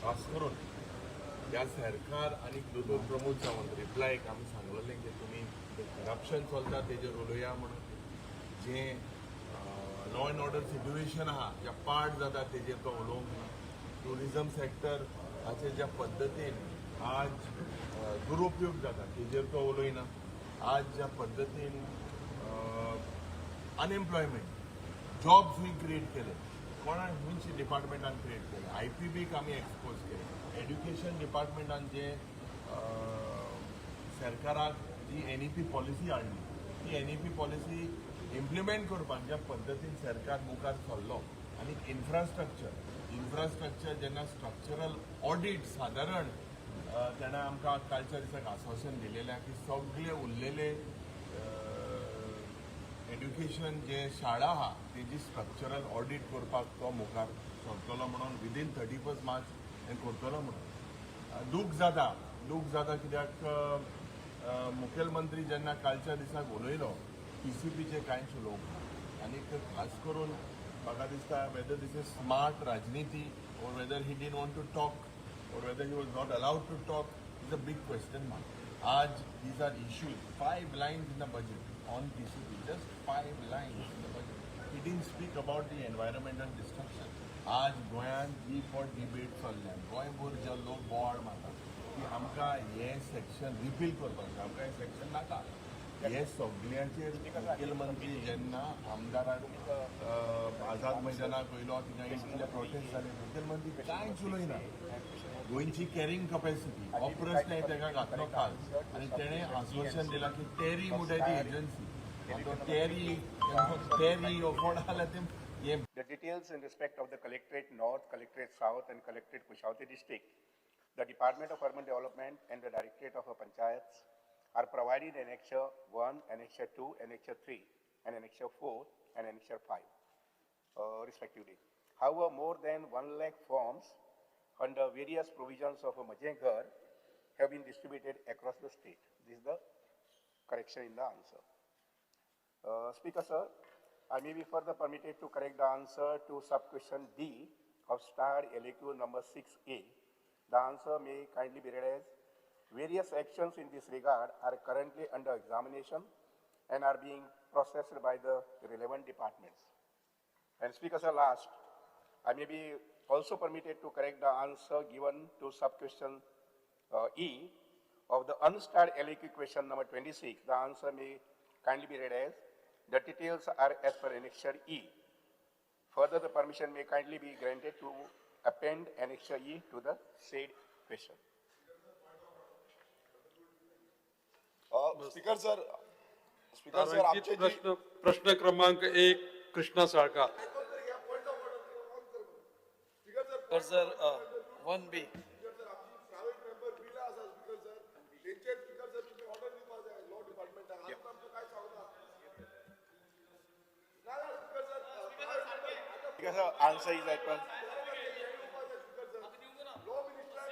खास करून ह्या सरकार आनी दोतोर प्रमोद सावंत रिप्लायक आमी सांगलेलें की तुमी करप्शन चलता तेजेर उलोवया म्हणून, जें लॉ एंड ऑर्डर सिट्युएशन आहा ज्या पार्ट जाता तेजेर तो उलोवंक ना. ट्युरिजम सेक्टर हाचे ज्या पद्दतीन आज दुरुपयोग जाता तेजेर तो उलयना. आज ज्या पद्दतीन अनएम्प्लॉयमेंट जॉब्स खंय क्रिएट केले, कोणा खंयच्या डिपार्टमेंटान क्रिएट केले, आयपीबीक आमी एक्सपोज केले, एड्युकेशन डिपार्टमेंटान जे सरकाराक जी एनईपी पॉलिसी हाडली ती एनईपी पॉलिसी इम्प्लिमेंट करपाक ज्या पद्दतीन सरकार मुखार सरलो आनी इन्फ्रास्ट्रक्चर जेन्ना स्ट्रक्चरल ऑडीट सादारण तेणें आमकां कालच्या दिसाक आश्वासन दिलेलें आहा की सगळे उरलेले एड्युकेशन जे शाळा आहा तेजी स्ट्रक्चरल ऑडीट करपाक तो मुखार सरतलो म्हणून विदीन 31 मार्च हें करतलो म्हणून. दूख जाता, दूख जाता कित्याक मुखेलमंत्री जेन्ना कालच्या दिसाक उलयलो टीसीपीचेर कांयच उलोवंक ना. आनी खास करून म्हाका दिसता वेदर these is smart राजनिती or whether he didn't want to talk or whether he was not allowed to talk is a big question mark. आज these are issues, five lines in the budget on TCP, just five lines in the budget. He didn't speak about the environmental destruction. आज गोंयांत जी for debate चल्ल्या, गोंयभर जे लोक बोवाळ मारता की आमकां हें सेक्शन रिपील करपाक जाय, आमकां हें सेक्शन नाका, हे सगल्यांचेर मुखेलमंत्री जेन्ना आमदाराक आझाद मैदानाक वयलो, थिंगा इतले प्रोटेस्ट जाले, मुखेलमंत्री कांयच उलयना. गोंयची कॅरिंग कपॅसिटी हो प्रस्न तेका घातलो काल आनी तेणें आश्वासन दिलां की टेरी म्हणटा ती एजन्सी, तो टेरी टेरी हो कोण आसल्यार ते हे. The details in respect of the Collectorate North, Collectorate South and Collectorate Kushavati district, the Department of Urban Development and the Directorate of Panchayats are provided in Annexure 1, Annexure 2, Annexure 3 and Annexure 4 and Annexure 5 respectively. However, more than 1 lakh forms under various provisions of a Maje Ghar have been distributed across the state. This is the correction in the answer. Speaker sir, I may be further permitted to correct the answer to sub-question D of starred LAQ number 6A. The answer may kindly be read as, various actions in this regard are currently under examination and are being processed by the relevant departments. And Speaker sir, last, I may be also permitted to correct the answer given to sub-question E of the unstarred LAQ question number 26. The answer may kindly be read as, the details are as per Annexure E. Further, the permission may kindly be granted to append Annexure E to the said question. Speaker sir, speaker sir, तारांकित आमचे जी प्रश्न, प्रश्न क्रमांक 1, Krishna Salkar. Speaker sir, 1B. Private member बिलां आसा speaker sir, तेंचेर speaker sir तुमी ऑर्डर दिवपा जाय लॉ डिपार्टमेंटाक. आजून आमकां काय सांगना ना ना स्पीकर सर, प्रायव्हेट मेंबर आतां. Speaker sir, answer is as per law मिनिस्टराक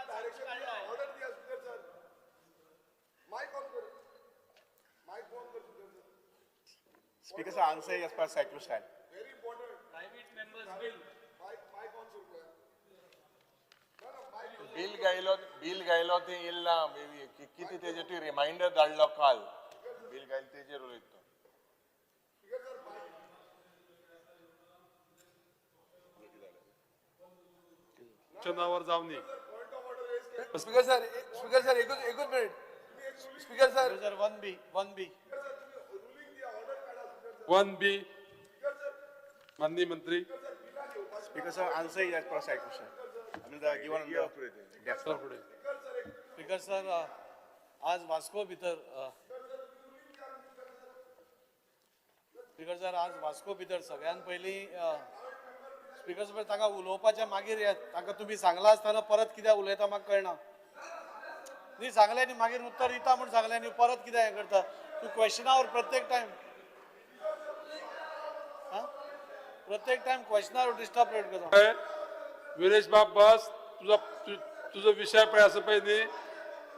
डायरेक्शन दिया, ऑर्डर दिया. स्पीकर सर, मायक ऑन कर, मायक ऑन कर speaker sir. Speaker sir, answer is as per cyclostyle. Very important. Private members bill. Mic mic on करूं ना ना मायक. Bill गायलो, bill गायलो ते येयल ना. कितें तेजे तुवें रिमायंडर धाडलो काल, बिल गायलो तेजेर उलयता तो. Speaker sir, mike. नावर जावनी. पॉइंट ऑफ ऑर्डर raise केला. स्पीकर सर, स्पीकर सर, एकूच एकूच minute speaker sir. Speaker sir, 1B, 1B. Speaker sir, तुम्ही रुलिंग दिया, ऑर्डर काढा speaker sir. 1B. Speaker sir. माननीय मंत्री. स्पीकर सर, बिलां घेवपाची. Speaker sir, answer is as per cyclostyle. I mean, the given on the sir फुडें. Speaker sir, एक speaker sir, आज वास्को भितर स्पीकर सर, आज वास्को भितर सगळ्यान पयलीं स्पीकर सर, तांकां उलोवपाच्या मागीर येत तांकां तुमी सांगलां आसतना परत कित्याक उलयता म्हाका कळना. न्ही सांगलें न्ही, मागीर उत्तर दिता म्हूण सांगलें न्ही, परत कित्याक हें करता तूं क्वेश्चनावर प्रत्येक टायम? आं, प्रत्येक टायम क्वेश्चनावर डिस्टर्ब रेट करता. विरेश बाब बस, तुझा तुझो विशय पळय आसा पळय न्ही.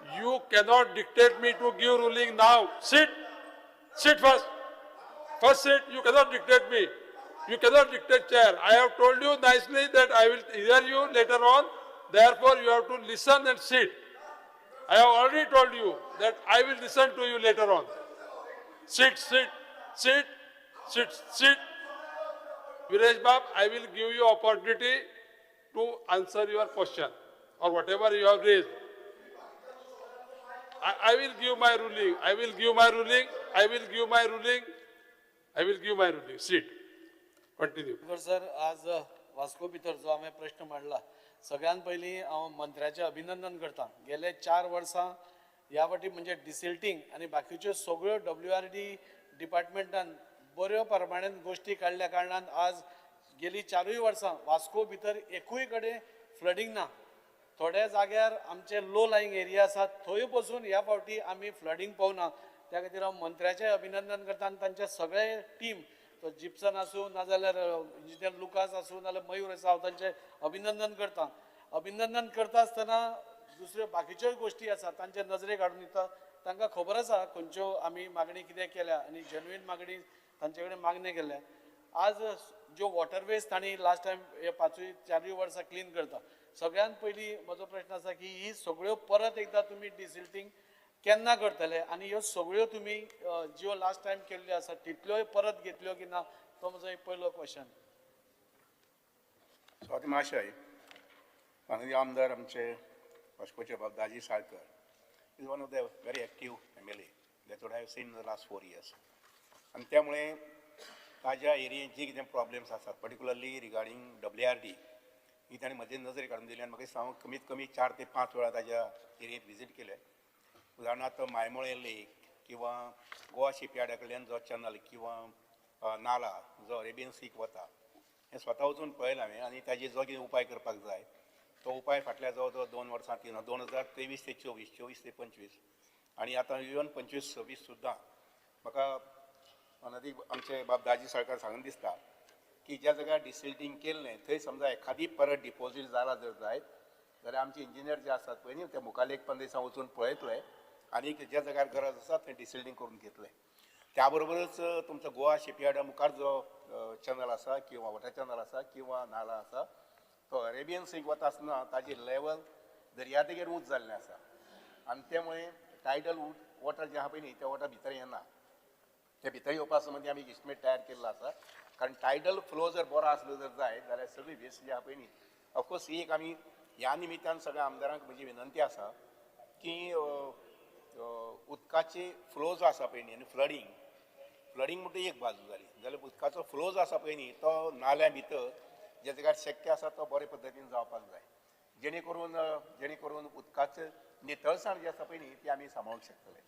You cannot dictate me to give ruling now. Sit, sit first, first seat. You cannot dictate me. You cannot dictate chair. I have told you nicely that I will hear you later on. Therefore, you have to listen and sit. I have already told you that I will listen to you later on. Sit, sit, sit, sit, sit. Viresh Bab, I will give you opportunity to answer your question or whatever you have raised. I will give my ruling. I will give my ruling. I will give my ruling. I will give my ruling. Sit. Continue. Speaker sir, आज वास्को भितर जो हांवें प्रश्न मांडला, सगळ्यान पयलीं हांव मंत्र्याचें अभिनंदन करता. गेले 4 वर्सां ह्या वाटी म्हणजे डिसिल्टींग आनी बाकीच्यो सगळ्यो WRD डिपार्टमेंटान बऱ्यो प्रमाणान गोश्टी काडल्या कारणान आज गेली 4 वर्सां वास्को भितर एकूय कडेन फ्लडींग ना. थोड्या जाग्यार आमचे लो लायींग एरिया आसात थंय पसून ह्या फावटी आमी फ्लडींग पळोवना. त्या खातीर हांव मंत्र्याचें अभिनंदन करता आनी तांचे सगळे टीम, तो जिप्सन आसूं नाजाल्यार इंजिनियर लुकास आसूं नाजाल्यार मयूर आसा, हांव तांचें अभिनंदन करता. अभिनंदन करता आसतना दुसऱ्यो बाकीच्योय गोश्टी आसा तांचे नजरेक हाडून दिता. तांकां खबर आसा खंयच्यो आमी मागणी कितें केल्या आनी जेन्युइन मागणी तांचे कडेन मागणी केल्या. आज ज्यो वॉटरवेज तांणी लास्ट टायम हे 5-4 वर्सां क्लीन करता, सगळ्यात पयलीं म्हजो प्रश्न आसा की ही सगळ्यो परत एकदां तुमी डिसिल्टींग केन्ना करतले आनी ह्यो सगळ्यो तुमी ज्यो लास्ट टायम केल्ल्यो आसा तितल्योय परत घेतल्यो की ना, तो म्हजो एक पयलो क्वेश्चन. स्वाती महाशय, माननीय आमदार आमचे वास्कोचे बाब Daji Salkar is one of the very active MLA that what I have seen in the last 4 years. आनी त्यामुळे ताज्या एरियेंत जी कितें प्रॉब्लेम्स आसात पर्टिक्युलरली रिगार्डींग WRD ही ताणें म्हजे नजरेक हाडून दिली आनी म्हाका दिसता हांव कमीत कमी 4 ते 5 वेळा ताज्या एरियेंत विजीट केले. उदाहरणार्थ मायमोळे लेक किंवा गोवा शिपयार्डा कडल्यान जो चॅनल किंवा नाला जो अरेबियन सीक वता हें स्वता वचून पळयलां हांवें आनी ताजेर जो कितें उपाय करपाक जाय तो उपाय फाटल्या जवळ जवळ 2 वर्सां 3 2023 ते 24, 24 ते 25 आनी आतां इवन 25 26 सुद्दां म्हाका अनदीक आमचे बाब दाजी साळकार सांगून दिसता की ज्या जाग्यार डिसिल्टींग केल्लें थंय समजा एखादी परत डिपोजीट जाला जर जायत जाल्यार आमचे इंजिनियर जे आसात पळय न्ही ते मुखार 1-15 दिसां वचून पळयतले आनी ज्या जाग्यार गरज आसा थंय डिसिल्टींग करून घेतले. त्या बरोबरच तुमचो गोवा शिपयार्डा मुखार जो चॅनल आसा किंवा वॉटर चॅनल आसा किंवा नाला आसा तो अरेबियन सीक वता आसतना ताजी लेवल दर्यादेगेर ऊंच जाल्लें आसा आनी त्यामुळे टायडल वॉटर जें आहा पळय न्ही तें वॉटर भितर येना. ते भितर येवपा संबंदी आमी एस्टिमेट तयार केल्लो आसा कारण टायडल फ्लो जर बरो आसलो जर जायत जाल्यार सगळी वेस्ट जी आहा पळय न्ही ऑफकोर्स ही एक आमी ह्या निमित्तान सगळ्या आमदारांक म्हजी विनंती आसा की उदकाचे फ्लो जो आसा पळय न्ही आनी फ्लडींग फ्लडींग म्हणटा एक बाजू जाली जाल्यार उदकाचो फ्लो जो आसा पळय न्ही तो नाल्या भितर ज्या जाग्यार शक्य आसा तो बरे पद्दतीन जावपाक जाय जेणे करून उदकाचें नितळसाण जी आसा पळय न्ही ती आमी सांबाळूंक शकतले.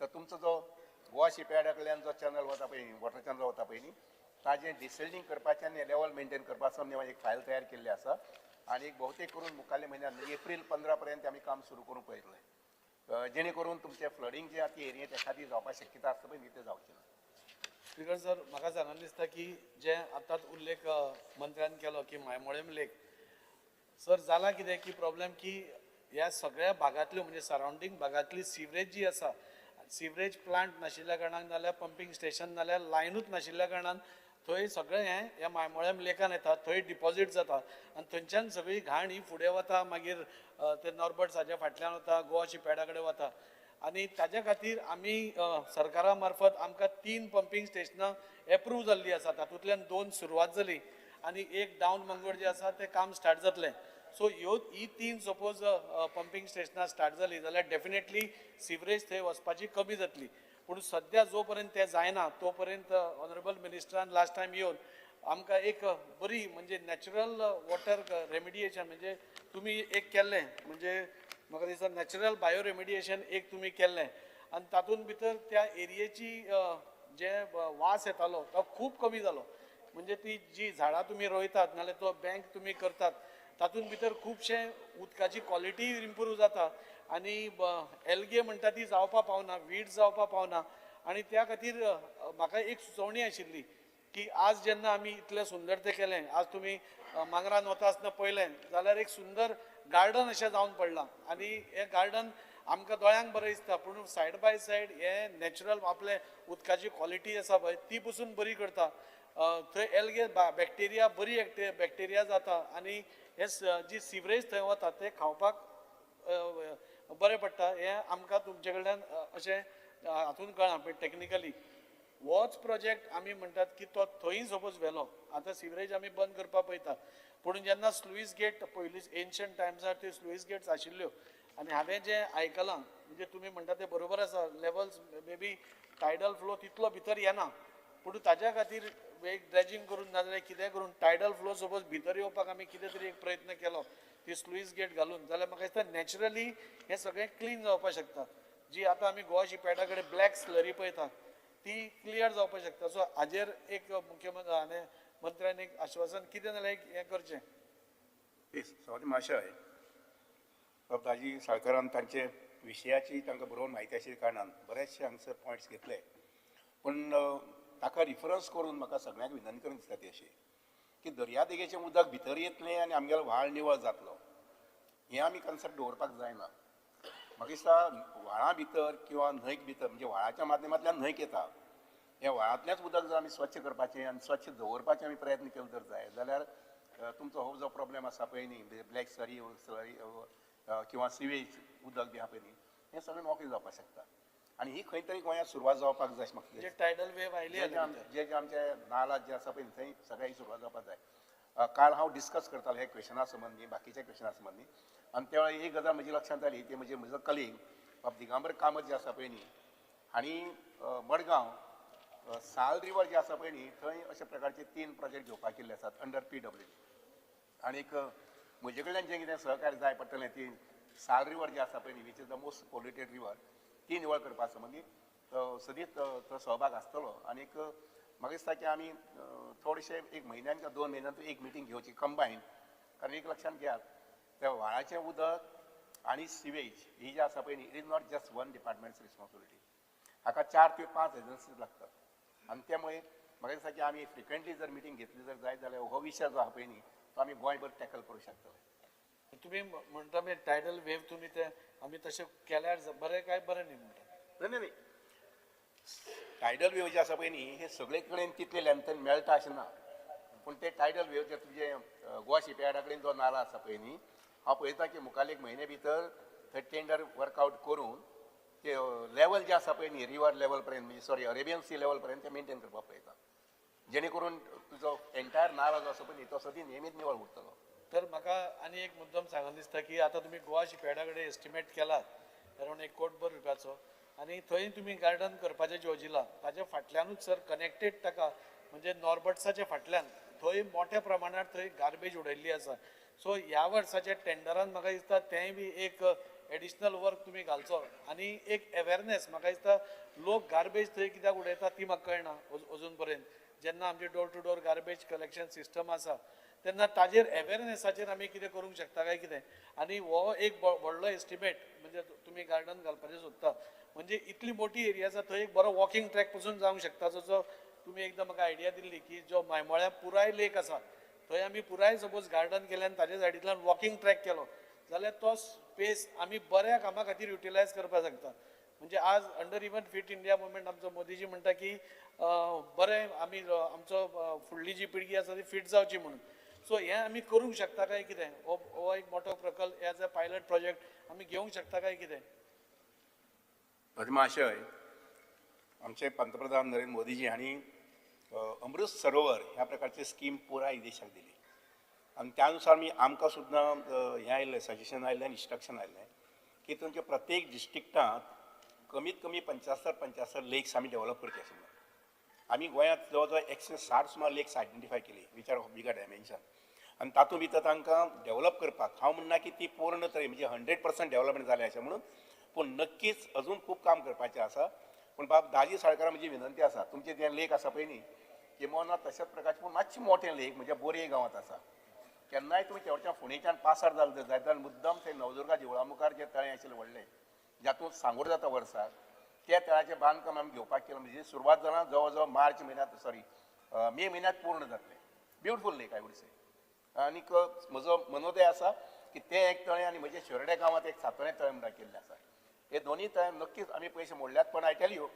तर तुमचो जो गोवा शिपयार्डा कडल्यान जो चॅनल वता पळय न्ही वॉटर चॅनल वता पळय न्ही ताजें डिसिल्टींग करपाचें आनी लेवल मेनटेन करपाचो आमी एक फायल तयार केल्ली आसा आनी एक बहुतेक करून मुखारल्या म्हयन्यान एप्रील 15 पर्यंत आमी काम सुरू करूंक पळयतले जेणे करून तुमचें फ्लडींग जें आतां एरियेंत एखादी जावपाक शक्यता आसता पळय न्ही तें जावचें ना. स्पीकर सर, म्हाका सांगन दिसता की जे आतांच उल्लेख मंत्र्यान केलो की मायमोळेम लेक, सर जाला कितें की प्रॉब्लेम की ह्या सगळ्या भागांतल्यो म्हणजे सरावंडींग भागांतली सिवरेज जी आसा, सिवरेज प्लांट नाशिल्ल्या कारणान नाल्यार पंपींग स्टेशन नाल्यार लायनूच नाशिल्ल्या कारणान थंय सगळें हें ह्या मायमोळेम लेकान येता, थंय डिपॉजीट जाता आनी थंयच्यान सगळी घाण ही फुडें वता, मागीर ते नॉर्बर्ट साच्या फाटल्यान वता, गोवा शिपयार्डा कडेन वता आनी ताज्या खातीर आमी सरकारा मार्फत आमकां 3 पंपींग स्टेशनां एप्रूव जाल्लीं आसा. तातूंतल्यान 2 सुरवात जाली आनी एक डावन मंगोड जें आसा तें काम स्टार्ट जातलें. सो ह्यो ही 3 सपोज पंपींग स्टेशनां स्टार्ट जालीं जाल्यार डेफिनेटली सिवरेज थंय वचपाची कमी जातली. पूण सद्या जो पर्यंत तें जायना तो पर्यंत ऑनरेबल मिनिस्टरान लास्ट टायम येवन आमकां एक बरी म्हणजे नॅचरल वॉटर रेमिडिएशन म्हणजे तुमी एक केल्लें, म्हणजे म्हाका दिसता नॅचरल बायो रेमिडिएशन एक तुमी केल्लें आनी तातूंत भितर त्या एरियेची जे वास येतालो तो खूब कमी जालो. म्हणजे ती जी झाडां तुमी रोयतात नाल्यार तो बँक तुमी करतात तातूंत भितर खुबशें उदकाची क्वॉलिटी इम्प्रूव जाता आनी एल्गे म्हणटा ती जावपा पावना, वीड जावपा पावना. आनी त्या खातीर म्हाका एक सुचोवणी आशिल्ली की आज जेन्ना आमी इतलें सुंदर तें केलें, आज तुमी मांगरान वता आसतना पळयलें जाल्यार एक सुंदर गार्डन अशें जावन पडलां आनी हें गार्डन आमकां दोळ्यांक बरें दिसता, पूण सायड बाय सायड हें नॅचरल आपलें उदकाची क्वॉलिटी आसा पळय ती पसून बरी करता. थंय एल्गे बॅक्टेरिया बरी बॅक्टेरिया जाता आनी हे जी सिवरेज थंय वता ते खावपाक बरें पडटा. हें आमकां तुमचे कडल्यान अशें हातून कळ्ळां. पण टॅक्निकली होच प्रोजेक्ट आमी म्हणटात की तो थंय सपोज व्हेलो, आतां सिवरेज आमी बंद करपाक पळयतात, पूण जेन्ना स्लुईस गेट पयलीं एन्शंट टायम्सार त्यो स्लुईस गेट्स आशिल्ल्यो आनी हांवें जें आयकलां म्हणजे तुमी म्हणटा तें बरोबर आसा, levels maybe tidal flow तितलो भितर येना, पूण ताज्या खातीर एक ड्रेजिंग करून नाजाल्यार कितें करून टायडल फ्लो सपोज भितर येवपाक आमी कितें तरी एक प्रयत्न केलो ती स्लुईस गेट घालून जाल्यार म्हाका दिसता नॅचरली हें सगळें क्लीन जावपाक शकता. जी आतां आमी गोवा शिपयार्डा कडेन ब्लॅक स्लरी पळयता ती क्लियर जावपाक शकता. सो हाजेर एक मुख्यमंत्री आनी मंत्र्यान एक आश्वासन कितें जाल्यार एक हें करचें. सॉरी माशय बाब दाजी साळकारान तांचे विशयाची तांकां बरोबर म्हायती आशिल्ल्या कारणान बरेचशे हांगसर पॉयंट्स घेतले, पूण ताका रिफरन्स करून म्हाका सगळ्यांक विनंती करून दिसता ती अशी की दर्यादेगेचें उदक भितर येतलें आनी आमगेलो व्हाळ निवळ जातलो हें आमी कन्सेप्ट दवरपाक जायना. म्हाका दिसता व्हाळा भितर किंवा न्हंयक भितर म्हणजे व्हाळाच्या माध्यमांतल्यान न्हंयक येता, ह्या व्हाळांतल्याच उदक जर आमी स्वच्छ करपाचें आनी स्वच्छ दवरपाचें आमी प्रयत्न केलो जर जाय जाल्यार तुमचो हो जो प्रॉब्लेम आसा पळय न्ही, ब्लॅक स्लरी किंवा सिवेज उदक बी आहा पळय न्ही, हें सगळें नोकरी जावपाक शकता आनी ही खंय तरी गोंयांत सुरवात जावपाक जाय. म्हाका टायडल वेव आयली जे जे आमचे नाला जे आसा पळय थंय सगळ्यांची सुरवात जावपाक जाय. काल हांव डिस्कस करतालो हे क्वेशना संबंदी, बाकीच्या क्वेशना संबंदी, आनी त्या वेळार एक गजाल म्हजी लक्षांत आली ती म्हणजे म्हजो कलीग बाब दिगंबर कामत जे आसा पळय न्ही हांणी मडगांव साल रिवर जे आसा पळय न्ही थंय अशा प्रकारचे 3 प्रोजेक्ट घेवपाक केल्ले आसात अंडर PWD. आनीक म्हजे कडल्यान जें कितें सहकार्य जाय पडटलें ती साल रिवर जी आसा पळय न्ही, which is the most polluted river, ती निवळ करपा संबंदी सदींच तो सहभाग आसतलो. आनीक म्हाका दिसता की आमी थोडेशे एक म्हयन्यान किंवा 2 म्हयन्यान एक मिटींग घेवची कंबायन, कारण एक लक्षांत घेयात त्या व्हाळाचें उदक आनी सिवेज ही जी आसा पळय न्ही, it is not just one department's responsibility, हाका 4 ते 5 एजन्सीज लागतात. आनी त्यामुळे म्हाका दिसता की आमी फ्रिक्वेंटली जर मिटींग घेतली जर जायत जाल्यार हो विशय जो आहा पळय न्ही तो आमी गोंयभर टॅकल करूं शकतले. तुमी म्हणटा मागीर टायडल वेव तुमी ते आमी तशें केल्यार बरें काय बरें न्ही म्हणटा? न्ही न्ही, टायडल वेव जे आसा पळय न्ही हे सगळे कडेन तितले लेंथन मेळटा अशें ना, पूण ते टायडल वेव जे तुजे गोवा शिपयार्डा कडेन जो नाला आसा पळय न्ही, हांव पळयता की मुखार एक म्हयने भितर थंय टेंडर वर्कआवट करून ते लेवल जे आसा पळय न्ही रिवर लेवल पर्यंत, म्हणजे सॉरी अरेबियन सी लेवल पर्यंत ते मेनटेन करपाक पळयता, जेणे करून तुजो एंटायर नाला जो आसा पळय न्ही तो सदी नेमीत निवळ उरतलो. तर म्हाका आनी एक मुद्दम सांगन दिसता की आतां तुमी गोवा शिपयार्डा कडेन एस्टिमेट केलात अरावंड 1 कोटभर रुपयाचो आनी थंय तुमी गार्डन करपाचें योजिलां, ताच्या फाटल्यानूच सर कनेक्टेड ताका म्हणजे नॉर्बर्ट्साच्या फाटल्यान थंय मोठ्या प्रमाणात थंय गार्बेज उडयल्ली आसा. सो ह्या वर्साच्या टेंडरान म्हाका दिसता तेंय बी एक एडिशनल वर्क तुमी घालचो आनी एक अवेरनेस म्हाका दिसता लोक गार्बेज थंय कित्याक उडयता ती म्हाका कळना अजून पर्यंत. जेन्ना आमची door to door garbage collection system आसा तेन्ना ताजेर अवेरनेसाचेर आमी कितें करूंक शकता काय कितें, आनी हो एक व्हडलो एस्टिमेट म्हणजे तुमी गार्डन घालपाचें सोदता म्हणजे इतली मोठी एरिया आसा थंय एक बरो वॉकिंग ट्रॅक पसून जावंक शकता. जसो तुमी एकदां म्हाका आयडिया दिल्ली की जो मायमोळ्या पुराय लेक आसा थंय आमी पुराय सपोज गार्डन केलें आनी ताजे सायडींतल्यान वॉकिंग ट्रॅक केलो जाल्यार तो स्पेस आमी बऱ्या कामा खातीर युटिलायज करपाक शकता. म्हणजे आज under even fit India movement आमचो मोदीजी म्हणटा की बरें आमी आमचो फुडली जी पिळगी आसा ती फिट जावची म्हणून. सो हें आमी करूंक शकता काय कितें, हो एक मोठो प्रकल्प एज अ पायलट प्रोजेक्ट आमी घेवंक शकता काय कितें? महाशय, आमचे पंतप्रधान नरेंद्र मोदीजी हांणी अमृत सरोवर ह्या प्रकारची स्कीम पुराय देशाक दिली आनी त्यानुसार मी आमकां सुद्दां हें आयिल्लें सजेशन आयिल्लें आनी इन्स्ट्रक्शन आयिल्लें की तुमच्या प्रत्येक डिस्ट्रिक्टांत कमीत कमी 75 लेक्स आमी डेव्हलप करचे आशिल्ले. आमी गोंयांत जवळ जवळ 160 सुमार लेक्स आयडेंटिफाय केली which are of bigger dimension आनी तातूंत भितर तांकां डेव्हलप करपाक हांव म्हणना की ती पूर्ण तरेन म्हणजे 100% डेव्हलपमेंट जालें अशें म्हणून, पूण नक्कीच अजून खूब काम करपाचें आसा. पूण बाब दाजी साळकारा म्हजी विनंती आसा, तुमचें जें लेक आसा पळय न्ही किंवा तशाच प्रकारचें पूण मातशें मोठें लेक म्हणजे बोरये गांवांत आसा, केन्नाय तुमी तेवटेच्यान फोंडेच्यान पासार जालें जर जायत जाल्यार मुद्दम थंय नवदुर्गा देवळा मुखार जें तळें आशिल्लें व्हडलें जातूंत सांगोड जाता वर्साक, त्या तळ्याचें बांदकाम आमी घेवपाक केलां. म्हणजे सुरवात जालां जवळ जवळ मार्च म्हयन्यांत सॉरी मे म्हयन्यांत पूर्ण जातलें. Beautiful lake I would say. आनीक म्हजो मनोदय आसा की तें एक तळें आनी म्हजें शिरोड्या गांवांत एक सातोळें तळें म्हणटा केल्लें आसा, हे दोनूय तळें नक्कीच आमी पयशे मोडल्यात. पण I tell you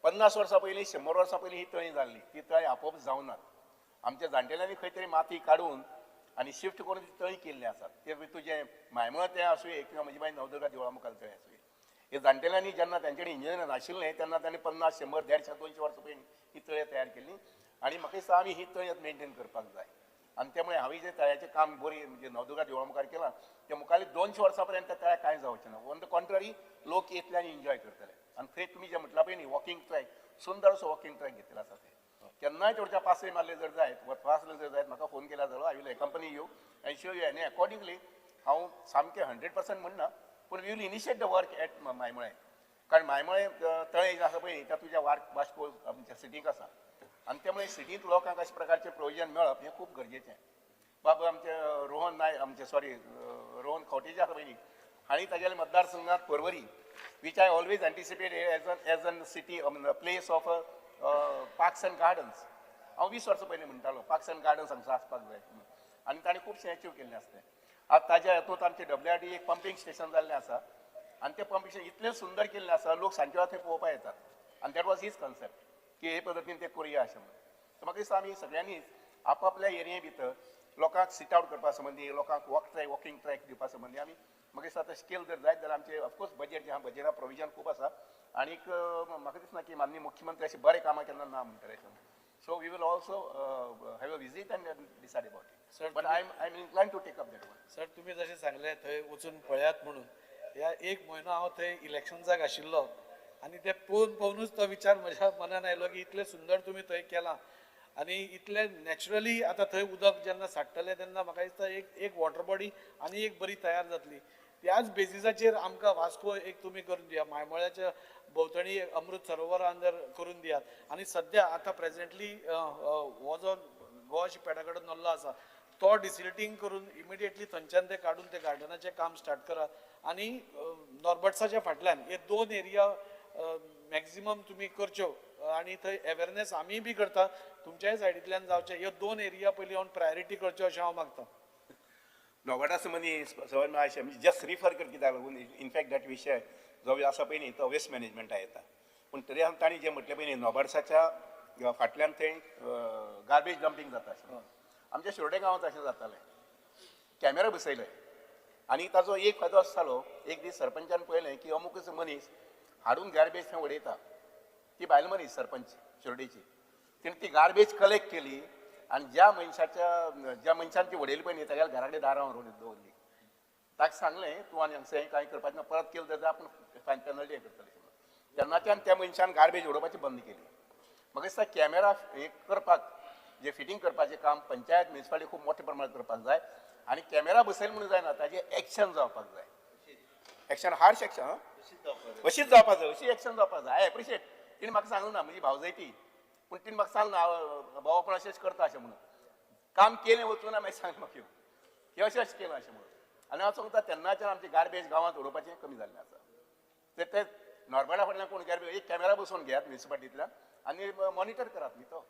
50 वर्सां पयलीं 100 वर्सां पयलीं ही तळीं जाल्ली, ती तळीं आपोआप जावनात. आमच्या जाणटेल्यांनी खंय तरी माती काडून आनी शिफ्ट करून ती तळी केल्ली आसात. ते तुजें मायमळ तें आसूं किंवा म्हजी मागीर नवदुर्गा देवळा मुखार तळें आसूं, हे जाणटेल्यांनी जेन्ना तेंचे कडेन इंजिनियर नाशिल्लें तेन्ना तांणी 50, 100, 150, 200 वर्सां पयलीं ही तळी तयार केल्ली आनी म्हाका दिसता आमी ही तळी मेनटेन करपाक जाय. आनी त्यामुळे हांवें जें तळ्याचें काम बरी म्हणजे नवदुर्गा देवळा मुखार केलां तें मुखारले 200 वर्सां पर्यंत त्या तळ्याक कांय जावचें ना. ऑन the contrary लोक येतले आनी एन्जॉय करतले. आनी थंय तुमी जें म्हटलां पळय न्ही वॉकिंग ट्रॅक, सुंदर असो वॉकिंग ट्रॅक घेतलेलो आसा. ते केन्नाय तेवच्या पासय मारले जर जायत वचपा आसले जर जायत म्हाका फोन केला जालो, I will accompany you and show you. आनी अकॉर्डिंगली हांव सामकें 100% म्हणना पूण we will initiate the work at Maimollem. कारण मायमळे तळें जें आसा पळय त्या तुज्या वास्को आमच्या सिटीक आसा आनी त्यामुळे सिटींत लोकांक अशा प्रकारचें प्रोविजन मेळप हें खूब गरजेचें. बाब आमचे रोहन नायक आमचे सॉरी रोहन खंवटे जे आसा पळय न्ही हांणी ताज्या मतदारसंघात Porvorim which I always anticipate as an city place of parks and gardens. हांव 20 वर्सां पयलीं म्हणटालो पार्क्स अँड गार्डन्स हांगसर आसपाक जाय आनी ताणें खुबशें एचीव केल्लें आसलें. आतां ताज्या हातूंत आमचें WRD एक पंपींग स्टेशन जाल्लें आसा आनी तें पंपींग स्टेशन इतलें सुंदर केल्लें आसा लोक सांजच्या वेळार थंय पळोवपाक येतात आनी that was his concept की हे पद्दतीन तें करुया अशें म्हणून. सो म्हाका दिसता आमी सगळ्यांनीच आपापल्या एरिये भितर लोकांक सिट आवट करपा संबंदी, लोकांक वॉकिंग ट्रॅक दिवपा संबंदी आमी म्हाका दिसता आतां स्केल जर जायत जाल्यार आमचें ऑफकोर्स बजेट जें आहा बजेटा प्रोविजन खूब आसा आनीक म्हाका दिसना की माननीय मुख्यमंत्री अशें बरें कामां केन्ना ना म्हणटले. So we will also have a visit and decide about it. But I am incline to take up that one. Sir तुमी जशें सांगलें थंय वचून पळयात म्हणून, ह्या एक म्हयनो हांव थंय इलेक्शन्साक आशिल्लो आनी ते पळोवन पळोवनूच तो विचार म्हज्या मनान आयलो की इतलें सुंदर तुमी थंय केलां आनी इतलें नॅचरली आतां थंय उदक जेन्ना साठ्ठलें तेन्ना म्हाका दिसता एक वॉटर बॉडी आनी एक बरी तयार जातली. त्याच बेजिसाचेर आमकां वास्को एक तुमी करून दिया, मायमळ्याच्या भोंवतणी अमृत सरोवरान जर करून दियात. आनी सद्या आतां प्रेजेंटली हो जो गोवा शिपयार्डा कडेन नल्लो आसा तो डिसिल्टींग करून इमिडिएटली थंयच्यान ते काडून ते गार्डनाचें काम स्टार्ट करात आनी नॉर्बर्ट्साच्या फाटल्यान हे 2 एरिया मॅक्झिमम तुमी करच्यो आनी थंय अवेरनेस आमीय बी करता तुमच्याय सायडींतल्यान जावचें. ह्यो 2 एरिया पयलीं हांव प्रायोरिटी करच्यो अशें हांव मागता. नॉर्बर्टा संबंदी सवन अशें म्हणजे जस्ट रिफर कर कित्याक लागून इनफॅक्ट that विशय जो आसा पळय न्ही तो वेस्ट मॅनेजमेंटा येता पूण तरी आमी तांणी जें म्हटलें पळय न्ही नॉर्बर्ट्साच्या फाटल्यान थंय गार्बेज डंपींग जाता अशें आमच्या शिरोडे गांवांत अशें जातालें. कॅमेरा बसयले आनी ताचो एक फायदो असो जालो, एक दीस सरपंचान पळयलें की अमुकच मनीस हाडून गार्बेज थंय उडयता. ती बायल मनीस सरपंच शिरोडेची, तिणें ती गार्बेज कलेक्ट केली आनी ज्या मनशान ती उडयली पळय न्ही ताज्या घरा कडेन दारां व्हरून दवरली. ताका सांगलें तूं आनी हांगसर हें कांय करपाचें ना, परत केलें जाल्यार आपूण फायन पेनल्टी हें करतलें. तेन्नाच्यान त्या मनशान गार्बेज उडोवपाची बंद केली. म्हाका दिसता कॅमेरा हे करपाक जे फिटींग करपाचें काम पंचायत म्युनिसिपालिटी खूब मोठ्या प्रमाणात करपाक जाय आनी कॅमेरा बसयले म्हणून जायना, ताजें एक्शन जावपाक जाय. एक्शन हार्श एक्शन अशीच जावपाक जाय, अशी एक्शन जावपाक जाय. I appreciate तिणें म्हाका सांगलें ना, म्हजी भावजय ती, पूण तिणें म्हाका सांगलें ना भाव आपण अशेंच करता अशें म्हणून. काम केलें वचून मागीर सांगलें म्हाका हें अशें अशें केलां अशें म्हणून. आनी हांव सांगता तेन्नाच्यान आमचें गार्बेज गांवांत उडोवपाचें कमी जाल्लें आसा. ते नॉर्बर्टा फाटल्यान कोण गार्बेज एक कॅमेरा बसोवन घेयात म्युनिसिपालिटींतल्यान आनी मॉनिटर करात न्ही तो.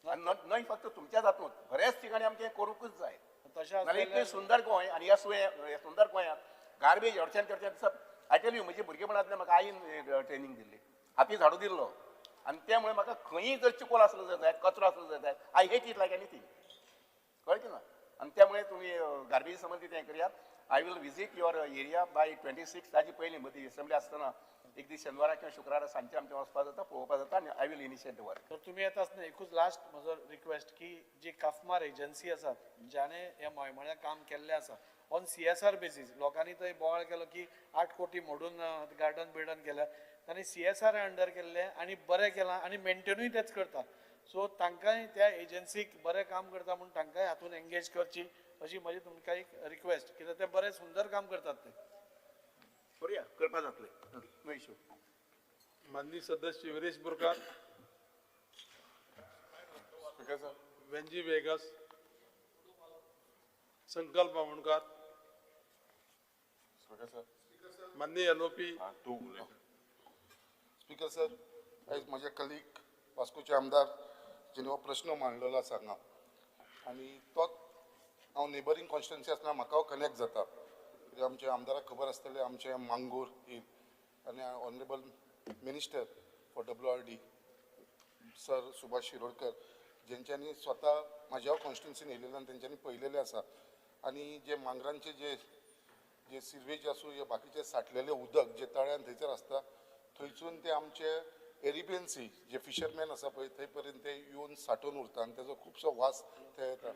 आनी न्हय फक्त तुमच्याच हातूंत, बऱ्याच ठिकाणी आमचें करूंकूच जाय. तशें इतलें सुंदर गोंय आनी ह्या सुंदर गोंयांत गार्बेज हडच्यान तेडच्यान दिसप. I tell you म्हजी भुरगेपणांतल्यान म्हाका आईन ट्रेनींग दिल्ली, हाती झाडू दिल्लो आनी त्यामुळे म्हाका खंयी जर चिकोल आसलो जर जायत, कचरो आसलो जर जायत, I hate it like anything. कळ्ळें की ना? आनी त्यामुळे तुमी गार्बेज संबंदी तें करयात. I will visit your area by 26. ताजी पयलीं मदीं एसेंब्ली आसतना एक दीस शेनवारा किंवा शुक्रारा सांजचे आमचें वचपा जाता, पळोवपा जाता आनी I will initiate the work. तर तुमी येता आसतना एकूच लास्ट म्हजो रिक्वेस्ट की जी काफमार एजन्सी आसात ज्याने हे मळमळ्या काम केल्लें आसा ऑन CSR basis, लोकांनी थंय बोवाळ केलो की 8 कोटी मोडून गार्डन बिर्डन केल्या, तांणी CSR under केल्लें आनी बरें केलां आनी मेंटेनूय तेच करता. सो तांकांय त्या एजन्सीक बरें काम करता म्हूण तांकांय हातून एंगेज करची अशी म्हजी तुमकां एक रिक्वेस्ट, कित्याक ते बरें सुंदर काम करतात ते. करुया, करपा जातलें, नो इशू. माननीय सदस्य विरेश बोरकार, वेंजी वेगस, संकल्प आमोणकर, माननीय LOP. Speaker sir, आयज म्हजे कलीग वास्कोचे आमदार जेणे हो प्रश्न मांडलेलो आसा हांगा आनी तोच हांव नेबरींग कॉन्स्टिट्युएन्सी आसतना म्हाका कनेक्ट जाता, कित्याक आमच्या आमदाराक खबर आसतलें आमचें मांगूर हिल आनी honourable minister for WRD sir Subhash Shirodkar जेंच्यांनी स्वता म्हाज्या कॉन्स्टिट्युन्सीन येयलेले आनी तेंच्यांनी पळयलेलें आसा. आनी जे मांगरांचे जे जे सिवेज आसूं या बाकीचे साठलेले उदक जे तळ्यान थंयसर आसता थंयसून ते आमचे एरिबियन सी जे फिशरमॅन आसा पळय थंय पर्यंत ते येवन साठोवन उरता आनी तेजो खुबसो वास थंय येता.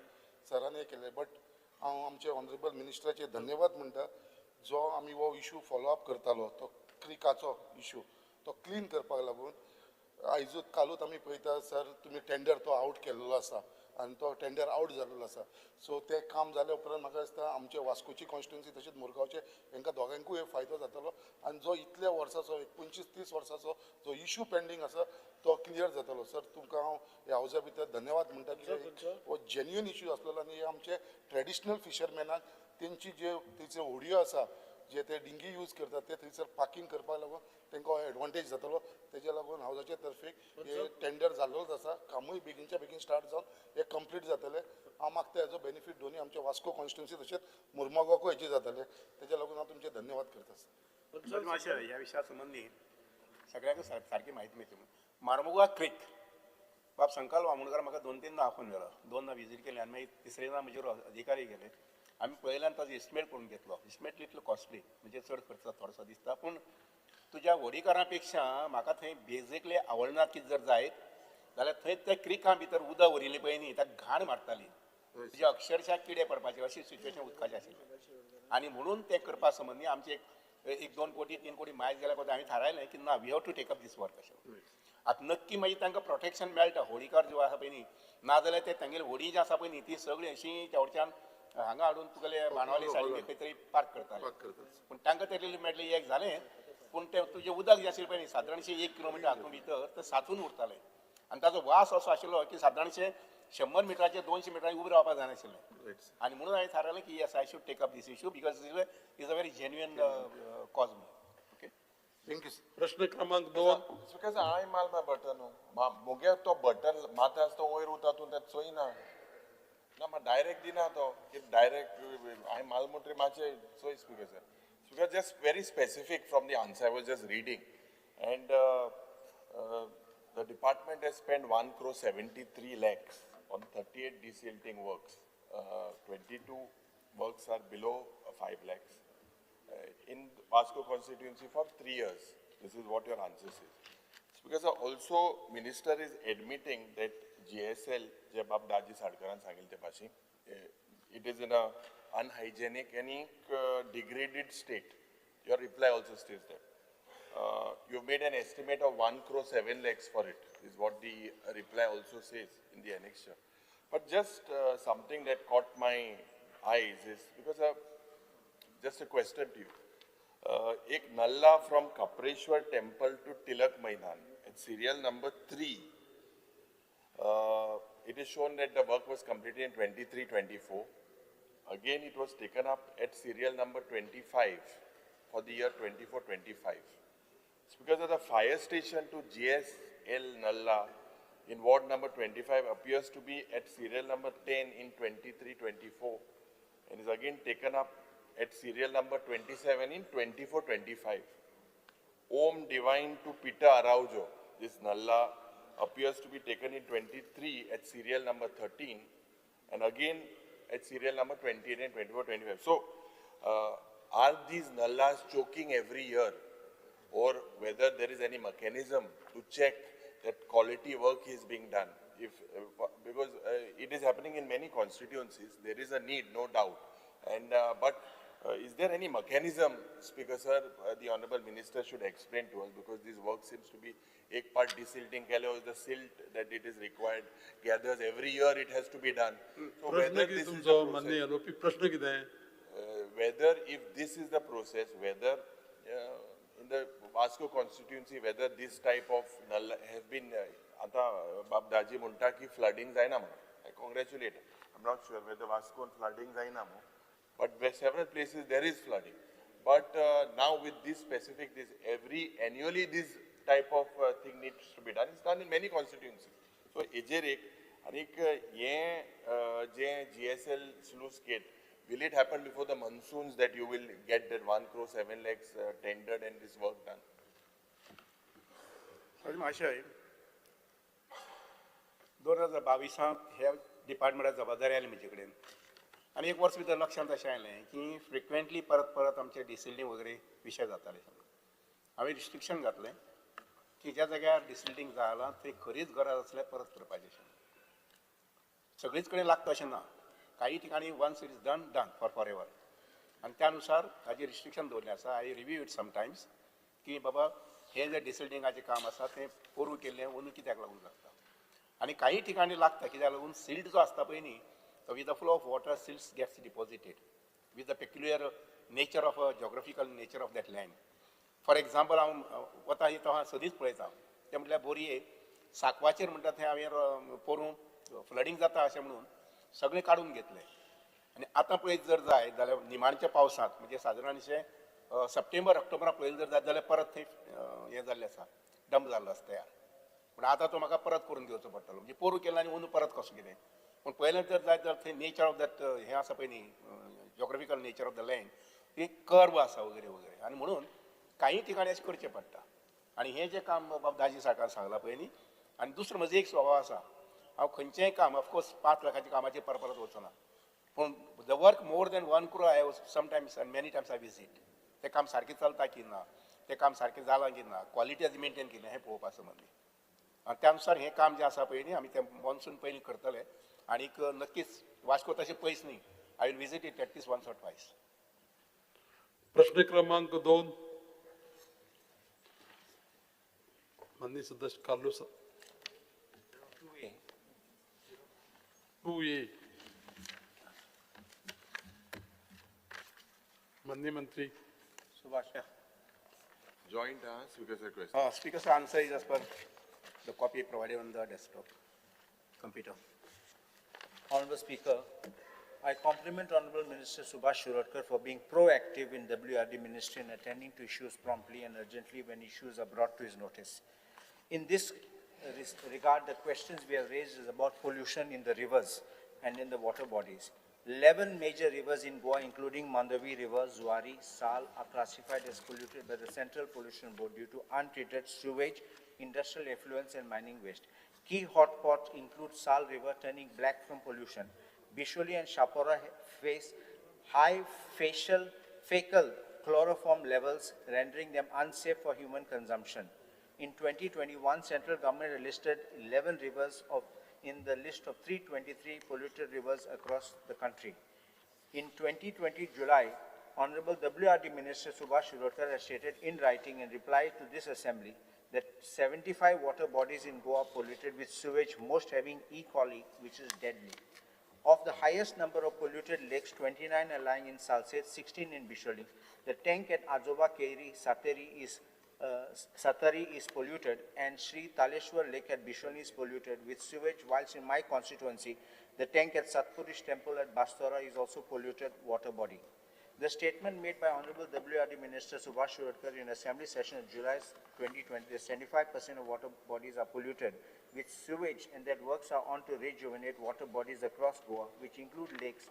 सरान हें केलें, बट हांव आमचे ऑनरेबल मिनिस्टराचे धन्यवाद म्हणटा, जो आमी हो इशू फॉलो अप करतालो तो क्रिकाचो इशू तो क्लीन करपाक लागून आयजूच कालूच आमी पळयता सर तुमी टेंडर तो आवट केल्लो आसा आनी तो टेंडर आवट जाल्लो आसा. सो तें काम जाल्या उपरांत म्हाका दिसता आमचे वास्कोची कॉन्स्टिट्युन्सी तशेंच मुरगांवचे हेंकां दोगांकूय फायदो जातलो आनी जो इतल्या वर्साचो 25-30 वर्साचो जो इशू पेंडींग आसा तो क्लियर जातलो. सर तुमकां हांव ह्या हावजा भितर धन्यवाद म्हणटा की हो जेन्युइन इशू आसलेलो आनी आमचे ट्रेडिशनल फिशरमॅनाक तेंची जे थंयसर होडयो आसा जे ते डिंगी यूज करतात ते थंयसर पार्किंग करपाक लागून तांकां हो एडवांटेज जातलो. तेज्या लागून हावजाचे तर्फेक हे टेंडर जाल्लोच आसा, कामूय बेगीनच्या बेगीन स्टार्ट जावन हे कंप्लीट जातले. हांव मागता हेजो बेनिफीट दोनूय आमच्या वास्को कॉन्स्टिट्युन्सी तशेंच मुरमुगांवकूय हेजे जातले. तेज्या लागून हांव तुमचे धन्यवाद करता. सर ह्या विशया संबंदी सगळ्यांक सारकी म्हायती मेळची म्हणून मार्मुगा क्रीक बाब संकल्प वामणकर म्हाका 2-3 आफोवन गेलो, 2 विजीट केली आनी मागीर तिसरे म्हजेर अधिकारी गेले. आमी पळयल्यान ताजो एस्टिमेट करून घेतलो. एस्टिमेट इतलो कॉस्टली म्हणजे चड खर्च थोडोसो दिसता, पूण तुज्या व्हडीकारां पेक्षा म्हाका थंय बेजिकली आवडना की जर जायत जाल्यार थंय त्या क्रिका भितर उदक उरिल्लें पळय न्ही, ताका घाण मारताली, तुजे अक्षरशः किडे पडपाचे अशी सिच्युएशन उदकाचें आशिल्लें. आनी म्हणून तें करपा संबंदी आमचे 1-2 कोटी 3 कोटी मायज गेल्या कोता आमी थारायलें की ना, we have to take up this work. अशें आतां नक्की मागीर तांकां प्रोटेक्शन मेळटा होडीकार ज्यो आसा पळय न्ही, नाजाल्यार ते तांगेली होडी जी आसा पळय न्ही ती सगळी अशी तेवडच्यान हांगा हाडून तुगेले बाणावली सायडीन खंय तरी पार्क करताले, पूण तांकां ते रिलीफ मेळटलें एक जालें, पूण तें तुजें उदक जें आशिल्लें पळय न्ही सादारणशें 1 किलोमिटर हातूंत भितर तें साचून उरतालें आनी ताजो वास असो आशिल्लो की सादारणशें 100 मिटराचेर 200 मिटरांनी उबें रावपाक जायनाशिल्लें. आनी म्हणून हांवें थारायलें की yes I should take up this issue because is a very genuine cause म्हणून. Okay, thank you. प्रश्न क्रमांक 2. स्पीकर हांवें मारला बटन, मुगे तो बटन मारता आसतना वयर उरता, तूं तें चोयना ना, म्हाका डायरेक्ट दिना तो की डायरेक्ट हांवें मारला म्हणटरीर मातशें चोय. Speaker sir, speaker just very specific from the answer I was just reading and the department has spend 1.73 crore on 38 desilting works. 22 works are below 5 lakhs in Vasco constituency for 3 years. This is what your answer says. Because also minister is admitting that GSL, जे बाब दाजी साडकरान सांगिल्ले ते भाशेन, it is in a unhygienic and degraded state. Your reply also states that. You made an estimate of 1.07 crore for it, is what the reply also says in the annexure. But just something that caught my eyes is, because just a question to you. Ek nalla from Kapreshwar temple to Tilak Maidan at serial number 3, it is shown that the work was completed in 23-24. Again, it was taken up at serial number 25 for the year 24-25. It's because of the fire station to GSL Nalla in ward number 25 appears to be at serial number 10 in 23-24 and is again taken up at serial number 27 in 24-25. Om Divine to Peter Araujo, this Nalla appears to be taken in 23 at serial number 13 and again at serial number 28 and 24-25. So, are these nallas choking every year, or whether there is any mechanism to check that quality work is being done? If, because it is happening in many constituencies, there is a need, no doubt. And but is there any mechanism, Speaker sir, the Honorable Minister should explain to us, because this work seems to be ek part desilting kele, the silt that it is required gathers every year, it has to be done. So whether this is the process, whether if this is the process, whether in the Vasco constituency, whether this type of nalla have been, आता बाब दाजी म्हणटा की flooding जायना म्हणून. I congratulate. I'm not sure whether Vasco flooding जायना म्हणून, but several places there is flooding. But now with this specific, this every annually this type of thing needs to be done. It's done in many constituencies. So एजेर एक आनीक हें जें GSL sluice gate, will it happen before the monsoons that you will get that 1.07 crore tendered and this work done? महाशय, 2022 ह्या डिपार्टमेंटाक जबाबदारी आयली म्हजे कडेन आनी एक वर्स भितर लक्षांत अशें आयलें की फ्रिक्वेंटली परत परत आमचे डिसिल्टींग वगैरे विशय जाताले. हांवें रिस्ट्रिक्शन घातलें की ज्या जाग्यार डिसिल्टींग जालां थंय खरीच गरज आसल्यार परत करपाचें. सगळीच कडेन लागता अशें ना, काही ठिकाणी once it is done done for forever. आनी त्यानुसार ताजेर रिस्ट्रिक्शन दवरलें आसा. I review it sometimes की बाबा हें जें डिसिल्टिंगाचें काम आसा तें पोरूं केल्लें अंदू कित्याक लागून लागता. आनी काही ठिकाणी लागता कित्याक लागून सिल्ट जो आसता पळय न्ही, तो with the flow of water silts gets deposited with the peculiar nature of geographical nature of that land. For example हांव वता तो हांव सदींच पळयता तें म्हटल्यार बोरये साकवाचेर म्हणटा थंय हांवें पोरूं फ्लडींग जाता अशें म्हणून सगळें काडून घेतलें. आनी आतां पळयत जर जाय जाल्यार निमाणच्या पावसांत म्हणजे सादारणशें सप्टेंबर ऑक्टोबराक पळयलें जर जाय जाल्यार परत थंय हें जाल्लें आसा, डंप जाल्लो आसा तयार. पूण आतां तो म्हाका परत करून घेवचो पडटलो, म्हणजे पोरूं केला आनी अंदू परत कसो कितें. पूण पयलें जर जाय जाल्यार थंय नेचर ऑफ that हें आसा पळय न्ही, geographical nature of the land, ती कर्व आसा वगैरे वगैरे. आनी म्हणून काही ठिकाणी अशें करचें पडटा. आनी हें जें काम बाब दाजी सारकार सांगलां पळय न्ही. आनी दुसरो म्हजो एक स्वभाव आसा, हांव खंयचेंय काम ऑफकोर्स 5 लाखाच्या कामाचेर परत परत वचना, पूण the work more than 1 crore I sometimes and many times I visit. तें काम सारकें चलता की ना, तें काम सारकें जालां की ना, क्वॉलिटी आज मेनटेन केली हें पळोवपा संबंदी. आनी त्या अनुसार हें काम जें आसा पळय न्ही आमी तें मॉन्सून पयलीं करतले. आनीक नक्कीच वास्को तशें पयस न्ही, I will visit it at least once or twice. प्रश्न क्रमांक 2, माननीय सदस्य कार्लोस 2A. माननीय मंत्री Subhash. Joint speaker sir question. Speaker sir, answer is as per the copy provided on the desktop computer. Honorable Speaker, I compliment Honorable Minister Subhash Shirodkar for being proactive in WRD Ministry and attending to issues promptly and urgently when issues are brought to his notice. In this regard, the questions we have raised is about pollution in the rivers and in the water bodies. 11 major rivers in Goa, including Mandavi River, Zuari, Sal, are classified as polluted by the Central Pollution Board due to untreated sewage, industrial effluents and mining waste. Key hotspots include Sal River turning black from pollution. Bisholi and Shapora face high fecal chloroform levels, rendering them unsafe for human consumption. In 2021, central government listed 11 rivers in the list of 323 polluted rivers across the country. In 2020 July, Honorable WRD Minister Subhash Shirodkar has stated in writing in reply to this assembly that 75 water bodies in Goa polluted with sewage, most having E. coli, which is deadly. Of the highest number of polluted lakes, 29 are lying in Salsette, 16 in Bisholi. The tank at Ajoba Keri Satari is polluted, and Sri Taleshwar Lake at Bisholi is polluted with sewage, whilst in my constituency, the tank at Satpurish Temple at Bastora is also polluted water body. The statement made by Honorable WRD Minister Subhash Shirodkar in Assembly session of July 2020, that 75% of water bodies are polluted with sewage and that works are on to rejuvenate water bodies across Goa, which include lakes,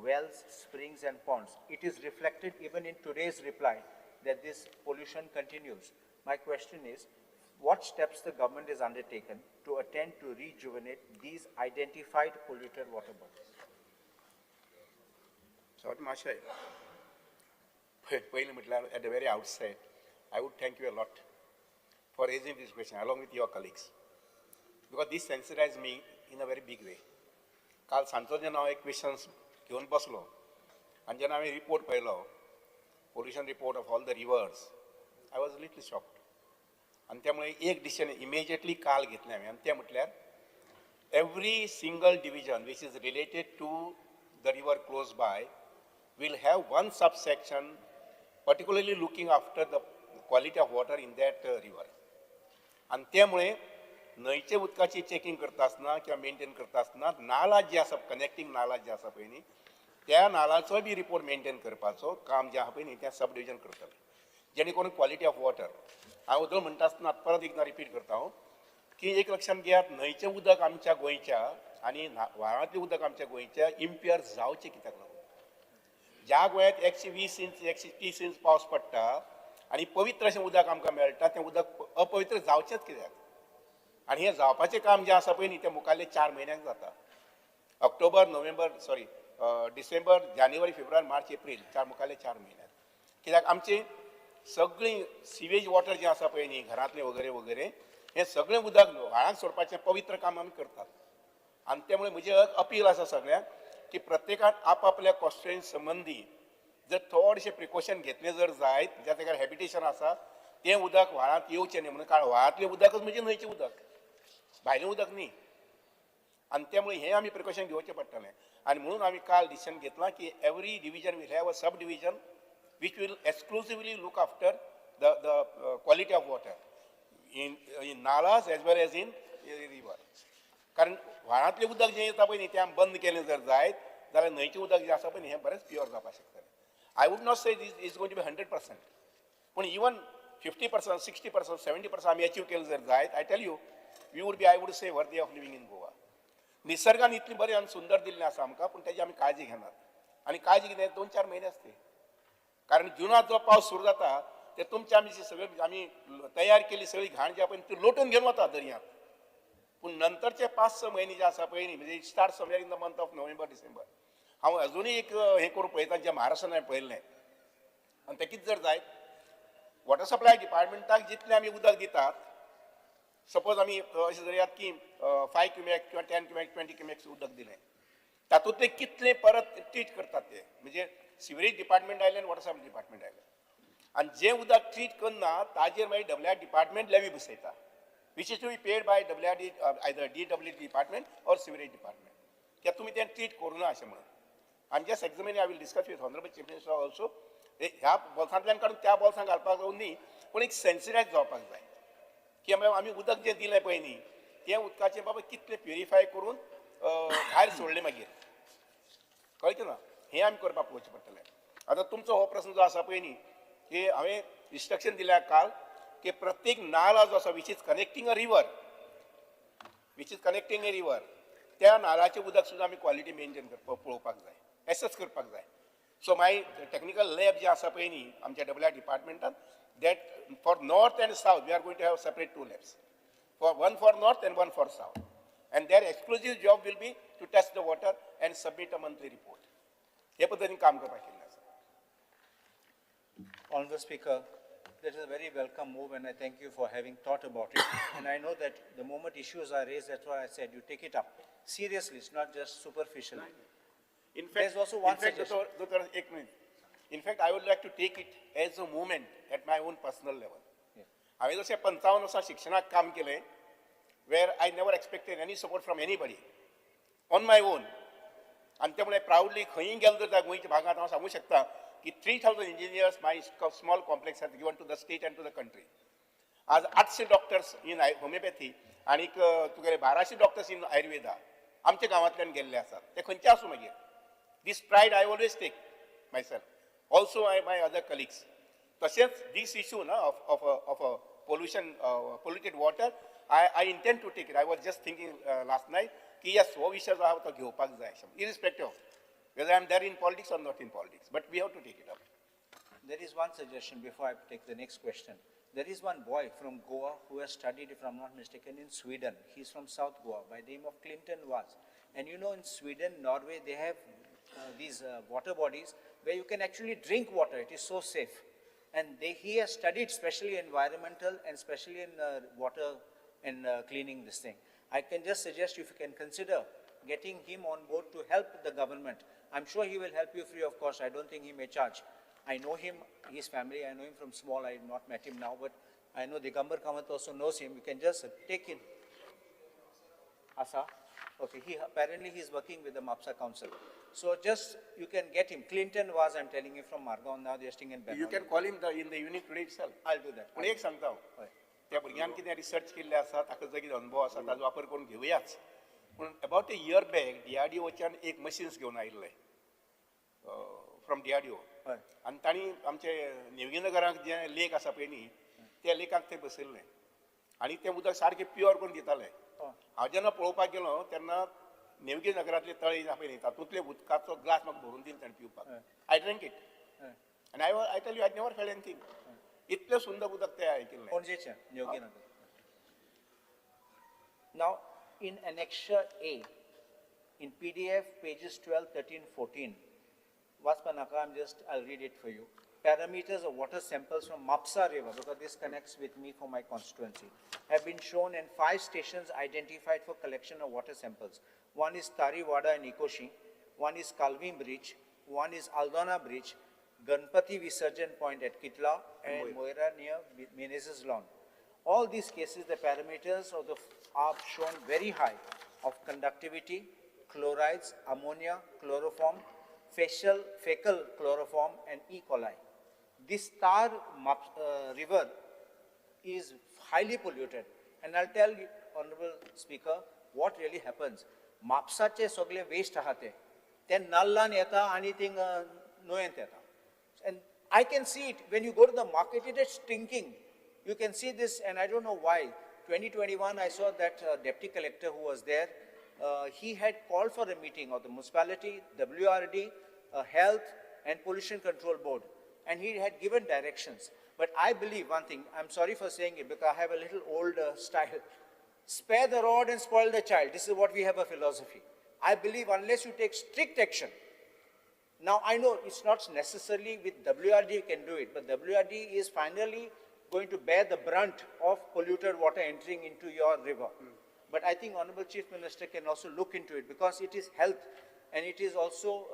wells, springs and ponds. It is reflected even in today's reply that this pollution continues. My question is, what steps the government has undertaken to attend to rejuvenate these identified polluted water bodies? So, Mashay, at the very outset, I would thank you a lot for raising this question along with your colleagues, because this sensitized me in a very big way. काल सांजचो जेन्ना हांव एक questions घेवन बसलो आनी जेन्ना हांवें रिपोर्ट पळयलो, pollution report of all the rivers, I was little shocked. आनी त्यामुळे एक डिसिजन इमिजिएटली काल घेतलें हांवें, आनी तें म्हटल्यार every single division which is related to the river close by will have one subsection particularly looking after the quality of water in that river. आनी त्यामुळे न्हंयचे उदकाची चॅकिंग करता आसतना किंवा मेंटेन करता आसतना नाला जी आसा, कनेक्टींग नाला जी आसा पळय न्ही, त्या नालाचोय बी रिपोर्ट मेंटेन करपाचो काम जें आहा पळय न्ही तें सब डिविजन करतलें, जेणे करून क्वॉलिटी ऑफ वॉटर. हांव उदक म्हणटा आसतना परत एकदां रिपीट करता हांव की एक लक्षांत घेयात, न्हंयचें उदक आमच्या गोंयच्या आनी व्हाळांतलें उदक आमच्या गोंयच्या इम्प्युअर जावचें कित्याक लागून? ज्या गोंयांत 120 इंच 130 इंच पावस पडटा आनी पवित्र अशें उदक आमकां मेळटा, तें उदक अपवित्र जावचेंच कित्याक? आनी हें जावपाचें काम जें आसा पळय न्ही तें मुखारले 4 म्हयन्यांक जाता. ऑक्टोबर, नोव्हेंबर, सॉरी डिसेंबर, जानेवारी, फेब्रुवारी, मार्च, एप्रील, 4 मुखारले 4 म्हयन्याक. कित्याक आमची सगळीं सिवेज वॉटर जें आसा पळय न्ही घरांतलें वगैरे वगैरे हें सगळें उदक व्हाळांत सोडपाचें पवित्र काम आमी करतात. आनी त्यामुळे म्हजें अपील आसा सगळ्यांक की प्रत्येकान आपापल्या कॉन्स्टिट्युएन्सी संबंदी जर थोडेशें प्रिकॉशन घेतलें जर जायत, ज्या जाग्यार हॅबिटेशन आसा तें उदक व्हाळांत येवचें न्ही म्हणून, कारण व्हाळांतलें उदकच म्हणजे न्हंयचें उदक, भायलें उदक न्ही. आनी त्यामुळे हें आमी प्रिकॉशन घेवचें पडटलें. आनी म्हणून आमी काल डिसिजन घेतलां की every division will have a sub division which will exclusively look after the quality of water in nalas as well as in river. कारण व्हाळांतलें उदक जें येता पळय न्ही तें आमी बंद केलें जर जायत जाल्यार न्हंयचें उदक जें आसा पळय न्ही हें बरेंच प्युअर जावपाक शकतलें. I would not say this is going to be 100%, पूण इवन 50%, 60%, 70% आमी अचीव केलें जर जायत, I tell you we would be, I would say, worthy of living in Goa. निसर्गान इतली बरी आनी सुंदर दिल्लें आसा आमकां, पूण तेजी आमी काळजी घेनात. आनी काळजी घेनात 2-4 म्हयने आसते, कारण जुनांत जो पावस सुरू जाता ते तुमच्या आमी सगळी आमी तयार केली सगळी घाण जी आसा ती लोटून घेवन वता दर्यांत. पूण नंतरचे 5-6 म्हयने जे आसा पळय न्ही, म्हणजे start somewhere in the month of November, December. हांव अजुनूय एक हें करूंक पळयता जें महाराष्ट्रान हांवें पळयल्लें. आनी तें कितें जर जायत, वॉटर सप्लाय डिपार्टमेंटाक जितलें आमी उदक दितात, सपोज आमी अशें धरयात की 5 क्युमेक किंवा 10 क्युमेक, 20 क्युमेक्स उदक दिलें, तातूंतलें कितलें परत ट्रीट करतात ते, म्हणजे सिवरेज डिपार्टमेंट आयलें आनी वॉटर सप्लाय डिपार्टमेंट आयलें. आनी जें उदक ट्रीट करना ताजेर मागीर डब्ल्यू आर डिपार्टमेंट लेवी बसयता, which is to be paid by W R D, either D W D department or sewerage department, कित्याक तुमी तें ट्रीट करूं ना अशें म्हणून. आनी just examine I will discuss with honourable chief minister also. ह्या बोल्सांतल्यान काडून त्या बोल्सांत घालपाक न्ही, पूण एक सेन्सिटायज जावपाक जाय की आमी उदक जें दिलें पळय न्ही तें उदकाचें बाबा कितलें प्युरिफाय करून भायर सोडलें मागीर, कळ्ळें ना, हें आमी करपाक पळोवचें पडटलें. आतां तुमचो हो प्रस्न जो आसा पळय न्ही, की हांवें इन्स्ट्रक्शन दिल्या काल की प्रत्येक नाला जो आसा which is connecting a river, which is connecting a river, त्या नालाचें उदक सुद्दां आमी क्वॉलिटी मेनटेन करपाक पळोवपाक जाय, एसएस करपाक जाय. सो माय टॅक्निकल लॅब जें आसा पळय न्ही आमच्या डब्ल्यू आर डिपार्टमेंटान, that for north and south we are going to have separate 2 labs, for one for north and one for south, and their exclusive job will be to test the water and submit a monthly report. हे पद्दतीन काम करपाक केल्लें आसा. Honorable Speaker, that is a very welcome move and I thank you for having thought about it. And I know that the moment issues are raised, that's why I said you take it up seriously, it's not just superficial. In fact, There's also one suggestion. Doctor, एक minute. In fact, I would like to take it as a movement at my own personal level. हांवें जशें 55 वर्सां शिक्षणाक काम केलें, where I never expected any support from anybody, on my own. आनी त्यामुळे प्रावडली खंयी गेलो जर गोंयच्या भागांत हांव सांगूंक शकता की 3000 engineers my small complex has given to the state and to the country. आज 800 डॉक्टर्स इन होमिओपॅथी आनीक तुगेले 1200 डॉक्टर्स इन आयुर्वेदा आमच्या गांवांतल्यान गेल्ले आसात. ते खंयचे आसूं मागीर, this pride I always take myself, also I my other colleagues. तशेंच दीस इशू ना of of a pollution, polluted water, I intend to take it. I was just thinking last night की यस, हो विशय जो आहा तो घेवपाक जाय, irrespective whether I am there in politics or not in politics, but we have to take it up. There is one suggestion before I take the next question. There is one boy from Goa who has studied, if I'm not mistaken, in Sweden. He's from South Goa by the name of Clinton Vaz. And you know, in Sweden, Norway, they have these water bodies where you can actually drink water. It is so safe. And he has studied specially environmental and specially in water and cleaning this thing. I can just suggest if you can consider getting him on board to help the government. I'm sure he will help you free of cost. I don't think he may charge. I know him, his family, I know him from small. I have not met him now, but I know Digambar Kamath also knows him. You can just take him. Asa? Okay, he apparently he is working with the Mapsa Council. So just, you can get him. Clinton was, I'm telling you, from Margaon, now they are staying in Bengaluru. You can call him in the evening today itself. I'll do that. पूण एक सांगता हांव, त्या भुरग्यान कितें research केल्लें आसा, ताका जर कितें अनुभव आसा ताजो वापर करून घेवयाच. पूण about a year back डीआरडीओच्यान एक मशीन्स घेवन आयिल्ले फ्रॉम डीआरडीओ. आनी तांणी आमचे नेवगीनगराक जें लेक आसा पळय न्ही, त्या लेकाक ते बसयल्लें आनी तें उदक सारकें प्युअर करून दिताले. हांव जेन्ना पळोवपाक गेलो तेन्ना नेवगीनगरांतले तळे आसा पळय न्ही, तातूंतले उदकाचो ग्लास म्हाका भरून दिले ताणें पिवपाक. I drink it आनी I tell you I never felt anything. इतलें सुंदर उदक तें आयकिल्लें. पणजेचें Nevginagar. Now, in Annexure A, in PDF pages 12, 13, 14, वाचपा नाका, I'll read it for you. Parameters of water samples from Mapsa River, because this connects with me for my constituency, have been shown in 5 stations identified for collection of water samples. One is Tariwada and Ikoshi, one is Calvin Bridge, one is Aldona Bridge, Ganpati Visarjan Point at Kitla, and Moira near Menezes Lawn. All these cases, the parameters of the are shown very high of conductivity, chlorides, ammonia, chloroform, fecal chloroform, and E. coli. This Tar river is highly polluted. And I'll tell you, Honorable Speaker, what really happens. Mapsache sogle waste आहा ते, ते नाल्लान येता आनी thing न्हंयेंत येता. And I can see it. When you go to the market, it is stinking. You can see this, and I don't know why. 2021, I saw that deputy collector who was there, he had called for a meeting of the municipality, WRD, Health and Pollution Control Board, and he had given directions. But I believe one thing, I'm sorry for saying it because I have a little old style. Spare the rod and spoil the child. This is what we have a philosophy. I believe unless you take strict action. Now I know it's not necessarily with WRD you can do it, but WRD is finally going to bear the brunt of polluted water entering into your river. But I think Honorable Chief Minister can also look into it because it is health and it is also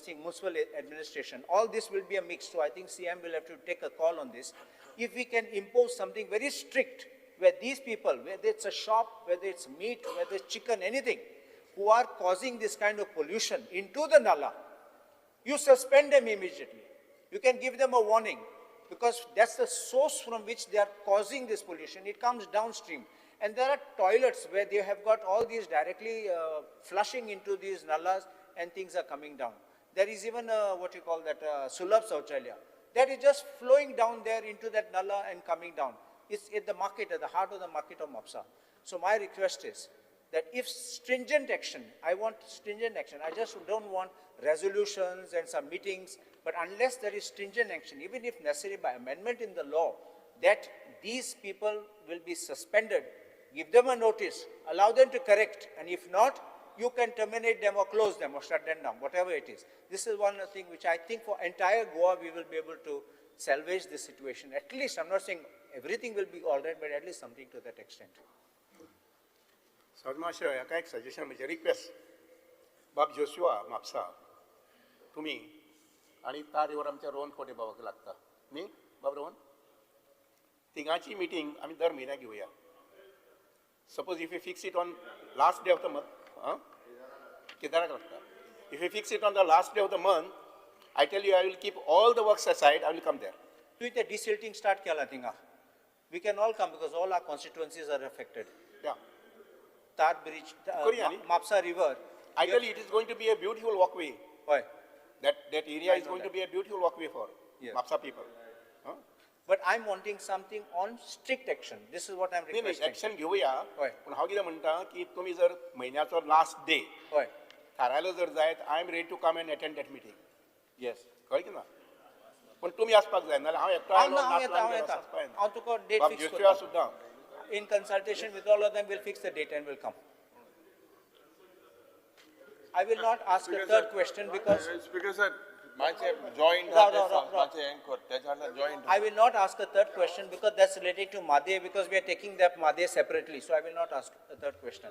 municipal administration. All this will be a mix, so I think CM will have to take a call on this. If we can impose something very strict where these people, whether it's a shop, whether it's meat, whether it's chicken, anything, who are causing this kind of pollution into the nala, you suspend them immediately. You can give them a warning because that's the source from which they are causing this pollution. It comes downstream. And there are toilets where they have got all these directly flushing into these nalas and things are coming down. There is even a, what you call that, Sulabh Sauchalaya. That is just flowing down there into that nala and coming down. It's at the market, at the heart of the market of Mapsa. So my request is that if stringent action, I want stringent action. I just don't want resolutions and some meetings, but unless there is stringent action, even if necessary by amendment in the law, that these people will be suspended, give them a notice, allow them to correct, and if not, you can terminate them or close them or shut them down, whatever it is. This is one thing which I think for entire Goa, we will be able to salvage this situation. At least, I'm not saying everything will be all right, but at least something to that extent. सदमाशय हाका एक suggestion म्हणजे request बाब Joshua Mapusa तुमी आनी तार river आमच्या रोहन खोटे बाबाक लागता न्ही बाब रोहन तिंगाची मिटींग आमी दर म्हयन्याक घेवया. Suppose if you fix it on last day of the month, केदाराक लागता. If you fix it on the last day of the month, I tell you I will keep all the works aside, I will come there. तुवें तें डिसिल्टींग start केलां थिंगा. We can all come because all our constituencies are affected. Yeah. Tar Bridge, Mapsa River. I tell you, it is going to be a beautiful walkway. Why? That area is going to be a beautiful walkway for Mapsa people. Huh? But I'm wanting something on strict action. This is what I'm requesting. Action घेऊया. पण हांव कितें म्हणटा की तुमी जर म्हयन्याचो last day थारायलो जर जायत, I am ready to come and attend that meeting. Yes. कळ्ळें की ना? पण तुमी आसपाक जाय, नाल्यार हांव एकटो आयलो नासलो. हांव तुका डेट फिक्स करता सुद्दां. In consultation with all of them, we'll fix the date and we'll come. I will not ask a third question because... Speaker sir, joint. I will not ask a third question because that's related to Mhadei, because we are taking that Mhadei separately. So I will not ask a third question.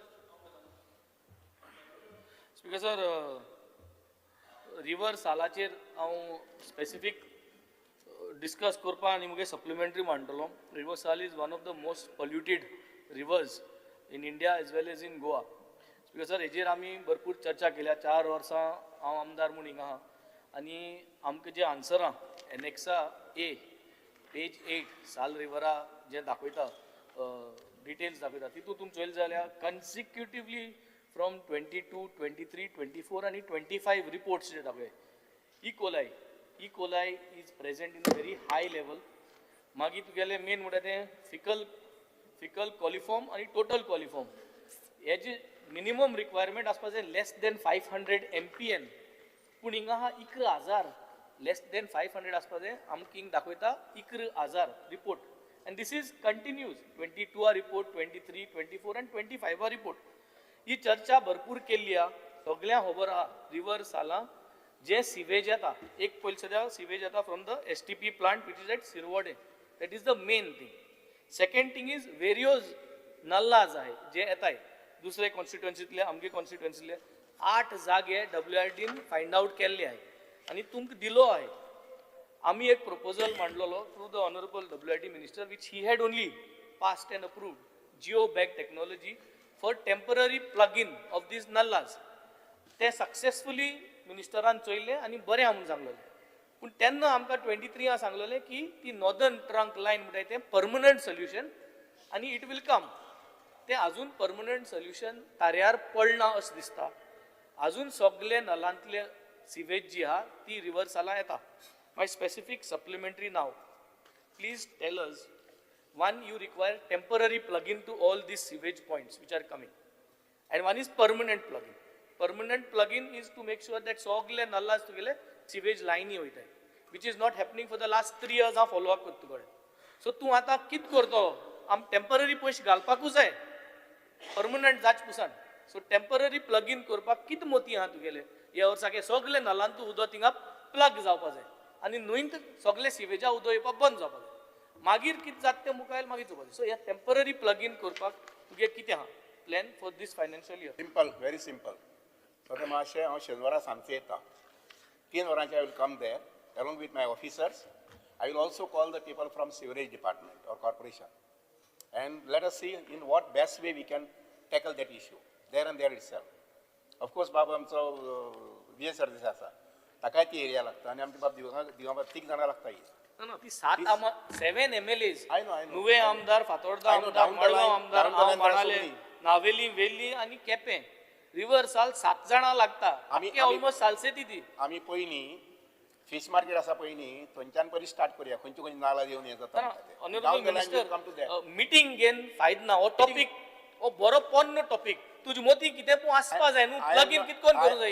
Speaker sir, river सालाचेर हांव specific discuss करपा आनी मुगे supplementary मांडटलो. River Sal is one of the most polluted rivers in India as well as in Goa. Speaker sir, हेजेर आमी भरपूर चर्चा केल्या. 4 वर्सां हांव आमदार म्हूण हिंगा आहा आनी आमकां जे आन्सरां एनेक्सा ए पेज 8 साल रिवरा जे दाखयता, डिटेल्स दाखयता, तितून तुमी चोयलें जाल्यार कन्सिक्युटिवली फ्रॉम 22, 23, 24 आनी 25 रिपोर्ट्स जे दाखय. E coli, E. coli is present in a very high level. मागीर तुगेलें मेन म्हणटा तें फिकल कॉलिफॉर्म आनी टोटल कॉलिफॉर्म. हे जे मिनिमम रिक्वायरमेंट आसपा जाय लेस देन 500 MPN, पूण हिंगा आहा 11,000. लेस देन 500 आसपा जाय, आमकां हिंगा दाखयता 11,000 report. And this is continues 22 report, 23, 24 and 25 report. ही चर्चा भरपूर केल्ली आहा, सगळ्यांक खबर आहा. रिवर साला जे सिवेज येता, एक पयलीं सद्या सिवेज येता from the STP plant which is at Sirvode, that is the main thing. Second thing is various nallahs आहाय जे येताय दुसरे कॉन्स्टिट्युएन्सीतले, आमगे कॉन्स्टिट्युएन्सीतले 8 जागे डब्ल्यूआरडीन फायंड आवट केल्ले आहाय आनी तुमकां दिलो आहाय. आमी एक proposal मांडलेलो through the honourable WRD minister, which he had only passed and approved, geo bag technology for temporary plug in of these nallahs. ते सक्सेसफुली मिनिस्टरान चोयले आनी बरें आहा म्हणून सांगलेलें. पूण तेन्ना आमकां 23 सांगलेलें की ती नॉर्दर्न ट्रंक लायन म्हणटाय तें परमनंट सोल्युशन आनी it will come. तें अजून परमनंट सोल्युशन ताऱ्यार पडना अशें दिसता. अजून सगळे नलांतले सिवेज जी आहा ती रिवर्साला येता. My specific supplementary now, please tell us, one, you require temporary plug-in to all these sewage points which are coming, and one is permanent plug-in. Permanent plug-in is to make sure that सगळे nallahs तुगेले sewage line वयताय, which is not happening for the last 3 years. हांव follow up करता तुगेले. So तूं आतां कित करतलो? आम टेम्पररी पयशे घालपाकूच जाय, परमनंट जाच पुसान. सो टेम्पररी प्लग-इन करपाक कित मोती आहा तुगेले? ह्या वर्साक सगळे नलांतू उदक थिंगा प्लग जावपा जाय आनी न्हंयंत सगळे सिवेजा उदक येवपाक बंद जावपा जाय. मागीर कितें जाता तें मुखार मागीर चोवपाक जाय. सो ह्या टेम्पररी प्लग-इन करपाक तुगे कितें आहा plan for this financial year? Simple, very simple. So मातशें हांव शेनवारा सांजचें येता, 3 वरांचेर I will come there along with my officers. I will also call the people from sewerage department or corporation and let us see in what best way we can tackle that issue there and there itself. Of course बाब आमचो विजय सरदेसाय आसा, ताकाय ती area लागता आनी आमचे बाब दिवंगा 3 जाणां लागता ही. ना ती 7 7 MLAs, नुवे आमदार, फातोर्डा आमदार, मडगांव आमदार, हांव बाणाले, नावेली, वेल्ली आनी केपें, रिवर साल 7 जाणां लागता. आमी ऑलमोस्ट सालसेती ती. आमी पयलीं फिश मार्केट आसा पयलीं थंयच्यान पयलीं स्टार्ट करुया, खंयचे खंयचे नाला येवन हें जाता. ऑनरेबल मिनिस्टर, मिटींग घेवन फायद ना. हो टॉपीक हो बरो पोन्नो टॉपीक. तुजी मोती कितें पूण आसपा जाय न्हू, प्लग इन कितें कोण करूं जाय.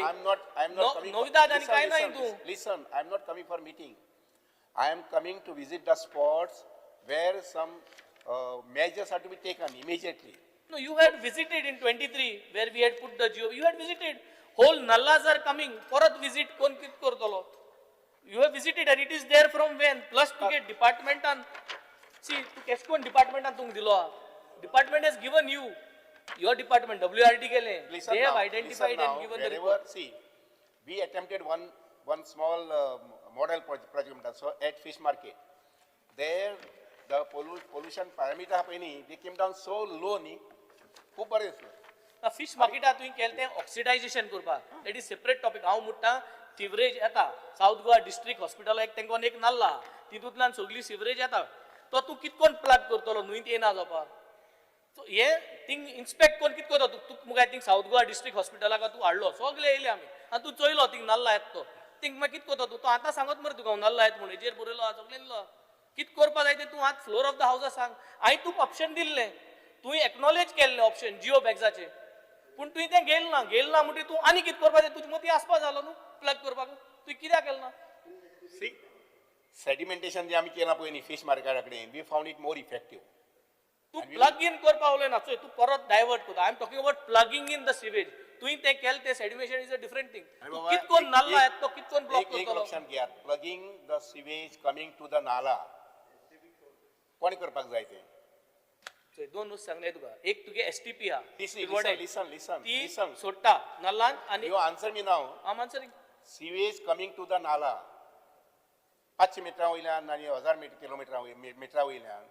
नविदाद आनी कांय ना तूं. Listen, I am not coming for meeting. I am coming to visit the spots where some measures are to be taken immediately. No, you had visited in 23 where we had put the geo. You had visited. Whole nallahs are coming. Parat visit kon kit kartalo. You have visited and it is there from when? Plus to get department on. See, to Keskon department on tung dilo. Department has given you your department WRD kele. They have identified and given the report. See, we attempted one small model project so at fish market. There the pollution parameter happening, they came down so low ni, खूब बरें दिसलें. Fish मार्केटात तुवें केलें तें ऑक्सिडायजेशन करपाक, that is separate topic. हांव म्हणटा sewerage येता सावथ गोवा डिस्ट्रिक्ट हॉस्पिटलाक तांकां एक नाल्ला, तितूंतल्यान सगळी सिवरेज येता, तो तूं कितकोन प्लग करतलो न्हंयत येना जावपाक. सो हे थिंग इन्स्पेक्ट करून कित करता तूं? मुखार थिंग सावथ गोवा डिस्ट्रिक्ट हॉस्पिटलाक तूं हाडलो, सगळे येयले आमी आनी तूं चोयलो थिंग नाल्ला येता तो, थिंग मागीर कित करता तूं? तो आतां सांगत मरे तुका हांव नाल्ला येता म्हूण, हेजेर बरयलो आहा, सगळें दिलो. कित करपा जाय तें तूं आतां फ्लोर ऑफ the हावसा सांग. हांवें तुका ऑप्शन दिल्लें, तुवें एक्नॉलेज केल्लें ऑप्शन जियो बॅग्साचें, पूण तुवें तें गेल ना. गेल ना म्हणटकीर तूं आनी कितें करपा जाय तुजे मतीं आसपा जालो न्हू प्लग करपाक, तुवें कित्याक केलें ना? सी, सेडिमेंटेशन जें आमी केलां पळय न्ही फिश मार्केटा कडेन, we found it more effective. तूं प्लग इन करपा उलयना, चोय तूं परत डायवर्ट करता. I am talking about plugging in the sewage. तुवें तें केलें तें sedimentation is a different thing. तूं कितकोन नाल्ला येता तो कितकोन ब्लॉक करतलो? एक लक्षांत घेयात, plugging the sewage coming to the nala कोण करपाक जाय तें? दोन वस्तू सांगले तुका, एक तुगे एसटीपी आहा, ती सोडटा नाल्लान आनी you answer me now. I am answering. Sewage coming to the nala 500 मिटरां वयल्यान आनी 1000 किलोमिटरां मिटरां वयल्यान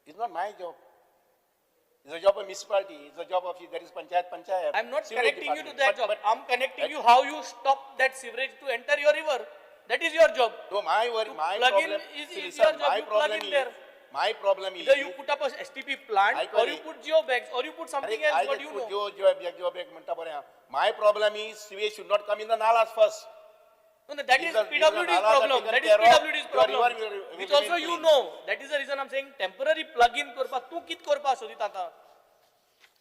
is not my job. It's a job of municipality, it's a job of there is panchayat. I am not connecting you to that job. I am connecting you how you stop that sewerage to enter your river. That is your job. No, my worry, my problem is your job. You plug in there. My problem is either you put up a STP plant or you put geo bags or you put something else. What you know? Geo bag म्हणता बरें. My problem is sewage should not come in the nalas first. No, no, that is PWD's problem. That is PWD's problem. Which also you know. That is the reason I'm saying temporary plug-in करपाक तूं कित करपाक सोदिता आतां?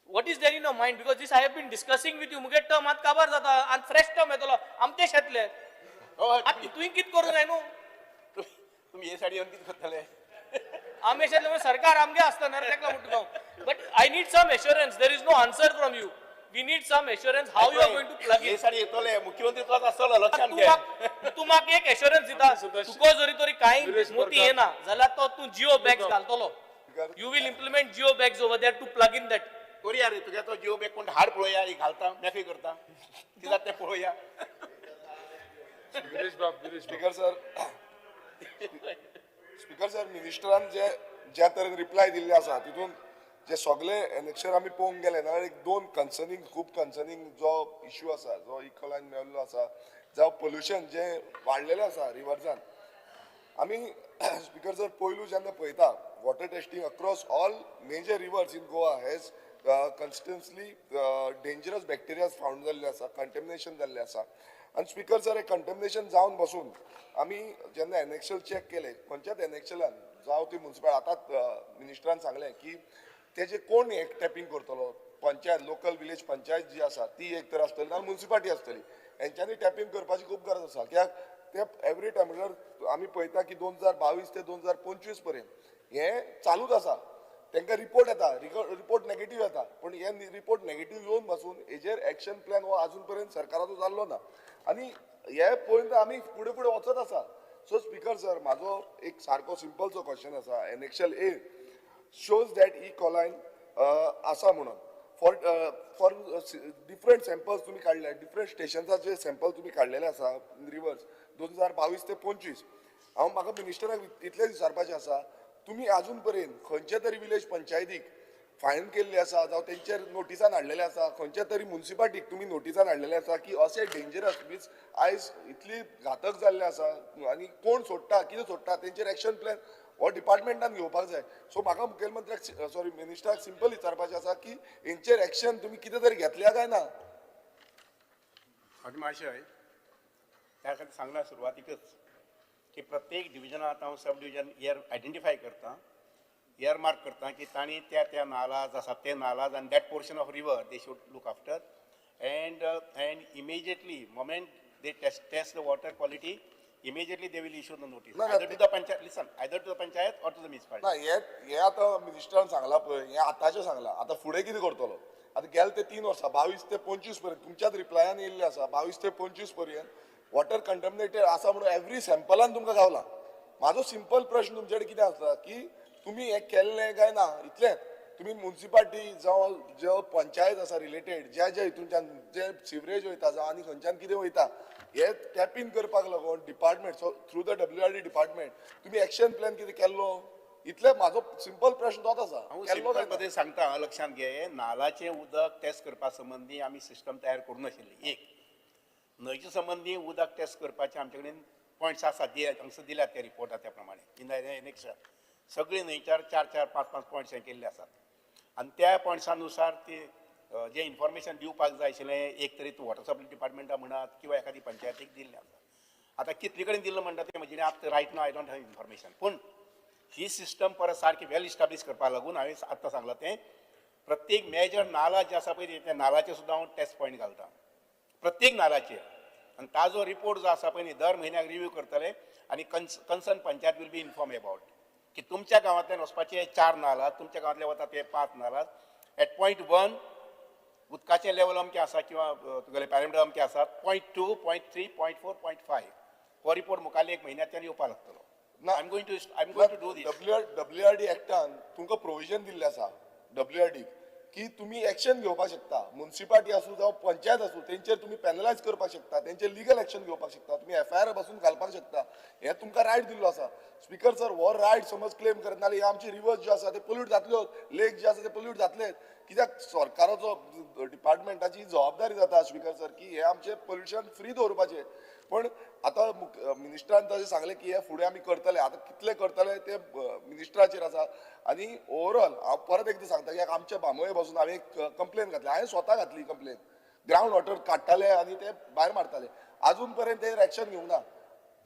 What is there in your mind? Because this I have been discussing with you. मुगे term आतां काबार जाता आनी फ्रेश टर्म येतलो आमचे शेतले. आतां तुवें कित करूं जाय न्हू? तुमी हे सायडीन येवन कित करतले? आमी अशें सरकार आमगे आसता न्ही रे, तेका लागून म्हणटा हांव. But I need some assurance. There is no answer from you. We need some assurance how you are going to plug हे in. साडी येतले मुख्यमंत्री तुलाच आसतलो लक्षात तूं घे. तूं म्हाका एक एश्योरन्स दिता, तुका जरी तरी कांय विरेश मोती बोरकार. येना जाल्यार तो तूं जिओ बॅग्स घालतलो. You will implement geo bags over there to plug in that. करुया रे तुगे तो जिओ बॅग कोण हाड पळोवया, ही घालता मेकळी करता कितें जाता तें पळोवया. विरेश बाब, विरेश बाब. स्पीकर सर, स्पीकर सर, मिनिस्टरान जे ज्या तरेन रिप्लाय दिल्ले आसा तितून जे सगळे एनेक्शर आमी पळोवंक गेले जाल्यार एक दोन कन्सर्निंग, खूब कन्सर्निंग जो इश्यू आसा, जो इकोलायन मेळिल्लो आसा जावं पोल्युशन जें वाडलेलें आसा रिवर्सान. आमी स्पीकर सर पयलू जेन्ना पळयता water testing across all major rivers in Goa has consistently dangerous bacterias found जाल्ले आसा, कंटेमिनेशन जाल्लें आसा. आनी स्पीकर सर हे कंटेमिनेशन जावन बसून आमी जेन्ना एनेक्शल चॅक केले खंयच्याच एनेक्शलान जावं ती मुन्सिपाल, आतां मिनिस्टरान सांगलें की तेजे कोण एक टॅपींग करतलो, पंचायत, लोकल विलेज पंचायत जी आसा ती एक तर आसतली ना मुन्सिपालिटी आसतली, हेंच्यांनी टॅपींग करपाची खूब गरज आसा. कित्याक ते एवरी टायम म्हणल्यार आमी पळयता की 2022 ते 2025 पर्यंत हें चालूच आसा. तांकां रिपोर्ट येता, रिपोर्ट नेगेटीव येता, पूण हे रिपोर्ट नेगेटीव येवन बसून हेजेर एक्शन प्लॅन हो आजून पर्यंत सरकाराचो जाल्लो ना आनी हे पळोवन आमी फुडें फुडें वचत आसा. सो स्पीकर सर म्हाजो एक सारको सिंपलसो क्वेश्चन आसा, Annexure A shows that E coli आसा म्हणून फॉर फॉर डिफरंट सॅम्पल्स तुमी काडले, डिफरंट स्टेशन्साचे सॅम्पल तुमी काडलेले आसा रिवर्स 2022 ते 25. हांव म्हाका मिनिस्टराक इतलेंच विचारपाचें आसा, तुमी आजून पर्यंत खंयच्या तरी विलेज पंचायतीक फायन केल्ली आसा जावं तेंचेर नोटिसान हाडलेले आसा, खंयच्या तरी मुन्सिपालिटीक तुमी नोटिसान हाडलेले आसा की अशें डेंजरस मीन्स आयज इतली घातक जाल्लें आसा आनी कोण सोडटा कितें सोडटा तेंचेर एक्शन प्लॅन हो डिपार्टमेंटान घेवपाक जाय. सो म्हाका मुखेलमंत्र्याक सॉरी मिनिस्टराक सिंपल विचारपाचें आसा की हेंचेर एक्शन तुमी कितें तरी घेतल्या काय ना? म्हजें माशय त्या खातीर सांगलां सुरवातीकच की प्रत्येक डिविजनांत हांव सब डिविजन इयर आयडेंटिफाय करता, इयर मार्क करता की तांणी त्या त्या नालाज आसा ते नालाज आनी that portion of river they should look after and immediately moment they test the water quality immediately they will issue the notice ना, ना, either to the panchayat, listen, either to the panchayat or to the municipality. ना हे हे आतां मिनिस्टरान सांगलां पळय, हें आतांचें सांगलां, आतां फुडें कितें करतलो? आतां गेले ते 3 वर्सां 22 ते 25 पर्यंत तुमच्याच रिप्लायान येयल्लें आसा, 22 ते 25 पर्यंत वॉटर कंटेमिनेटेड आसा म्हणून एवरी सॅम्पलान तुमकां गावला. म्हाजो सिंपल प्रश्न तुमचे कडेन कितें आसा की तुमी हें केल्लें काय ना इतलेंच. तुमी मुन्सिपालिटी जावं ज्यो पंचायत आसा रिलेटेड ज्या ज्या हितूनच्यान जे सिवरेज वयता जावं आनी खंयच्यान कितें वयता हे टॅपींग करपाक लागून department, so through the WRD department तुमी एक्शन प्लॅन कितें केल्लो? इतलें म्हाजो सिंपल प्रश्न तोच आसा, हांव केल्लो सिंपल काय ना? पद्दतीन सांगता, लक्षांत घे. नालाचें उदक टेस्ट करपा संबंदी आमी सिस्टम तयार करूं नाशिल्ली. एक न्हंयचे संबंदी उदक टेस्ट करपाचे आमचे कडेन पॉयंट्स आसात, हांगसर दिल्यात ते रिपोर्टा त्या प्रमाणे इन एनेक्शर सगळे न्हंयच्यार 4 4 5 5 पॉयंट्स हे केल्ले आसात आनी त्या पॉयंट्सा नुसार ते जें इन्फॉर्मेशन दिवपाक जाय आशिल्लें एक तरी वॉटर सप्लाय डिपार्टमेंटा म्हणात किंवा एखादी पंचायतीक दिल्लें आसा. आतां कितले कडेन दिल्लें म्हणटा तें म्हजे आतां right now I don't have information. पूण ही सिस्टम परत सारकी वेल इस्टाब्लीश करपाक लागून हांवें आत्तां सांगलां तें प्रत्येक मेजर नाला जे आसा पळय त्या नालाचेर सुद्दां हांव टेस्ट पॉयंट घालता प्रत्येक नालाचेर आनी ताजो रिपोर्ट जो आसा पळय न्ही दर म्हयन्याक रिव्यू करतले आनी concern panchayat will be inform about की तुमच्या गांवांतल्यान वचपाचे 4 नाला, तुमच्या गांवांतले वता ते 5 नाला, एट पॉयंट 1 उदकाचें लेवल अमकें आसा किंवा तुगेले पॅरामिटर अमके आसात, 0.2 0.3 0.4 0.5 हो रिपोर्ट मुखारले एक म्हयन्यांतल्यान येवपाक लागतलो. ना. I am going to do this. WRD एक्टान तुमकां प्रोविजन दिल्लें आसा डब्ल्यू आर डी की तुमी एक्शन घेवपाक शकता, मुन्सिपालिटी आसूं जावं पंचायत आसूं तेंचेर तुमी पेनलायज करपाक शकता, तेंचेर लिगल एक्शन घेवपाक शकता, तुमी एफआयआर पासून घालपाक शकता, हें तुमकां रायट दिल्लो आसा. स्पीकर सर हो रायट समज क्लेम करत नाजाल्यार हे आमचे रिवर्स जे आसा ते पोल्यूट जातल्योच, लेक जे आसा ते पोल्यूट जातलेच. कित्याक सरकाराचो डिपार्टमेंटाची जबाबदारी जाता स्पीकर सर की हे आमचे पोल्युशन फ्री दवरपाचें. पण आतां मिनिस्टरान तशें सांगलें की हे फुडें आमी करतले, आतां कितले करतले ते मिनिस्टराचेर आसा. आनी ओवरऑल हांव परत एकदां सांगता की आमच्या बांबोळे पासून हांवें एक कंप्लेन घातली, हांवें स्वता घातली कंप्लेन, ग्रावंड वॉटर काडटाले आनी ते भायर मारताले, आजून पर्यंत तेजेर एक्शन घेवंक ना.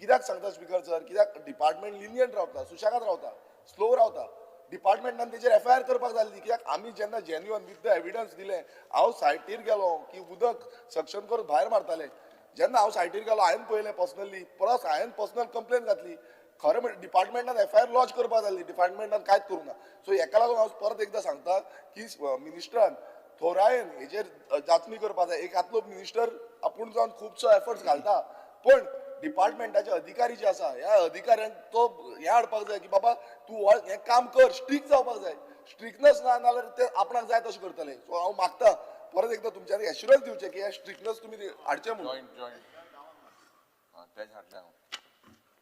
कित्याक सांगता स्पीकर सर, कित्याक डिपार्टमेंट लिनियंट रावता, सुशेगाद रावता, स्लो रावता, डिपार्टमेंटान तेजेर एफआयआर करपाक जाय आसली. कित्याक आमी जेन्ना जेन्युअन विथ the evidence दिलें, हांव सायटीर गेलो की उदक सक्शन करून भायर मारताले, जेन्ना हांव सायटीर गेलो हांवें पळयलें पर्सनली, प्लस हांवें पर्सनल कंप्लेन घातली, खरें म्हणजे डिपार्टमेंटान एफआयआर लॉज करपाक जाल्ली, डिपार्टमेंटान कांयच करूंक ना. सो हेका लागून हांव परत एकदां सांगता की मिनिस्टरान थोरायेन हेजेर जाचणी करपाक जाय. एक आतलो मिनिस्टर आपूण जावन खुबसो एफर्ट्स घालता, पण डिपार्टमेंटाचे अधिकारी जे आसा ह्या अधिकाऱ्यांक तो हें हाडपाक जाय की बाबा तूं हें काम कर, स्ट्रीक जावपाक जाय. स्ट्रिकनस ना नाल्यार ते आपणाक जाय तशें करतले. सो हांव मागता परत एकदां तुमच्यांनी एश्युरन्स दिवचें की हें स्ट्रिकनस तुमी हाडचें म्हणून.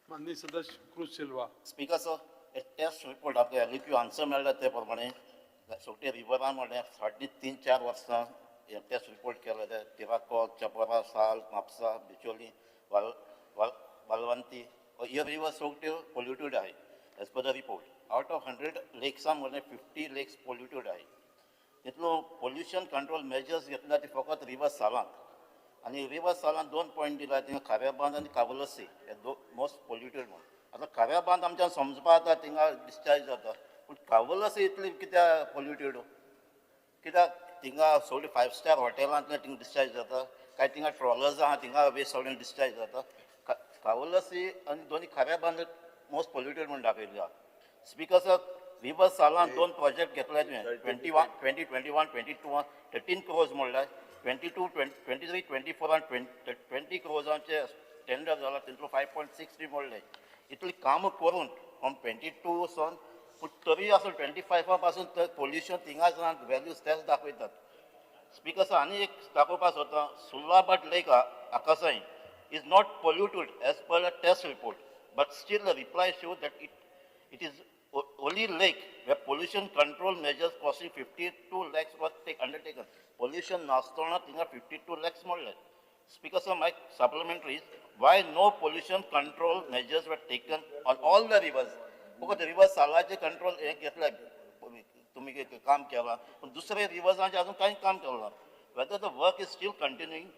माननीय सदस्य क्रूज सिल्वा. स्पीकर सर, हे टेस्ट रिपोर्ट आपल्या एल आन्सर मेळ्ळा ते प्रमाणे सोगटे रिवरान म्हणल्यार फाटलीं 3-4 वर्सां हे टेस्ट रिपोर्ट केले ते तिराकोल, चपोरा, साल, म्हापसा, बिचोली, वालवंती ह्यो रिवर सोगट्यो पोल्युटेड आहाय as per the report. Out of 100 लेक्सां म्हणल्यार 50 लेक्स पोल्युटेड आहाय. तितलो पोल्युशन कंट्रोल मेजर्स घेतला ते फकत रिवर सालांत, आनी रिवर सालांत 2 पॉयंट दिला थिंगा खाऱ्या बांद आनी कावलसी हे मोस्ट पोल्युटेड म्हणून. आतां खाऱ्या बांद आमच्यान समजपा जाता थिंगा डिस्चार्ज जाता, पूण कावलसी इतली कित्याक पोल्युटेड? कित्याक थिंगा सगळीं 5 स्टार हॉटेलांतल्यान थिंगा डिस्चार्ज जाता, काय थिंगा ट्रॉलर्स आहा थिंगा वेस्ट सगळें डिस्चार्ज जाता. कावलसी आनी दोनी खाऱ्या बांद मोस्ट पोल्युटेड म्हणून दाखयल्ली आहा. स्पीकर सर, रिवर सालान 2 प्रोजेक्ट घेतले तुवें, 21, 2021, 22 13 क्रोर्स म्हणल्यार 22, 23, 24 20 क्रोर्सांचे टेंडर जाला, तितलो 5.63 म्हणले. इतली कामां करून फ्रॉम 22 सन पूण तरी आसून 25 पासून पोल्युशन थिंगाच ना, व्हॅल्यूज तेच दाखयतात. स्पीकर सर, आनी एक दाखोवपाक सोदता, सुर्लाभाट लेक आकासाई is not polluted as per the test report, but still the reply show that it is only lake where pollution control measures costing 52 lakhs was undertaken. Pollution नासतना थिंगा 52 lakhs म्हणले. Speaker sir, my supplementary is why no pollution control measures were taken on all the rivers? फकत river सालाचे control हे घेतले तुमी काम केलां, पूण दुसरे रिवर्सांचे अजून कांय काम केलें ना. Whether the work is still continuing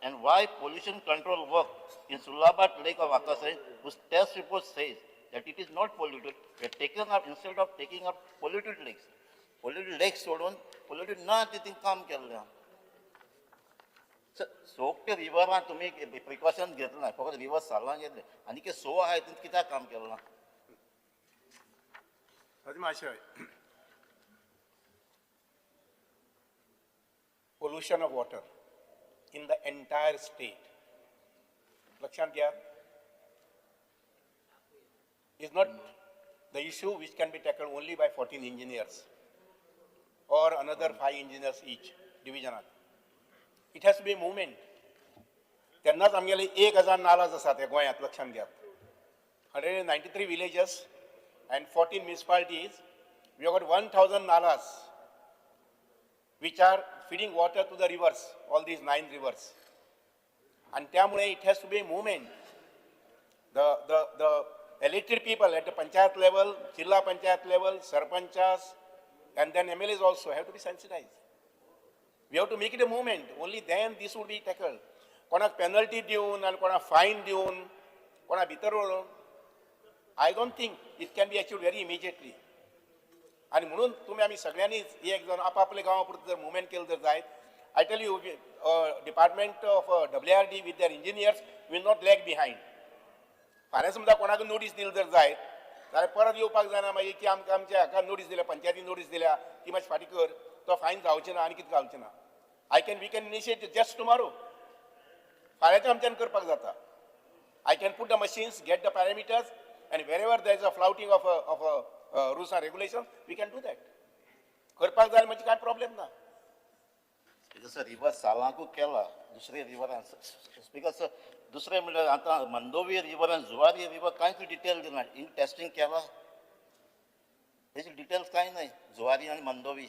and why pollution control work in Surlabhat lake of Akasai, whose test report says that it is not polluted, were taken up instead of taking up polluted lakes. Polluted lakes सोडून polluted ना तितून काम केल्लें. सोगटे रिवरान तुमी precaution घेतलें ना, फकत river सालान घेतलें आनी की सो आहाय तितून कित्याक काम केलें ना? माशय, pollution of water in the entire state, लक्षांत घ्या, is not the issue which can be tackled only by 14 engineers or another 5 engineers each division. It has to be a movement. तेन्नाच आमगेले 1000 नालाज आसात हे गोंयांत, लक्षांत घेयात. 193 villages and 14 municipalities, we have got 1000 nalas which are feeding water to the rivers, all these 9 rivers. And त्यामुळे it has to be a movement. The elected people at the panchayat level, Jilla Panchayat level, sarpanchas, and then MLAs also have to be sensitized. We have to make it a movement. Only then this would be tackled. कोणाक penalty दिवन आनी कोणाक fine दिवन कोणा भितर वळोवन, I don't think it can be achieved very immediately. आनी म्हणून तुमी आमी सगळ्यांनीच एक जावन आपापल्या गांवा पुरतें जर मुवमेंट केलें जर जायत, I tell you, department of WRD with their engineers will not lag behind. फाल्यां समजा कोणाक नोटीस दिली जर जायत जाल्यार परत येवपाक जायना मागीर की आमकां आमच्या हाका नोटीस दिल्या, पंचायतीन नोटीस दिल्या ती मातशी फाटीं कर, तो फायन जावचें ना आनी कितें जावचें ना. We can initiate just tomorrow. फाल्यांचें आमच्यान करपाक जाता. I can put the machines, get the parameters, and wherever there is a flouting of rules and regulation, we can do that. करपाक जाय म्हणजे काय प्रॉब्लेम ना. स्पीकर सर, रिवर सालांकू केला, दुसरे रिवरान. स्पीकर सर, दुसरें म्हणल्यार आतां मंदोवी रिवर आनी जुवारी रिवर कांयच डिटेल दिना. इन टेस्टिंग केला तेजी डिटेल्स कांय नाय. जुवारी आनी मंदोवी,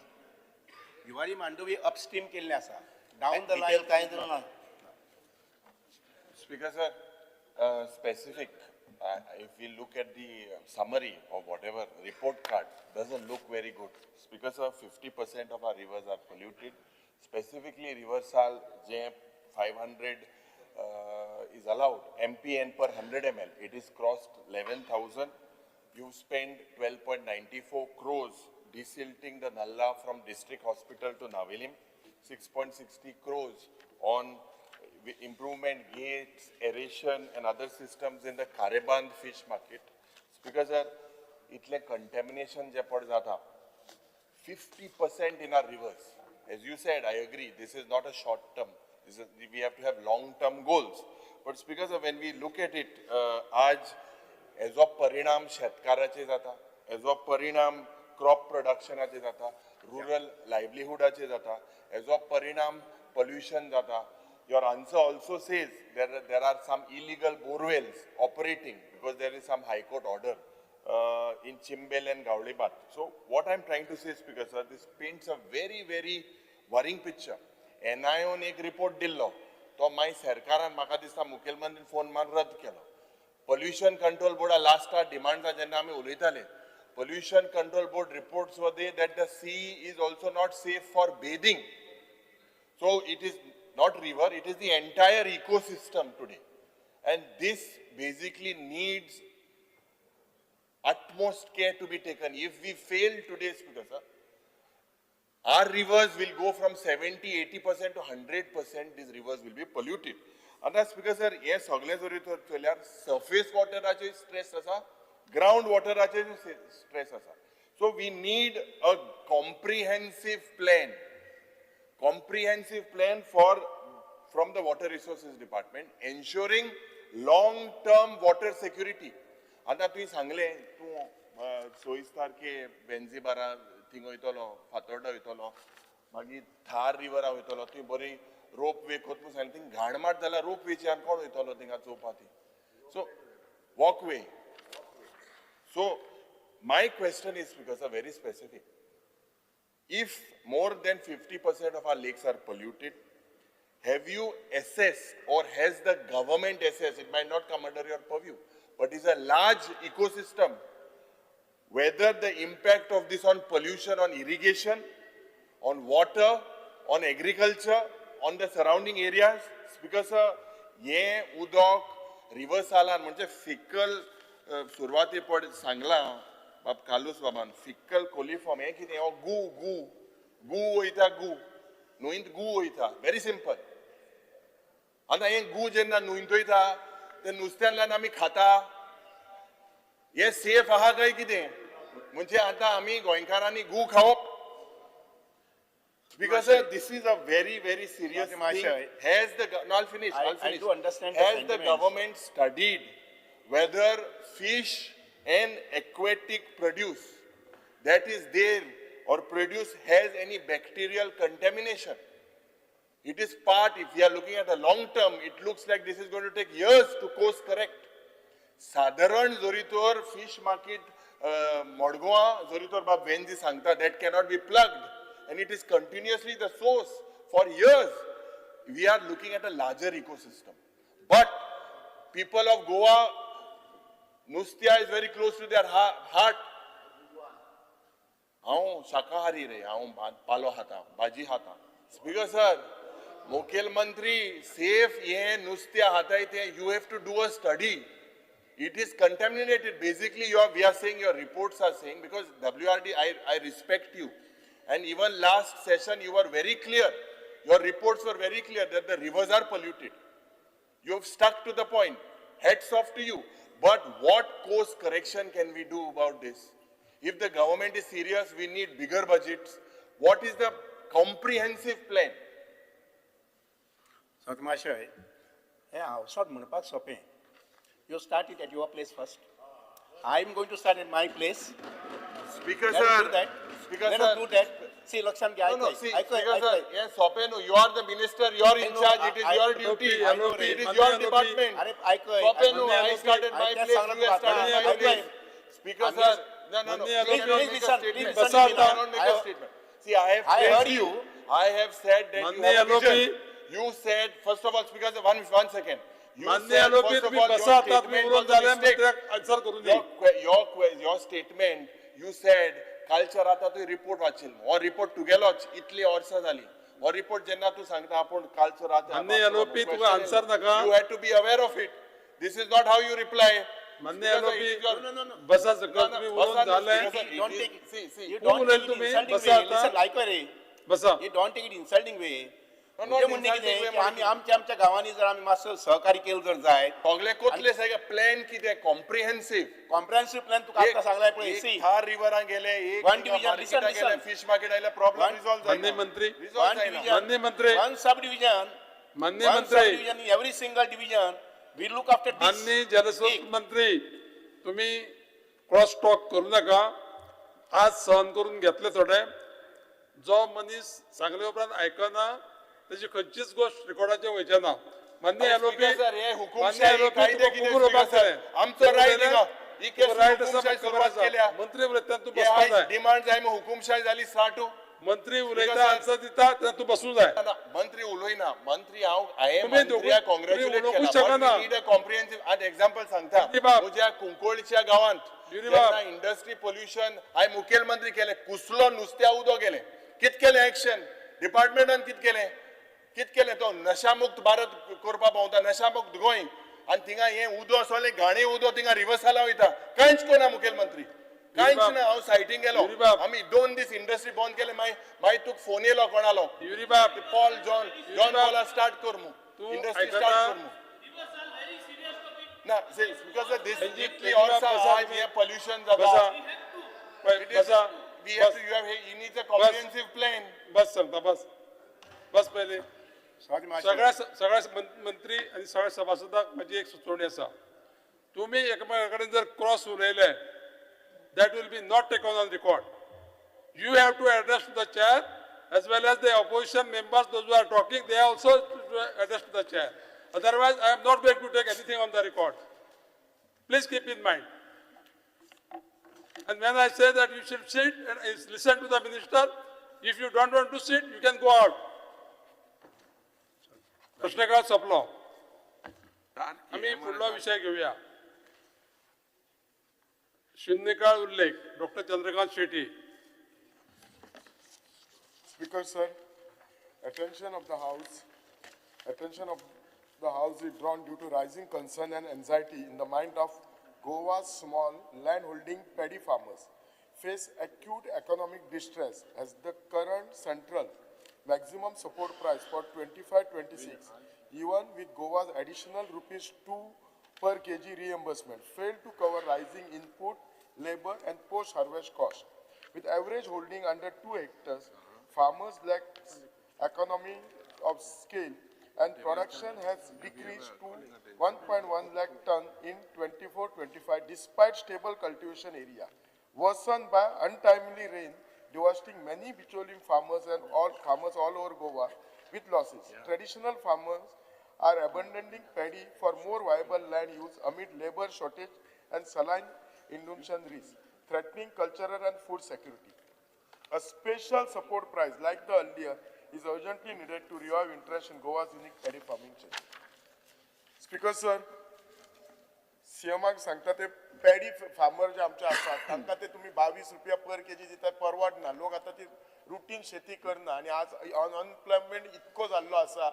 जुवारी मांडोवी अपस्ट्रीम केल्लें आसा, down the detail कांय दिना. Speaker sir, specific, if we look at the summary of whatever report card, doesn't look very good. Speaker sir, 50% of our rivers are polluted. Specifically, River Sal, J 500 is allowed, MPN per 100 ml. It is crossed 11,000. You spend 12.94 crores desilting the Nalla from district hospital to Navelim, 6.60 crores on improvement gates, aeration and other systems in the Kareband fish market. Speaker sir, इतलें contamination जें पड जाता, 50% in our rivers. As you said, I agree, this is not a short term. This is, we have to have long term goals. But Speaker sir, when we look at it, आज हेजो परिणाम शेतकाराचेर जाता, हेजो परिणाम crop प्रोडक्शनाचेर जाता, rural लायवलीहुडाचेर जाता, हेजो परिणाम पोल्युशन जाता. Your answer also says there are some illegal borewells operating because there is some high court order in Chimbel and Gaulibat. So what I'm trying to say, Speaker sir, this paints a very, very worrying picture. NIO न एक report दिल्लो, तो मागीर सरकारान म्हाका दिसता मुखेलमंत्रीन phone मारून रद्द केलो. पोल्युशन कंट्रोल बोर्डा लास्टा डिमांडा जेन्ना आमी उलयताले, Pollution Control Board reports were there that the sea is also not safe for bathing. So it is not river, it is the entire ecosystem today. And this basically needs utmost care to be taken. If we fail today, Speaker sir, our rivers will go from 70-80% to 100%, these rivers will be polluted. आतां speaker sir, हे सगळें जरी तर चोयल्यार surface वॉटराचेर stress आसा, ground वॉटराचेर stress आसा. So we need a comprehensive plan, comprehensive plan for from the Water Resources Department ensuring long term water security. आतां तुवें सांगलें, तूं चोवीस तारखे बेंजीबारा थिंग वयतलो, फातोर्डा वयतलो, मागीर थार रिवरा वयतलो. तुवें बरी रोप वे कोत म्हूण सांगलें. थिंग घाण मार जाल्यार रोप वेच्यान कोण वयतलो थिंगा चोवपा ती? So walkway. So my question is, because are very specific, if more than 50% of our lakes are polluted, have you assessed or has the government assessed, it might not come under your purview, but it's a large ecosystem, whether the impact of this on pollution, on irrigation, on water, on agriculture, on the surrounding areas? Because हें उदक रिवर्सालान म्हणजे fickle, सुरवाती पड सांगलां बाब कार्लूस बाबान, fickle coliform हें कितें? हो गू, गू, गू वयता, गू न्हंयंत गू वयता, व्हेरी सिंपल. आतां हें गू जेन्ना न्हंयंत वयता, तें नुस्त्यांतल्यान आमी खाता, हें सेफ आहा काय कितें? म्हणजे आतां आमी गोंयकारांनी गू खावप? Because sir, this is a very, very serious thing. Mahashay. Has the no, I'll finish. I'll I finish. Do understand the Has the sentiments. Government studied whether fish and aquatic produce that is there or produce has any bacterial contamination? It is part, if we are looking at the long term, it looks like this is going to take years to course correct. सादारण जरी तर fish market मडगांवां जरी तर बाब वेंजी सांगता, that cannot be plugged and it is continuously the source for years. We are looking at a larger ecosystem, but people of Goa, नुस्त्या is very close to their heart. हांव शाकाहारी रे, हांव पालो खाता, भाजी खाता. स्पीकर सर, मुखेलमंत्री, सेफ हें नुस्त्या खाताय तें, you have to do a study. It is contaminated. Basically, you are, we are saying, your reports are saying, because WRD, I respect you. And even last session, you were very clear. Your reports were very clear that the rivers are polluted. You have stuck to the point. Hats off to you. But what course correction can we do about this? If the government is serious, we need bigger budgets. What is the comprehensive plan? सतमाशय, हें हावसात म्हणपाक सोंपें. You start it at your place first. I am going to start at my place. Speaker Let us sir, do that. Speaker Let sir, us do that. See, लक्षात घ्या. No, आयकय, see, आयकय, Speaker sir, आयकय. हें सोंपें न्हू. You are the minister, you are in No, charge, it is your duty. I know It is रे. Your department. अरे आयकय. सोंपें न्हू, मान्य I started my I place, सांगला you have तुका. started my आयकय. place. Speaker sir, no. मान्य You cannot Please make a listen, statement. please listen to me You now. cannot make a statement. See, I have I praised heard you. I have said that you मान्य have आरोपी. vision. You said, first of all, Speaker sir, one second. You मान्य said, आरोपी, first of तुम्ही all, your बसा आता. तुम्ही statement उलोवन was a जालें, mistake. मंत्र्याक आन्सर करून दी. Your statement, you said, कालच्या राता तुवें रिपोर्ट वाचिल्लो. हो रिपोर्ट तुगेलोच, इतली वर्सां जाली. हो रिपोर्ट जेन्ना तूं सांगता आपूण कालचो रात मान्य आरोपी, तुका आन्सर नाका. You had to be aware of it. This is not how you reply. मान्य आरोपी, बसा सकल. तुम्ही उलोवन जालें. Don't take it. See, see. You कोण don't उलयले take it तुम्ही? insulting बसा way. आता. Listen, आयकय रे. बसा. You don't take it insulting way. म्हजें म्हणणें कितें की आमी आमच्या आमच्या गांवांनी जर आमी मातसो सहकार्य केलें जर जायत, सगळे कोतले सगळे प्लॅन कितें कॉम्प्रिहेन्सीव, कॉम्प्रिहेन्सीव प्लॅन तुका आतां सांगलाय पळय, सी थार रिवरां गेले, एक One division, listen, गेले, listen. Fish market आयले, प्रॉब्लेम रिजॉल्व माननीय जायना, मंत्री, रिजॉल्व वन जायना. डिव्हिजन, माननीय मंत्री, वन सब डिव्हिजन, माननीय वन सब मंत्री, division, every single division we look after this. माननीय जलस्रोत मंत्री, तुम्ही क्रॉस टॉक करू नका. आज सहन करून घेतले थोडे. जो मनीस सांगले उपरांत आयकना तेजी खंयचीच गोश्ट रिकॉर्डाचेर वयचे ना. माननीय एलओपी, स्पीकर सर, हे माननीय हुकुमशाही एलओपी, कायदे तुका कितें खूब उलोवपाक स्पीकर सर? जाय. आमचो रायट हिंगा. ही केस रायट आसा, हुकुमशाही खबर सुरवात आसा. केल्या. मंत्री उलयता तेन्ना तूं हे बसपाक आयज जाय. डिमांड जाय मग हुकुमशाही जाली स्टार्ट. मंत्री उलयता, सर. आन्सर दिता तेन्ना तूं बसूंक जाय. ना, मंत्री उलयना. मंत्री हांव हांवें तुमी दोगूय- मंत्र्याक तुमी कॉंग्रॅच्युलेट उलोवंकूच केला. शकना. Need a comprehensive. आज एक्झाम्पल सांगता, युरी बाब. म्हज्या कुंकळच्या गांवांत युरी बाब. जेन्ना इंडस्ट्री पोल्युशन हांवें मुखेलमंत्री केलें, कुसलो नुस्त्या उदक गेलें, कित केलें एक्शन डिपार्टमेंटान, कित केलें, कित केलें? तो नशामुक्त भारत करपा भोंवता, नशामुक्त गोंय, आनी थिंगा हें उदक सगळें घाणे उदक थिंगा रिवर्साला वयता. कांयच कोना मुखेलमंत्री, कांयच बाब. ना. हांव सायटींग गेलो, युरी बाब. आमी 2 दीस इंडस्ट्री बंद केले. मागीर मागीर तुका फोन येयलो कोणालो, युरी बाब, पॉल जॉन, जॉन बाब. पॉला स्टार्ट कर मु, तूं इंडस्ट्री आयकता? स्टार्ट कर मु. ना, because this तेंची- इतली तेंची बाब वर्सां बसा आज तुमी. हें पोल्युशन बसा. जाता. पळय, बसा. We have bus. To, you have, he needs a comprehensive plan. बस सांगता, बस बस पयलीं. सगळ्या सगळ्या मंत्री आनी सगळ्या सभासदांक म्हजी एक सुचोवणी आसा. तुमी एकामेका कडेन जर क्रॉस उलयले, that will be not taken on record. You have to address to the chair as well as the opposition members, those who are talking, they also to address to the chair. Otherwise, I am not going to take anything on the record. Please keep in mind. And when I say that you should sit and listen to the minister, if you don't want to sit, you can go out. प्रश्नकाळ संपलो. आमी फुडलो विशय घेवया. शून्यकाळ उल्लेख, doctor Chandrakant Shetty. Speaker sir, attention of the House, attention of the House is drawn due to rising concern and anxiety in the mind of Goa's small landholding paddy farmers face acute economic distress as the current central maximum support price for 25-26, even with Goa's additional rupees 2 per kg reimbursement, failed to cover rising input, labor and post-harvest cost. With average holding under 2 hectares, farmers lack economy of scale and production has decreased to 1.1 lakh ton in 24-25 despite stable cultivation area, worsened by untimely rain devastating many Bicholim farmers and all farmers all over Goa with losses. Traditional farmers are abandoning paddy for more viable land use amid labor shortage and saline inundation risk, threatening cultural and food security. A special support price like the earlier is urgently needed to revive interest in Goa's unique paddy farming chain. Speaker sir, सीएमाक सांगता ते paddy farmer जे आमचे आसात तांकां ते तुमी 22 रुपया पर KG दितात, परवडना. लोक आतां ती रुटीन शेती करना आनी आज अनएम्प्लॉयमेंट इतको जाल्लो आसा,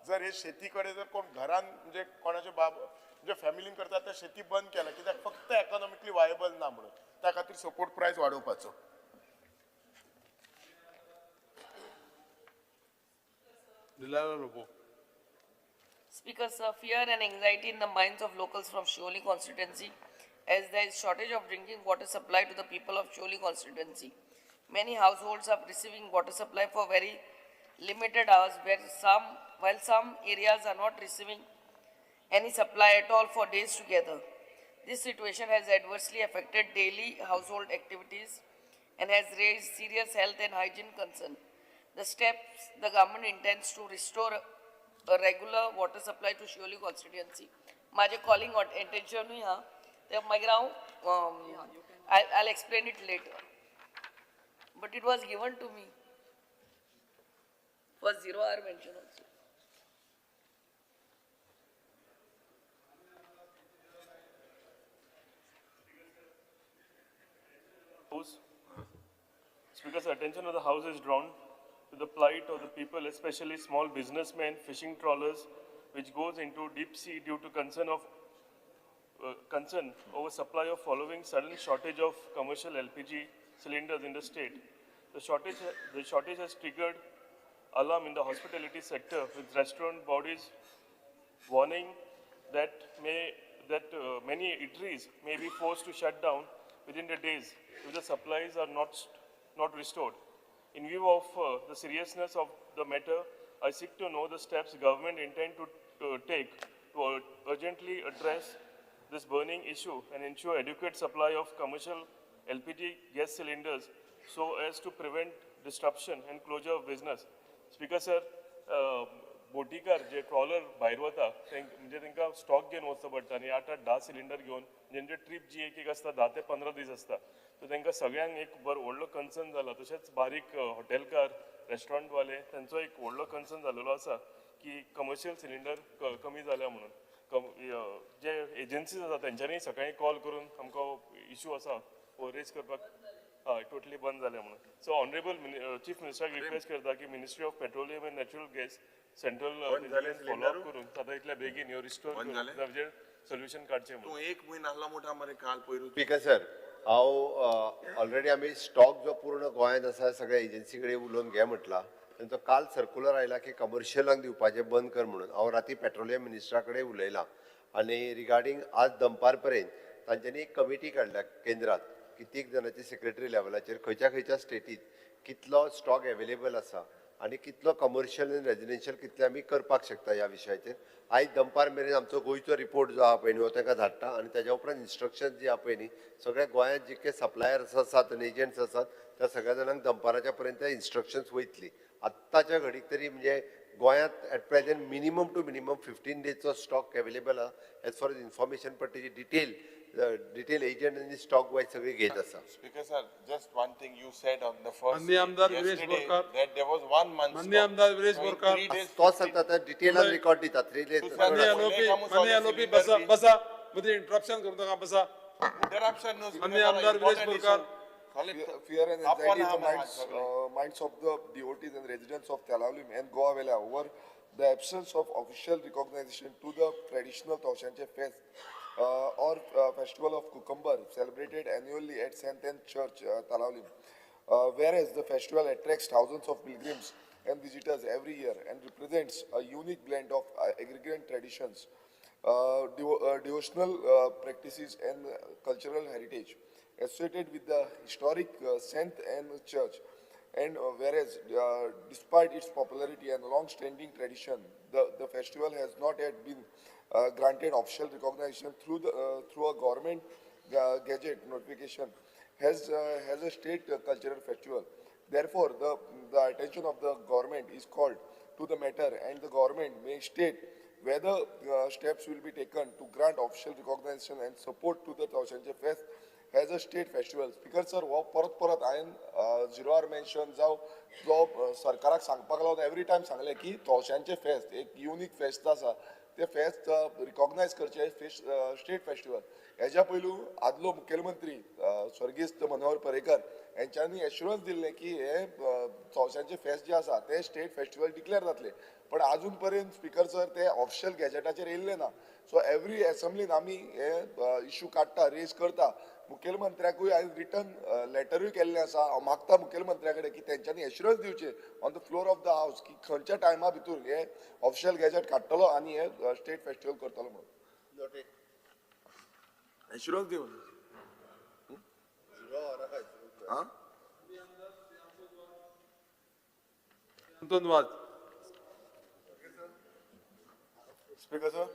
जर हे शेती कडेन जर कोण घरान म्हणजे कोणाचे बाब म्हणजे फॅमिलीन करता ते शेती बंद केला कित्याक फक्त एकोनॉमिकली वायबल ना म्हणून, त्या खातीर सपोर्ट प्रायस वाडोवपाचो. Delilah Lobo. Speaker sir, fear and anxiety in the minds of locals from Siolim constituency as there is shortage of drinking water supply to the people of Siolim constituency. Many households are receiving water supply for very limited hours, while some areas are not receiving any supply at all for days together. This situation has adversely affected daily household activities and has raised serious health and hygiene concerns. The steps the government intends to restore a regular water supply to Siolim constituency. माझे calling attention हा ते मागीर हांव I'll explain it later. But it was given to me for 0 hour mention also. House. Speaker's attention of the House is drawn to the plight of the people, especially small businessmen, fishing trawlers, which goes into deep sea due to concern over supply of following sudden shortage of commercial LPG cylinders in the state. The shortage has triggered alarm in the hospitality sector, with restaurant bodies warning that many eateries may be forced to shut down within the days if the supplies are not restored. In view of the seriousness of the matter, I seek to know the steps government intend to take to urgently address this burning issue and ensure adequate supply of commercial LPG gas cylinders so as to prevent disruption and closure of business. Speaker sir, बोटीकार J trawler भायर वता म्हणजे तांकां stock घेवन वचचो पडटा आनी 8 8 10 cylinder घेवन जेंचे trip जी एक एक आसता 10 ते 15 दीस आसता, सो तांकां सगळ्यांक एक बरो व्हडलो कन्सर्न जाला. तशेंच बारीक हॉटेलकार, रेस्टॉरंटवाले तांचो एक व्हडलो कन्सर्न जालेलो आसा की कमर्शियल सिलिंडर कमी जाल्या म्हणून. जे एजन्सीज आसा तेंच्यांनी सकाळी कॉल करून आमकां इशू आसा हो रेज करपाक, हय टोटली बंद जालें म्हणून. सो ऑनरेबल चीफ मिनिस्टराक रिक्वेस्ट करता की ministry of petroleum and natural gas central follow up करून जाता इतल्या बेगीन ह्यो रिस्टोर करून ताजेर सोल्युशन काडचें म्हणून. एक म्हयनो आसलो म्हणटा मरे काल पयर. स्पीकर सर, हांव ऑलरेडी आमी स्टॉक जो पूर्ण गोंयांत आसा सगळ्या एजन्सी कडेन उलोवन घे म्हटला. तेंचो काल सर्कुलर आयला की कमर्शियलांक दिवपाचें बंद कर म्हणून. हांव राती पेट्रोलियम मिनिस्टरा कडेन उलयलां आनी रिगार्डींग आज दनपार पर्यंत तांच्यांनी एक कमिटी काडल्या केंद्रांत की 3 जाणांची सेक्रेटरी लेवलाचेर खंयच्या खंयच्या स्टेटीत कितलो स्टॉक एवेलेबल आसा आनी कितलो कमर्शियल आनी रेजिडेन्शियल कितले आमी करपाक शकता ह्या विशयाचेर. आयज दनपार मेरेन आमचो गोंयचो रिपोर्ट जो आहा पळय न्ही हो तांकां धाडटा आनी ताज्या उपरांत इन्स्ट्रक्शन जी आहा पळय न्ही सगळ्या गोंयांत जितके सप्लायर्स आसात आनी एजंट्स आसात त्या सगळ्या जाणांक दनपाराच्या पर्यंत इन्स्ट्रक्शन्स वयतली. आत्ताच्या घडीक तरी म्हणजे गोंयांत at present minimum to minimum 15 डेजचो stock available आहा एज फार एज इन्फॉर्मेशन, पण तेजी डिटेल एजंट आनी स्टॉक वायज सगळी घेत आसा. Speaker sir, just one thing you said on the first माननीय आमदार Viresh Borkar, that there was 1 month. माननीय आमदार विरेश बोरकार, तो सांगता त्या डिटेलान रिकॉर्ड दिता 3 डेज. माननीय आलोपी बसा बसा, मध्ये इंटरप्शन करू नका, बसा. Interruption no. माननीय आमदार Viresh Borkar. Fear and anxiety in the minds of the devotees and residents of Telaulim and Goa Vela over the absence of official recognition to the traditional Taushanche fest or festival of cucumber celebrated annually at St. Anne's Church, Talaulim. Whereas the festival attracts thousands of pilgrims and visitors every year and represents a unique blend of agrarian traditions, devotional practices and cultural heritage associated with the historic St. Anne's Church. And whereas despite its popularity and long-standing tradition, the festival has not yet been granted official recognition through through a government gazette notification has a state cultural festival. Therefore, the attention of the government is called to the matter, and the government may state whether steps will be taken to grant official recognition and support to the Taushanche Fest as a state festival. Speaker sir, हो परत परत हांवें zero R mention जावं जो सरकाराक सांगपाक लागून every time सांगलें की तवशांचें फेस्त एक युनीक फेस्त आसा, तें फेस्त रिकॉग्नायज करचें स्टेट फेस्टिवल. हेज्या पयलू आदलो मुखेलमंत्री स्वर्गीस्त मनोहर पर्रीकर हेंच्यांनी एश्युरन्स दिल्लें की हें तवशांचें फेस्त जें आसा तें स्टेट फेस्टिवल डिक्लेअर जातलें, पण आजून पर्यंत स्पीकर सर ते ऑफिशियल गॅजेटाचेर येयल्लें ना. सो एवरी एसेंब्लीन आमी हे इशू काडटा, रेज करता. मुखेलमंत्र्याकूय हांवें रिटर्न लेटरूय केल्लें आसा. हांव मागता मुखेलमंत्र्या कडेन की तेंच्यांनी एश्युरन्स दिवचें on the floor of the house की खंयच्या टायमा भितूर हे ऑफिशियल गॅजेट काडटलो आनी हे स्टेट फेस्टिवल करतलो म्हणून एश्युरन्स दिवन. Speaker sir,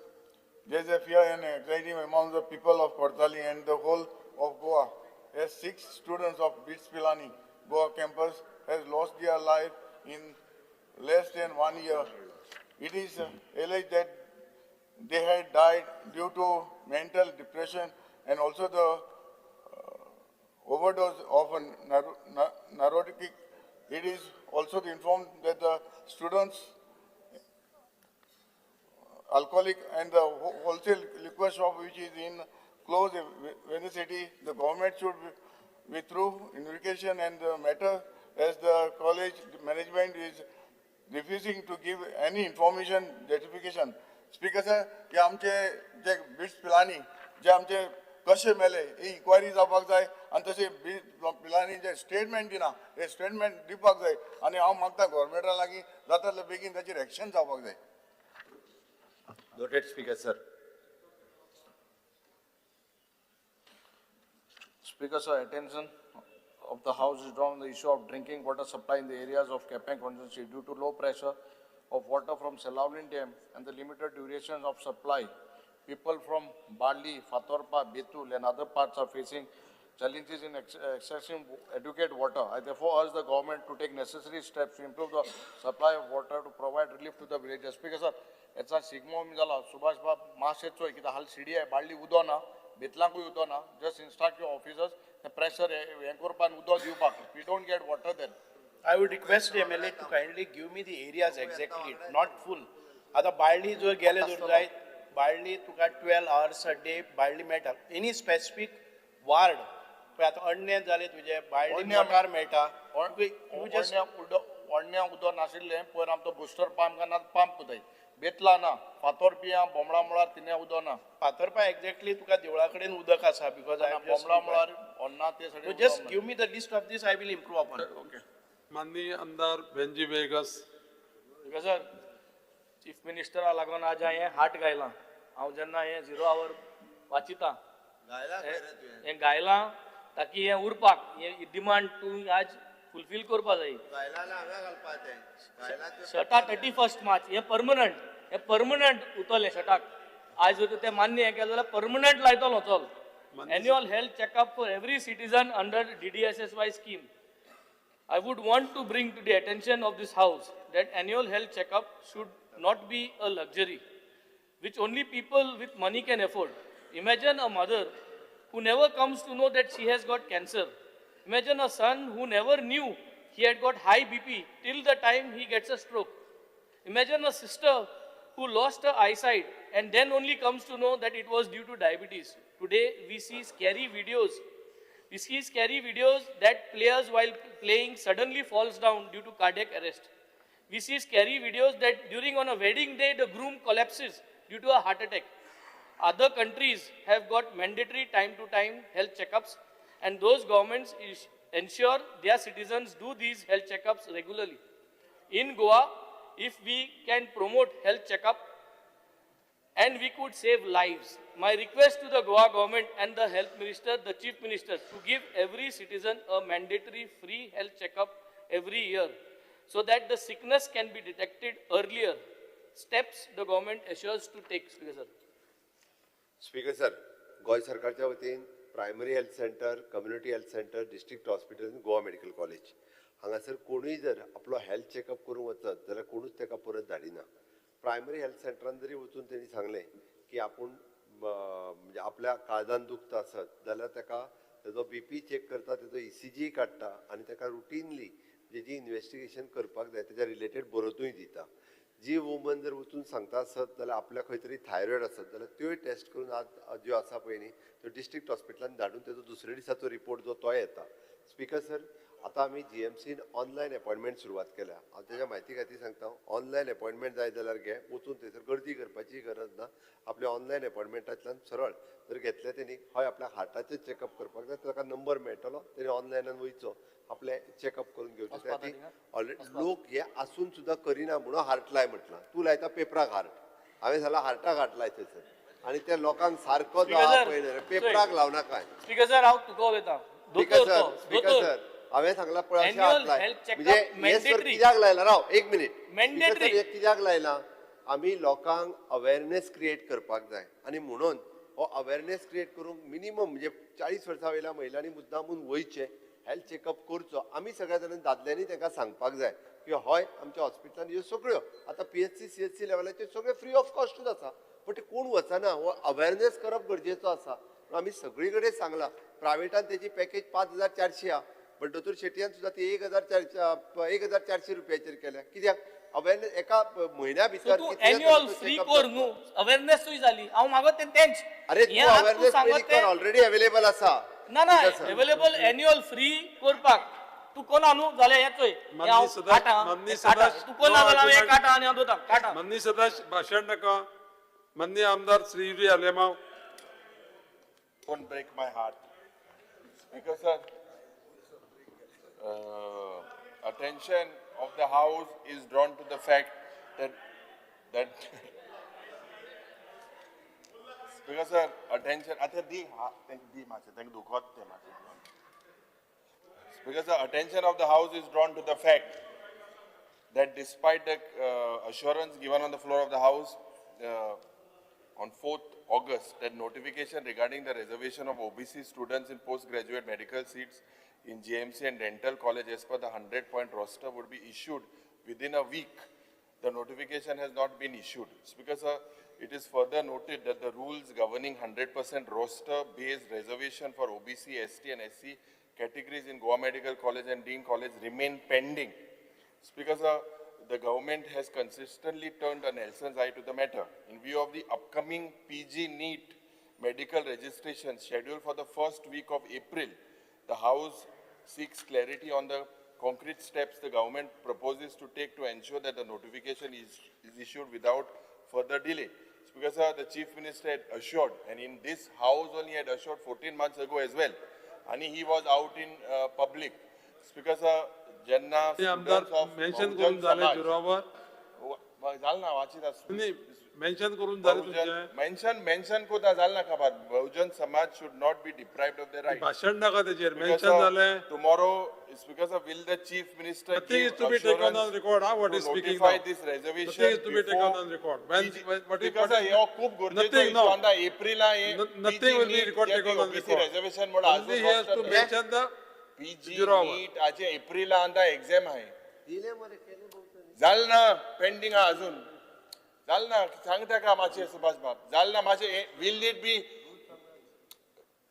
there is a fear and anxiety among the people of Cortalim and the whole of Goa, as 6 students of BITS Pilani Goa campus has lost their life in less than 1 year. It is alleged that they had died due to mental depression and also the overdose of a narcotic. It is also informed that the students alcoholic and the wholesale liquor shop which is in close vicinity, the government should withdraw investigation and the matter as the college management is refusing to give any information justification. Speaker sir, की आमचे जे bits Pilani जे आमचे कशें मेले ही enquiry जावपाक जाय आनी तशें पिलानी जे statement दिना हे स्टेटमेंट दिवपाक जाय आनी हांव मागता गोवोरमेंटा लागीं जाता तितले बेगीन ताचेर एक्शन जावपाक जाय. Noted, Speaker sir. Speaker sir, attention of the House is drawn on the issue of drinking water supply in the areas of Quepem constituency due to low pressure of water from Selaulim Dam and the limited duration of supply. People from Bali, Fatorpa, Betul and other parts are facing challenges in accessing adequate water. I therefore urge the government to take necessary steps to improve the supply of water to provide relief to the villagers. Speaker sir, याचा शिगमो जाला सुभाष बाब मातशें चोय कित्याक हाल CD आहे बाळ्ळी उदो ना, बेतलांकूय उदो ना. Just instruct your officers pressure हें करपाक उदक दिवपाक. We don't get water then. I would request the MLA to kindly give me the areas exactly, not full. आतां बाळ्ळी जर गेले जर जायत, बाळ्ळी तुका 12 hours a day Balli मेळटा. एनी स्पेसिफीक वार्ड पळय आतां अण्णे जालें तुजें, बाळ्ळी मोटार मेळटा. अण्ण्या उदक नाशिल्लें पयर आमचो बुस्टर पंप ना पंप जाय. बेतला ना, फातोरपिया बोमळा मुळार तिने उदक ना. फातोरपा एक्झॅक्टली तुका देवळा कडेन उदक आसा because I बोमळा मुळार अन्ना ते सगळे. Just give me the list of this, I will improve upon. Okay. माननीय आमदार भेंजी वेगस. सर, चीफ मिनिस्टरा लागून आज हांवें हाट गायलां. हांव जेन्ना हें झिरो our वाचिता हें गायलां ताकी हें उरपाक हें डिमांड तूं आज फुलफील करपा जाय. शर्टा 31 मार्च हें परमनंट, हें परमनंट उरतलें शर्टाक. आज जर तें मान्य हें केलें जाल्यार परमनंट लायतलो. चल, annual health checkup for every citizen under DDSSY scheme. I would want to bring to the attention of this house that annual health checkup should not be a luxury which only people with money can afford. Imagine a mother who never comes to know that she has got cancer. Imagine a son who never knew he had got high BP till the time he gets a stroke. Imagine a sister who lost her eyesight and then only comes to know that it was due to diabetes. Today we see scary videos. We see scary videos that players while playing suddenly falls down due to cardiac arrest. We see scary videos that during on a wedding day the groom collapses due to a heart attack. Other countries have got mandatory time-to-time health checkups, and those governments ensure their citizens do these health checkups regularly. In Goa, if we can promote health checkup, and we could save lives. My request to the Goa government and the health minister, the chief minister, to give every citizen a mandatory free health checkup every year, so that the sickness can be detected earlier. Steps the government assures to take. Speaker sir. Speaker sir, Goa सरकारच्या वतीन primary health centre, community health centre, district hospital आनी Goa medical college हांगासर कोणूय जर आपलो health checkup करूंक वचत जाल्यार कोणूच ताका परत धाडिना. प्रायमरी हेल्थ सेंटरान जरी वचून तेणी सांगलें की आपूण म्हणजे आपल्या काळजान दुखता आसत जाल्यार ताका तेजो बीपी चॅक करता, तेजो ECG काडटा आनी ताका रुटीनली जेजी इन्वेस्टिगेशन करपाक जाय तेज्या रिलेटेड बरोवनूय दिता. जी वुमन जर वचून सांगता आसत जाल्यार आपल्या खंय तरी थायरॉयड आसत जाल्यार त्योय टेस्ट करून आज ज्यो आसा पळय न्ही त्यो डिस्ट्रिक्ट हॉस्पिटलान धाडून तेजो दुसरे दिसाचो रिपोर्ट जो तो येता. स्पीकर सर, आतां आमी GMCन ऑनलायन एपॉयंटमेंट सुरवात केल्या. हांव तेज्या म्हायती खातीर सांगता, ऑनलायन एपॉयंटमेंट जाय जाल्यार घे, वचून थंयसर गर्दी करपाची गरज ना. आपल्या ऑनलायन एपॉयंटमेंटांतल्यान सरळ जर घेतलें तेणी हय आपल्या हार्टाचें चॅकअप करपाक जाय ताका नंबर मेळटलो, तेणी ऑनलायनान वयचो आपलें चॅकअप करून घेवचें. त्या खातीर ऑलरेडी लोक हे आसून सुद्दां करिना म्हणून हार्ट लाय म्हटलां. तूं लायता पेपराक हार्ट, हांवें सांगलां हार्टाक हार्ट लाय थंयसर आनी त्या लोकांक सारको जो आहा पळय पेपराक लावनाका. स्पीकर सर, हांव तुका उलयतां. स्पीकर सर, स्पीकर सर, हांवें सांगलां पळय अशें हात लाय म्हणजे हें सर कित्याक लायलां? राव एक मिनीट. हें कित्याक लायलां? आमी लोकांक अवेरनेस क्रिएट करपाक जाय आनी म्हणून हो अवेरनेस क्रिएट करूंक मिनिमम म्हणजे 40 वर्सां वयल्या महिलांनी मुद्दामून वयचें, हेल्थ चॅकअप करचो. आमी सगळ्या जाणांनी दादल्यांनी तांकां सांगपाक जाय की हय आमच्या हॉस्पिटलान ह्यो सगळ्यो आतां PHC CHC लेवलाचेर सगळ्यो फ्री ऑफ कॉस्टूच आसा, बट कोण वचना. हो अवेरनेस करप गरजेचो आसा. आमी सगळी कडेन सांगलां. प्रायवेटान तेजी पॅकेज 5400 आहा, बट दोतोर शेटयान सुद्दां ती 1400 रुपयाचेर केल्या. कित्याक? अवेरनेस एका म्हयन्या भितर एन्युअल फ्री कर न्हू, अवेरनेसूय जाली. हांव मागत तें तेंच. अरे तूं अवेरनेस कर, ऑलरेडी अवेलेबल आसा. ना ना, अवेलेबल एन्युअल फ्री करपाक तूं कोना न्हू जाल्यार हें चोय, तूं कोना जाल्यार हांव काटा आनी हांव दवरता काटा. माननीय सदस्य भाशण नाका. माननीय आमदार Shri Yuri Alemao. Don't break my heart. Speaker sir, attention of the House is drawn to the fact that Speaker sir, attention. आतां दी तांकां दी मातशें, तांकां दुखोत तें मातशें. Speaker sir, attention of the House is drawn to the fact that despite the assurance given on the floor of the House on 4th August that notification regarding the reservation of OBC students in postgraduate medical seats in GMC and dental college as per the 100-point roster would be issued within a week, the notification has not been issued. Speaker sir, it is further noted that the rules governing 100% roster-based reservation for OBC, ST and SC categories in Goa Medical College and Dean College remain pending. Speaker sir, the government has consistently turned a Nelson's eye to the matter. In view of the upcoming PG NEET medical registration scheduled for the first week of April, the House seeks clarity on the concrete steps the government proposes to take to ensure that the notification is issued without further delay. Speaker sir, the Chief Minister had assured, and in this House only had assured 14 months ago as well, and he was out in public. Speaker sir, जेन्ना आमदार mention करून जालें झिरोवर जालें ना वाचीत न्ही mention करून जालें तुमचें मेन्शन मेन्शन कोता जालें ना काबार. Bahujan Samaj should not be deprived of the right. भाशण नाका तेजेर मेन्शन जालें. Tomorrow Speaker sir, will the Chief Minister Nothing is to be taken on record. What is speaking notify this reservation? Nothing is to be taken on record. When what is Speaker sir, हे खूप गरजेचो issue आतां Aprilia हे Nothing will be record taken on record. Reservation म्हणून Only he has to mention the PG NEET आजे Aprilia आतां exam आहे. जालें ना पेंडींग आहा अजून. जालें ना सांग ताका मातशें सुभाष बाब. जालें ना मातशें. Will it be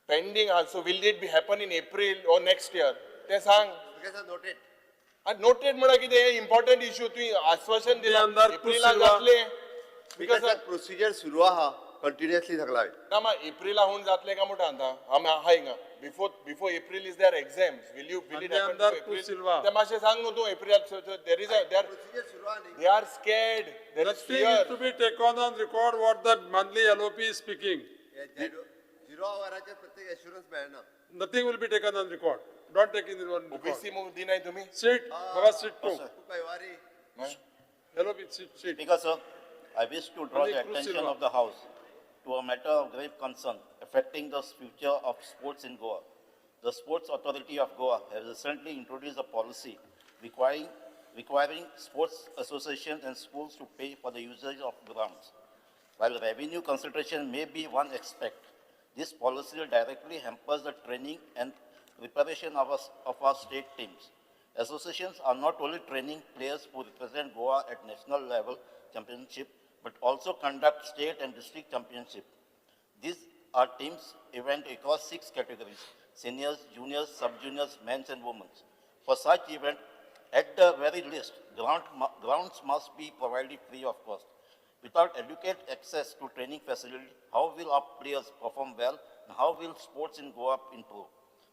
pending also? Will it be happen in April or next year? तें सांग. नोटेड. नोटेड म्हणल्यार कितें? हें इम्पॉर्टंट इश्यू. तुवें आश्वासन दिलां एप्रिलाक जातलें. Because procedure सुरू आहा कंटिन्युअसली सगळा. ना मा एप्रिला हून जातलें काय म्हणटा आतां आमी आहा हिंगा. Before April is there exams. Will it happen April? तें मातशें सांग न्हू तूं एप्रिलाक. There is a there they are scared. There is Nothing is to be taken on record what the monthly LOP is speaking. Zero आवराचेर प्रत्येक assurance मेळना. Nothing will be taken on record. Don't take it on record. OBC move दिनाय तुम्ही? Sit, Baba, sit too. LOP, sit, sit. Speaker sir, I wish to draw the attention of the House to a matter of grave concern affecting the future of sports in Goa. The Sports Authority of Goa has recently introduced a policy requiring sports associations and schools to pay for the usage of grounds. While revenue concentration may be one aspect, this policy directly hampers the training and preparation of our state teams. Associations are not only training players who represent Goa at national level championship, but also conduct state and district championship. These are teams event across 6 categories: seniors, juniors, sub-juniors, men's and women's. For such event, at the very least, grounds must be provided free of cost. Without adequate access to training facility, how will our players perform well and how will sports in Goa improve?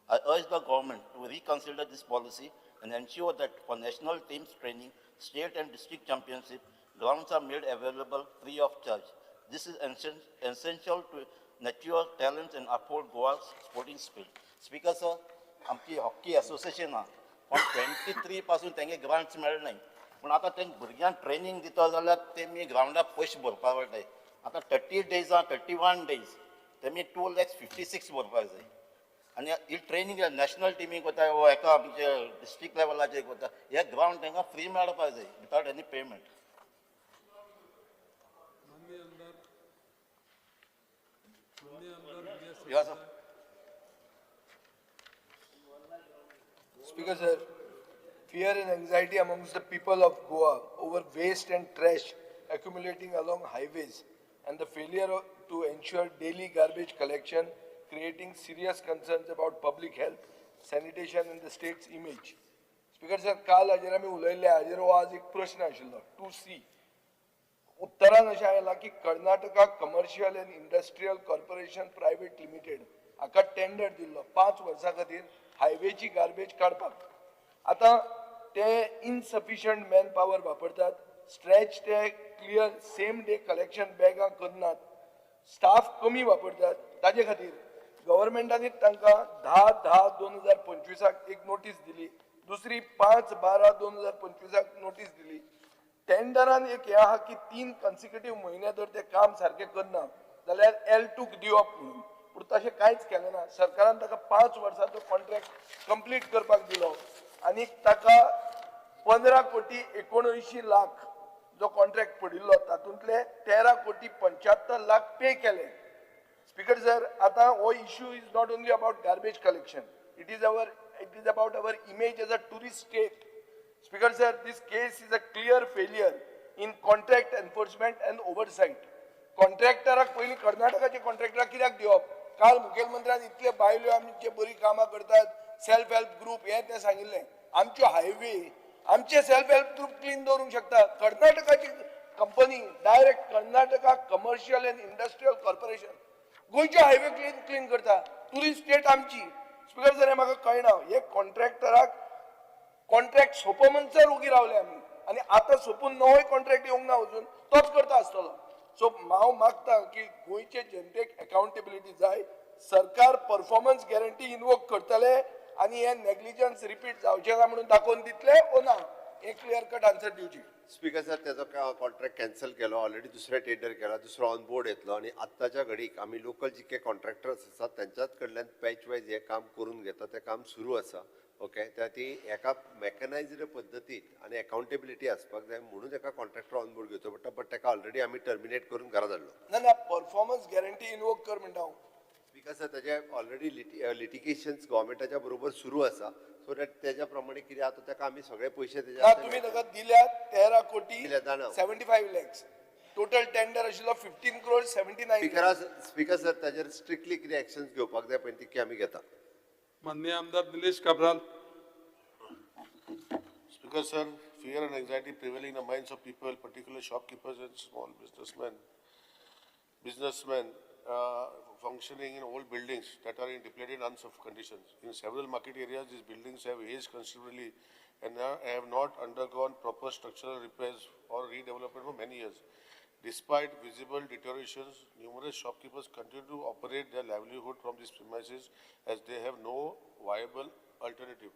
I urge the government to reconsider this policy and ensure that for national teams training, state and district championship, grounds are made available free of charge. This is essential to nurture talents and uphold Goa's sporting spirit. Speaker sir, आमची hockey association आहा, पण 23 पासून तेंगे grants मेळनाय. पूण आतां तेंक भुरग्यांक training दिता जाल्यार तेमी ग्रावंडार पयशे भरपाक पडटाय. आतां 30 डेज आहा, 31 डेज तेमी 2,56,000 भरपाक जाय. आनी ही ट्रेनींग नॅशनल टिमीक वता वो एका आमचे डिस्ट्रिक्ट लेवलाचेर वता, हे ग्रावंड तांकां फ्री मेळपाक जाय without any payment. Yes, sir. Speaker sir, fear and anxiety amongst the people of Goa over waste and trash accumulating along highways and the failure to ensure daily garbage collection, creating serious concerns about public health, sanitation and the state's image. Speaker sir, काल हाजेर आमी उलयल्ले, हाजेर हो आज एक प्रश्न आशिल्लो 2C. उत्तरान अशें आयलां की Karnataka commercial and industrial corporation private limited हाका टेंडर दिल्लो 5 वर्सां खातीर हायवेची गार्बेज काडपाक. आतां ते इनसफिशियंट मॅन पावर वापरतात, स्ट्रेच ते क्लियर सेम डे कलेक्शन बॅगां करनात, स्टाफ कमी वापरतात. ताजे खातीर गव्हर्मेंटांनी तांकां 10/10/2025 एक नोटीस दिली, दुसरी 5/12/2025 नोटीस दिली. टेंडरान एक हें आहा की 3 कन्सिक्युटीव म्हयने जर ते काम सारकें करना जाल्यार L2 दिवप म्हणून, पूण तशें कांयच केलें ना. सरकारान ताका 5 वर्सांचो कॉन्ट्रॅक्ट कंप्लीट करपाक दिलो आनी ताका 15,79,00,000 जो कॉन्ट्रॅक्ट पडिल्लो तातूंतले 13,75,00,000 पे केले. स्पीकर सर, आतां हो issue is not only about garbage collection, it is about our image as a tourist state. Speaker sir, this case is a clear failure in contract enforcement and oversight. कॉन्ट्रॅक्टराक पयलीं कर्नाटकाचे कॉन्ट्रॅक्टराक कित्याक दिवप? काल मुखेलमंत्र्यान इतले बायल्यो आमचे बरीं कामां करतात, सेल्फ हेल्प ग्रुप हें तें सांगिल्लें. आमच्यो हायवे आमचे सेल्फ हेल्प ग्रुप क्लीन दवरूंक शकता. कर्नाटकाची company direct Karnataka commercial and industrial corporation गोंयच्यो हायवे क्लीन करता. टुरिस्ट स्टेट आमची. स्पीकर सर, हें म्हाका कळना, हे कॉन्ट्रॅक्टराक कॉन्ट्रॅक्ट सोंपो म्हणसर उगी रावले आमी आनी आतां सोंपून नवोय कॉन्ट्रॅक्ट येवंक ना अजून, तोच करता आसतलो. सो हांव मागता की गोंयचे जनतेक अकाउंटेबिलिटी जाय. सरकार परफॉर्मन्स गॅरंटी इनवोक करतले आनी हे नेग्लिजन्स रिपीट जावचें ना म्हणून दाखोवन दितले ओ ना, एक क्लियर कट आन्सर दिवची. स्पीकर सर, त्याचो कॉन्ट्रॅक्ट कॅन्सल केलो, ऑलरेडी दुसरें टेंडर केला, दुसरो ऑन बोर्ड येतलो आनी आत्ताच्या घडीक आमी लोकल जितके कॉन्ट्रॅक्टर्स आसात त्यांच्याच कडल्यान पॅच वायज हें काम करून घेता, तें काम सुरू आसा. ओके, त्या ती एका मॅकनायज्ड पद्दतीन आनी अकाउंटेबिलिटी आसपाक जाय म्हणून एका कॉन्ट्रॅक्टर ऑन बोर्ड घेवचो पडटा, बट ताका ऑलरेडी आमी टर्मिनेट करून घरा धाडलो. ना ना, परफॉर्मन्स गॅरंटी इनवोक कर म्हणटा हांव. स्पीकर सर, ताजे ऑलरेडी लिटिगेशन्स गव्हर्मेंटाच्या बरोबर सुरू आसा, सो that तेज्या प्रमाणे कितें आतां ताका आमी सगळे पयशे ना, तुमी ताका दिल्यात 13,75 लॅक्स, टोटल टेंडर आशिल्लो 15,79 crore. Speaker sir, ताजेर स्ट्रिक्टली कितें एक्शन्स घेवपाक जाय पळय तितके आमी घेता. माननीय आमदार Nilesh Cabral. Speaker sir, fear and anxiety prevailing in the minds of people, particularly shopkeepers and small businessmen functioning in old buildings that are in depleted and unsafe conditions. In several market areas, these buildings have aged considerably and have not undergone proper structural repairs or redevelopment for many years. Despite visible deteriorations, numerous shopkeepers continue to operate their livelihood from these premises as they have no viable alternative.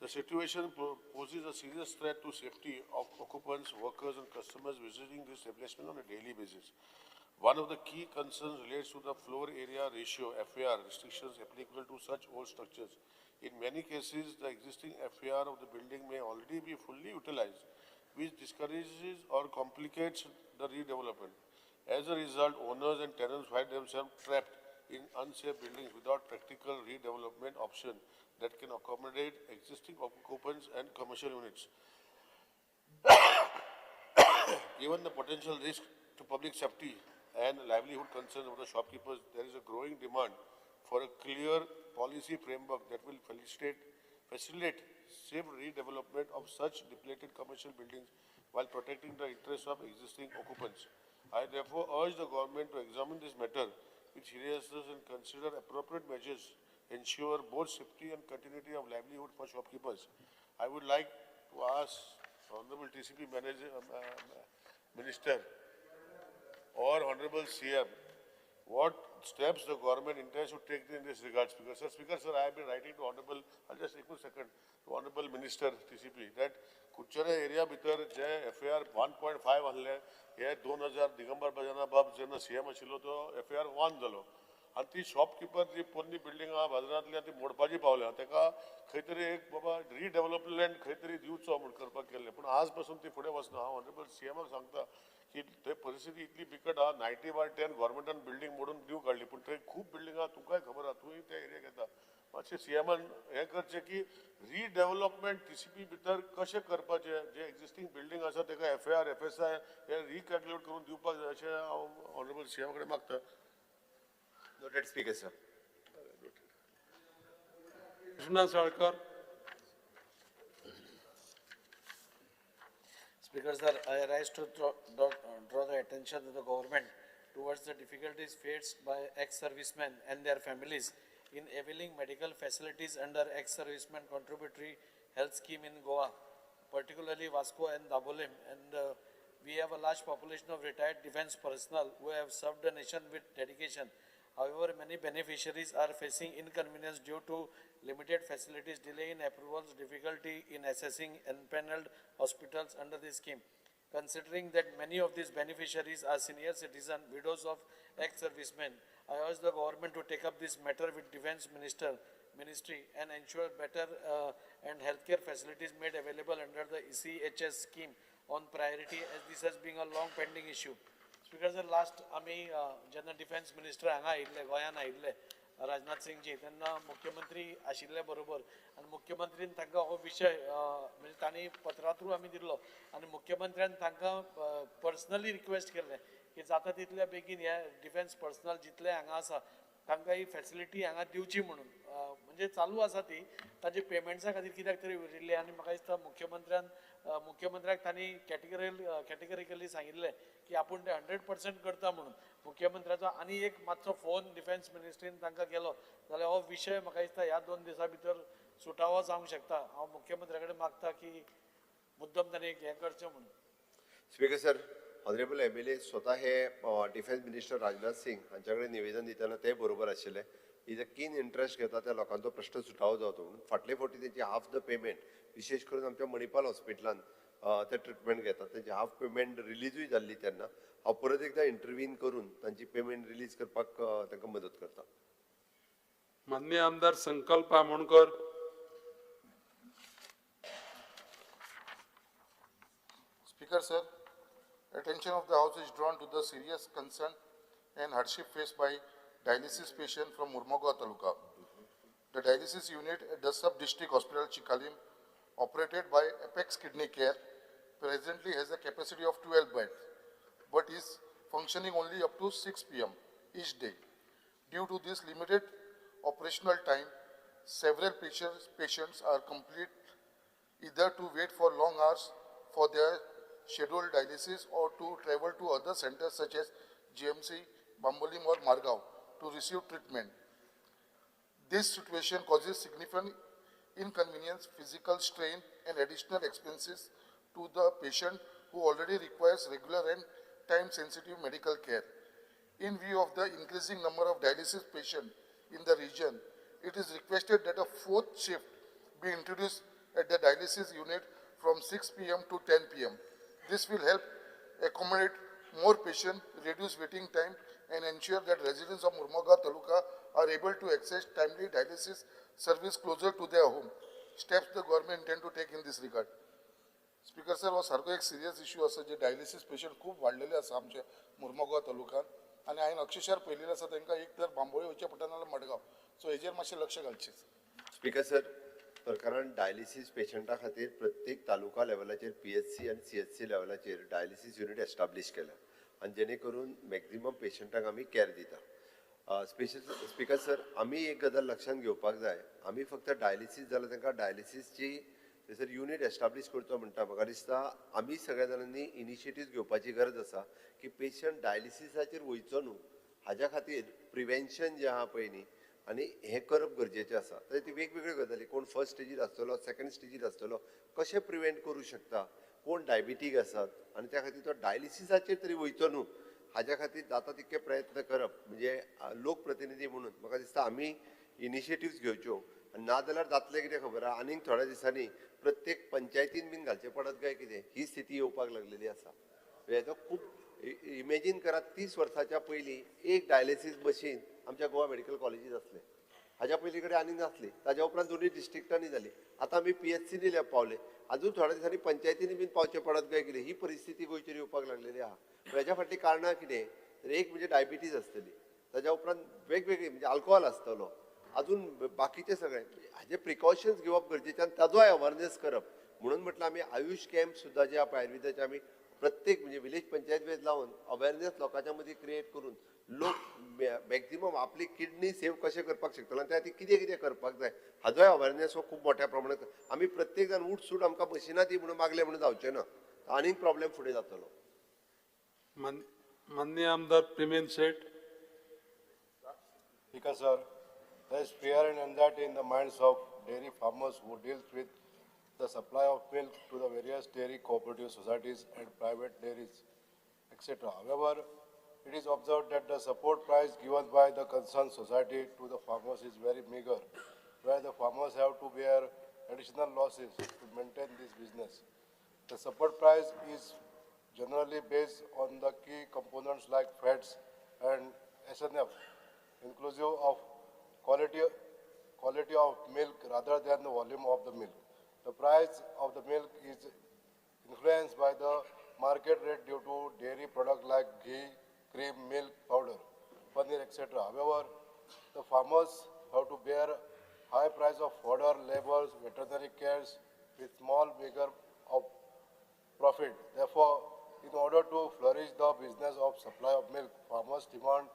The situation poses a serious threat to safety of occupants, workers and customers visiting this establishment on a daily basis. One of the key concerns relates to the floor area ratio FAR restrictions applicable to such old structures. In many cases, the existing FAR of the building may already be fully utilized, which discourages or complicates the redevelopment. As a result, owners and tenants find themselves trapped in unsafe buildings without practical redevelopment option that can accommodate existing occupants and commercial units. Given the potential risk to public safety and livelihood concerns of the shopkeepers, there is a growing demand for a clear policy framework that will facilitate safe redevelopment of such depleted commercial buildings while protecting the interests of existing occupants. I therefore urge the government to examine this matter with seriousness and consider appropriate measures to ensure both safety and continuity of livelihood for shopkeepers. I would like to ask Honorable TCP Minister or Honorable CM what steps the government intends to take in this regard. Speaker sir, I have been writing to Honorable, I'll just take 1 second, to Honorable Minister TCP that Kuchare area भितर जे FAR 1.5 आहले हे 2000 दिगंबर बजाना बाब जेन्ना CM आशिल्लो तो FAR 1 जालो आनी ती शॉपकिपर जी पोरणी बिल्डींग आहा बाजारांतली ती मोडपाची पावल्या, ताका खंय तरी एक बाबा रिडेवलपमेंट खंय तरी दिवचो म्हूण करपाक केल्लें, पूण आज पासून ती फुडें वचना. हांव ऑनरेबल सीएमाक सांगता की थंय परिस्थिती इतली बिकट आहा, 90/10 गव्हर्मेंटान बिल्डींग मोडून दिव काडली, पूण थंय खूब बिल्डींग आहा, तुमकांय खबर आहा, तूंय त्या एरियाक येता. मातशें सीएमान हें करचें की रिडेवलपमेंट टीसीपी भितर कशें करपाचें, जे एक्झिस्टींग बिल्डींग आसा ताका FAR FSI हे रिकॅल्क्युलेट करून दिवपाक जाय अशें हांव ऑनरेबल सीएमा कडेन मागता. Noted, Speaker sir. Krishna Salkar. Speaker sir, I rise to draw the attention of the government towards the difficulties faced by ex-servicemen and their families in availing medical facilities under ex-servicemen contributory health scheme in Goa, particularly Vasco and Dabolim. And we have a large population of retired defense personnel who have served the nation with dedication. However, many beneficiaries are facing inconvenience due to limited facilities, delay in approvals, difficulty in assessing empanelled hospitals under this scheme. Considering that many of these beneficiaries are senior citizens, widows of ex-servicemen, I urge the government to take up this matter with Defense Ministry and ensure better and healthcare facilities made available under the ECHS scheme on priority, as this has been a long pending issue. Speaker sir, last आमी जेन्ना defence minister हांगा आयिल्ले, गोंयान आयिल्ले राजनाथ सिंगजी, तेन्ना मुख्यमंत्री आशिल्ले बरोबर आनी मुख्यमंत्रीन तांकां हो विशय म्हणजे तांणी पत्रा थ्रू आमी दिल्लो आनी मुख्यमंत्र्यान तांकां पर्सनली रिक्वेस्ट केल्लें की जाता तितल्या बेगीन ह्या डिफेन्स पर्सनल जितले हांगा आसा तांकां ही फॅसिलिटी हांगा दिवची म्हणून. म्हणजे चालू आसा ती, ताजे पेमेंट्सा खातीर कित्याक तरी उरिल्ली आनी म्हाका दिसता मुख्यमंत्र्याक तांणी कॅटेगरिकली सांगिल्लें की आपूण ते 100% करता म्हणून. मुख्यमंत्र्याचो आनी एक मातसो फोन डिफेन्स मिनिस्ट्रीन तांकां केलो जाल्यार हो विशय म्हाका दिसता ह्या 2 दिसां भितर सुटावो जावंक शकता. हांव मुख्यमंत्र्या कडेन मागता की मुद्दम तांणी हें करचें म्हणून. Speaker sir, honourable MLA स्वता हे डिफेन्स मिनिस्टर राजनाथ सिंग हांच्या कडेन निवेदन दितना ते बरोबर आशिल्ले. Is a कीन इंट्रस्ट घेता त्या लोकांचो प्रश्न सुटावो जावचो म्हणून. फाटले फावटी तेंची हाफ the payment, विशेश करून आमच्या मणिपाल हॉस्पिटलान ते ट्रिटमेंट घेतात, तेंची हाफ पेमेंट रिलीजूय जाल्ली. तेन्ना हांव परत एकदां इंटरवीन करून तांची पेमेंट रिलीज करपाक तांकां मदत करता. माननीय आमदार Sankalp Amonkar. Speaker sir, attention of the House is drawn to the serious concern and hardship faced by dialysis patient from Mormugao Taluka. The dialysis unit at the sub-district hospital Chicalim, operated by Apex Kidney Care, presently has a capacity of 12 beds, but is functioning only up to 6 p.m. each day. Due to this limited operational time, several patients are complete either to wait for long hours for their scheduled dialysis or to travel to other centers such as GMC, Bambolim or Margao to receive treatment. This situation causes significant inconvenience, physical strain and additional expenses to the patient who already requires regular and time-sensitive medical care. In view of the increasing number of dialysis patients in the region, it is requested that a fourth shift be introduced at the dialysis unit from 6 p.m. to 10 p.m. This will help accommodate more patients, reduce waiting time, and ensure that residents of Mormugao Taluka are able to access timely dialysis service closer to their home. Steps the government intend to take in this regard. Speaker sir, हो सारको एक serious issue आसा जे dialysis patient खूब वाडलेले आसा आमच्या मुर्मगांव तालुक्यान आनी हांवें अक्षरशः पळयलेले आसा तांकां एक तर बांबोळे वचचें पडटा नाजाल्यार मडगांव. सो हेजेर मातशें लक्ष घालचें. स्पीकर सर, सरकारान डायलिसीस पेशंटा खातीर प्रत्येक तालुका लेवलाचेर PHC आनी CHC लेवलाचेर डायलिसीस युनीट एस्टाब्लीश केल्या आनी जेणे करून मॅक्झिमम पेशंटांक आमी कॅर दिता. स्पीकर सर, आमी एक गजाल लक्षांत घेवपाक जाय, आमी फक्त डायलिसीस जाल्यार तांकां डायलिसीसची थंयसर युनीट एस्टाब्लीश करचो म्हणटा. म्हाका दिसता आमी सगळ्या जाणांनी इनिशिएटीव घेवपाची गरज आसा की पेशंट डायलिसिसाचेर वयचो न्हू हाज्या खातीर प्रिवेन्शन जें आहा पळय न्ही आनी हें करप गरजेचें आसा. तर ती वेगवेगळ्यो गजाली, कोण फर्स्ट स्टेजीर आसतलो, सेकंड स्टेजीर आसतलो, कशें प्रिवेंट करूं शकता, कोण डायबिटीक आसात आनी त्या खातीर तो डायलिसिसाचेर तरी वयचो न्हू हाज्या खातीर जाता तितके प्रयत्न करप. म्हणजे लोकप्रतिनिधी म्हणून म्हाका दिसता आमी इनिशिएटिव्स घेवच्यो आनी ना जाल्यार जातलें कितें खबर आहा, आनीक थोड्या दिसांनी प्रत्येक पंचायतीन बीन घालचें पडत काय कितें ही स्थिती येवपाक लागलेली आसा. हेजो खूब इमेजीन करात, 30 वर्साच्या पयलीं एक डायलिसीस मशीन आमच्या गोवा मेडिकल कॉलेजीत आसलें, हाज्या पयलीं कडेन आनी नासली. ताज्या उपरांत दोनूय डिस्ट्रिक्टांनी जाली, आतां आमी PHC पावले, अजून थोड्या दिसांनी पंचायतींनी बीन पावचें पडत काय कितें ही परिस्थिती गोंयचेर येवपाक लागलेली आहा. हेज्या फाटलीं कारणां कितें तर एक म्हणजे डायबिटीज आसतली, ताज्या उपरांत वेगवेगळी म्हणजे आल्कोहोल आसतलो, अजून बाकीचे सगळे हाजे प्रिकॉशन्स घेवप गरजेचें आनी ताजोय अवेरनेस करप. म्हणून म्हटलं आमी आयुश कॅम्प सुद्दां जे आहा आयुर्वेदाचे आमी प्रत्येक म्हणजे विलेज पंचायत वेज लावन अवेरनेस लोकांच्या मदीं क्रिएट करून लोक मॅक्झिमम आपली किडनी सेव कशें करपाक शकतलो आनी त्या खातीर कितें कितें करपाक जाय हाजोय अवेरनेस हो खूब मोठ्या प्रमाणात. आमी प्रत्येक जाण उठ सूट आमकां मशिनां दी म्हणून मागलें म्हणून जावचें ना, आनीक प्रॉब्लेम फुडें जातलो. माननीय आमदार Premendra Shet. Speaker sir, there is fear and anxiety in the minds of dairy farmers who deals with the supply of milk to the various dairy cooperative societies and private dairies, etc. However, It is observed that the support price given by the concerned society to the farmers is very meager, where the farmers have to bear additional losses to maintain this business. The support price is generally based on the key components like fats and SNF, inclusive of quality of milk rather than the volume of the milk. The price of the milk is influenced by the market rate due to dairy products like ghee, cream, milk powder, paneer, etc. However, the farmers have to bear high price of fodder, labors, veterinary cares with small meager of profit. Therefore, in order to flourish the business of supply of milk, farmers demand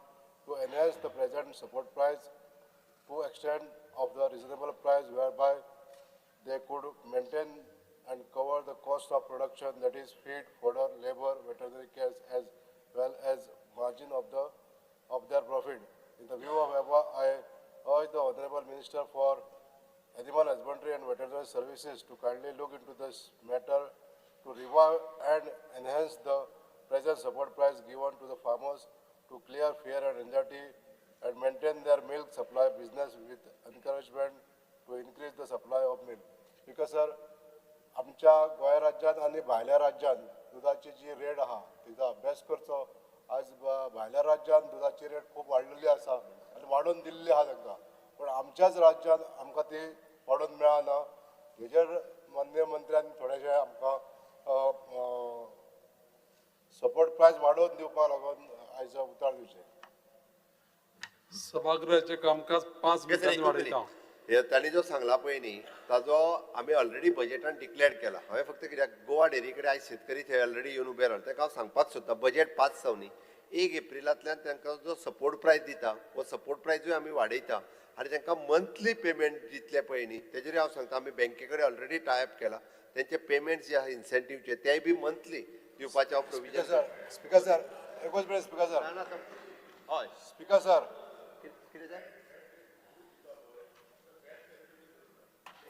to enhance the present support price to extent of the reasonable price whereby they could maintain and cover the cost of production, that is feed, fodder, labor, veterinary cares, as well as margin of their profit. In the view of above, I urge the Honorable Minister for Animal Husbandry and Veterinary Services to kindly look into this matter to revive and enhance the present support price given to the farmers to clear fear and anxiety and maintain their milk supply business with encouragement to increase the supply of milk. Because sir, आमच्या गोंय राज्यांत आनी भायल्या राज्यांत दुदाची जी rate आहा तिचो अभ्यास करचो. आज भायल्या राज्यांत दुदाची रेट खूब वाडलेली आसा आनी वाडोवन दिल्ली आहा तांकां, पूण आमच्याच राज्यांत आमकां ती वाडोवन मेळना. हेजेर माननीय मंत्र्यान थोडेशें आमकां सपोर्ट प्रायस वाडोवन दिवपाक लागून आयज उतार दिवचें. सभागृहाचें कामकाज 5 मिनटांनी वाडयता. तांणी जो सांगला पळय न्ही ताजो आमी ऑलरेडी बजेटान डिक्लेअर केला. हांवें फक्त कित्याक गोवा डेअरी कडेन आयज शेतकरी थंय ऑलरेडी येवन उबे रावले, तांकां हांव सांगपाक सोदता बजेट पास जावं न्ही 1 एप्रिलांतल्यान तांकां जो सपोर्ट प्रायस दिता हो सपोर्ट प्रायजूय आमी वाडयता आनी तांकां मंथली पेमेंट दितले पळय न्ही तेजेर हांव सांगता आमी बँके कडेन ऑलरेडी टायप केला. तेंचे पेमेंट जे आहा इन्सेंटीवचे तेय बी मंथली दिवपाचें हांव प्रोविजन. स्पीकर सर एकूच मिनट. स्पीकर सर हय स्पीकर सर कितें जाय?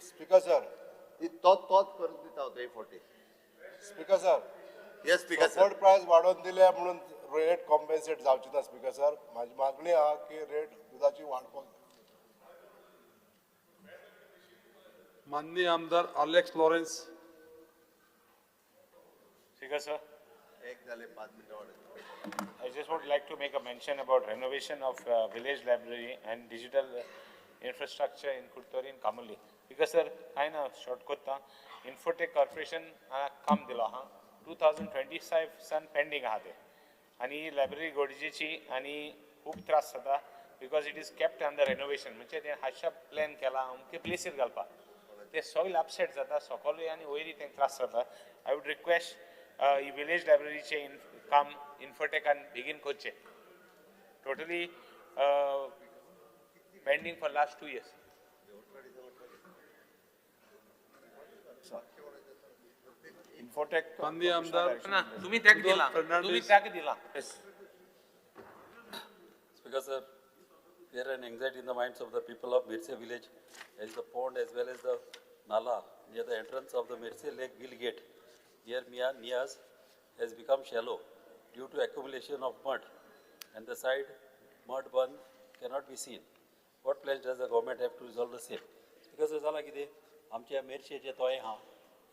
स्पीकर सर तोच करून दिता हांव थंय 40. Speaker sir yes speaker sir, support price वाडोवन दिले म्हणून रेट कॉम्पेन्सेट जावची ना. स्पीकर सर म्हाजी मागणी आहा की रेट दुदाची वाडपाक जाय. माननीय आमदार आलेक्स लॉरेन्स. Speaker sir, एक जाले 5 मिनटां वाडत. I just would like to make a mention about renovation of village library and digital infrastructure in Curtorim and Camogli. Because sir, हांवें ना शॉर्ट करता इन्फोटेक कॉर्पोरेशन काम दिलो आहा 2025 सन पेंडींग आहा तें, आनी ही लायब्ररी गरजेची आनी खूब त्रास जाता because it is kept under renovation. म्हणजे तें हातशा प्लॅन केला अमके प्लेसीर घालपाक, ते सगळे अपसेट जाता सकलूय आनी वयरूय तेंकां त्रास जाता. I would request he village लायब्ररीचें काम इन्फोटेकान बेगीन करचें. Totally pending for last 2 years. Infotech माननीय आमदार ना तुम्ही त्याक दिला, तुम्ही त्याक दिला. Speaker sir, there an anxiety in the minds of the people of Mirce village as the pond as well as the nala near the entrance of the Mirce Lake Bill Gate near Mia Niaz has become shallow due to accumulation of mud and the side mud bund cannot be seen. What plans does the government have to resolve the same? Speaker sir, जाला कितें आमच्या मेरशे जे तोये आहा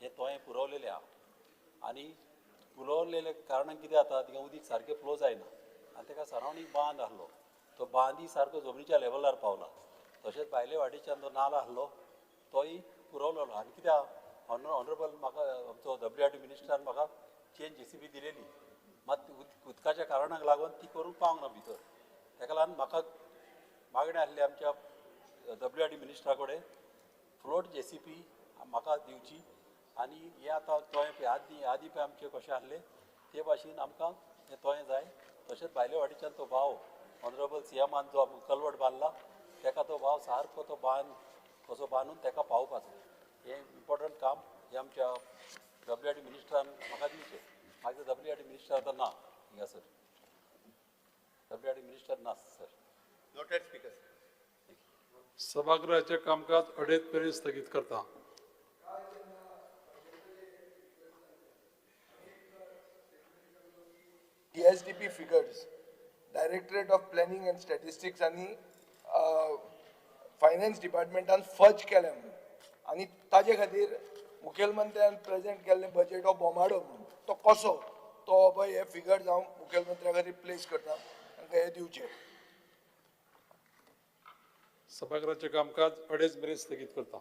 हे तोये पुरवलेले आहा आनी पुरवलेले कारणान कितें जाता थिंगा उदीक सारकें फ्लो जायना आनी ताका सरावंडींग बांद आहलो तो बांदय सारको जमनीच्या लेवलार पावला. तशेंच भायले वाटेच्यान जो नाला आहलो तोय पुरवलेलो आनी कित्याक ऑनरेबल म्हाका आमचो WRD मिनिस्टरान म्हाका चेंज JCB दिलेली, मात उदकाच्या कारणाक लागून ती करूंक पावंक ना भितर. ताका लागून म्हाका मागणें आहली आमच्या WRD मिनिस्टरा कडेन फ्लोट JCB म्हाका दिवची आनी हे आतां तोये पळय आदी आदी पळय आमचे कशें आहले ते भाशेन आमकां हें तोये जाय. तशेंच भायले वाटेच्यान तो भाव ऑनरेबल CMआन जो आमकां कलवट बांदला ताका तो भाव सारको तो बांद कसो बांदून ताका पावोवपाचो हें इम्पॉर्टंट काम हें आमच्या WRD मिनिस्टरान म्हाका दिवचें. मागीर WRD minister आतां ना हिंगासर, WRD minister ना सर. Noted speaker. सभागृहाचें कामकाज 2:30 मेरेन स्थगीत करता. DSDP figures Directorate of Planning and Statistics आनी फायनान्स डिपार्टमेंटान फज केलें म्हणून आनी ताजे खातीर मुखेलमंत्र्यान प्रेजेंट केल्लें बजेट हो बोमाडो म्हणून. तो कसो तो पळय हे फिगर्स हांव मुखेलमंत्र्या खातीर प्लेस करता, तांकां हे दिवचे. सभाघराचें कामकाज 2:30 मेरेन स्थगीत करता.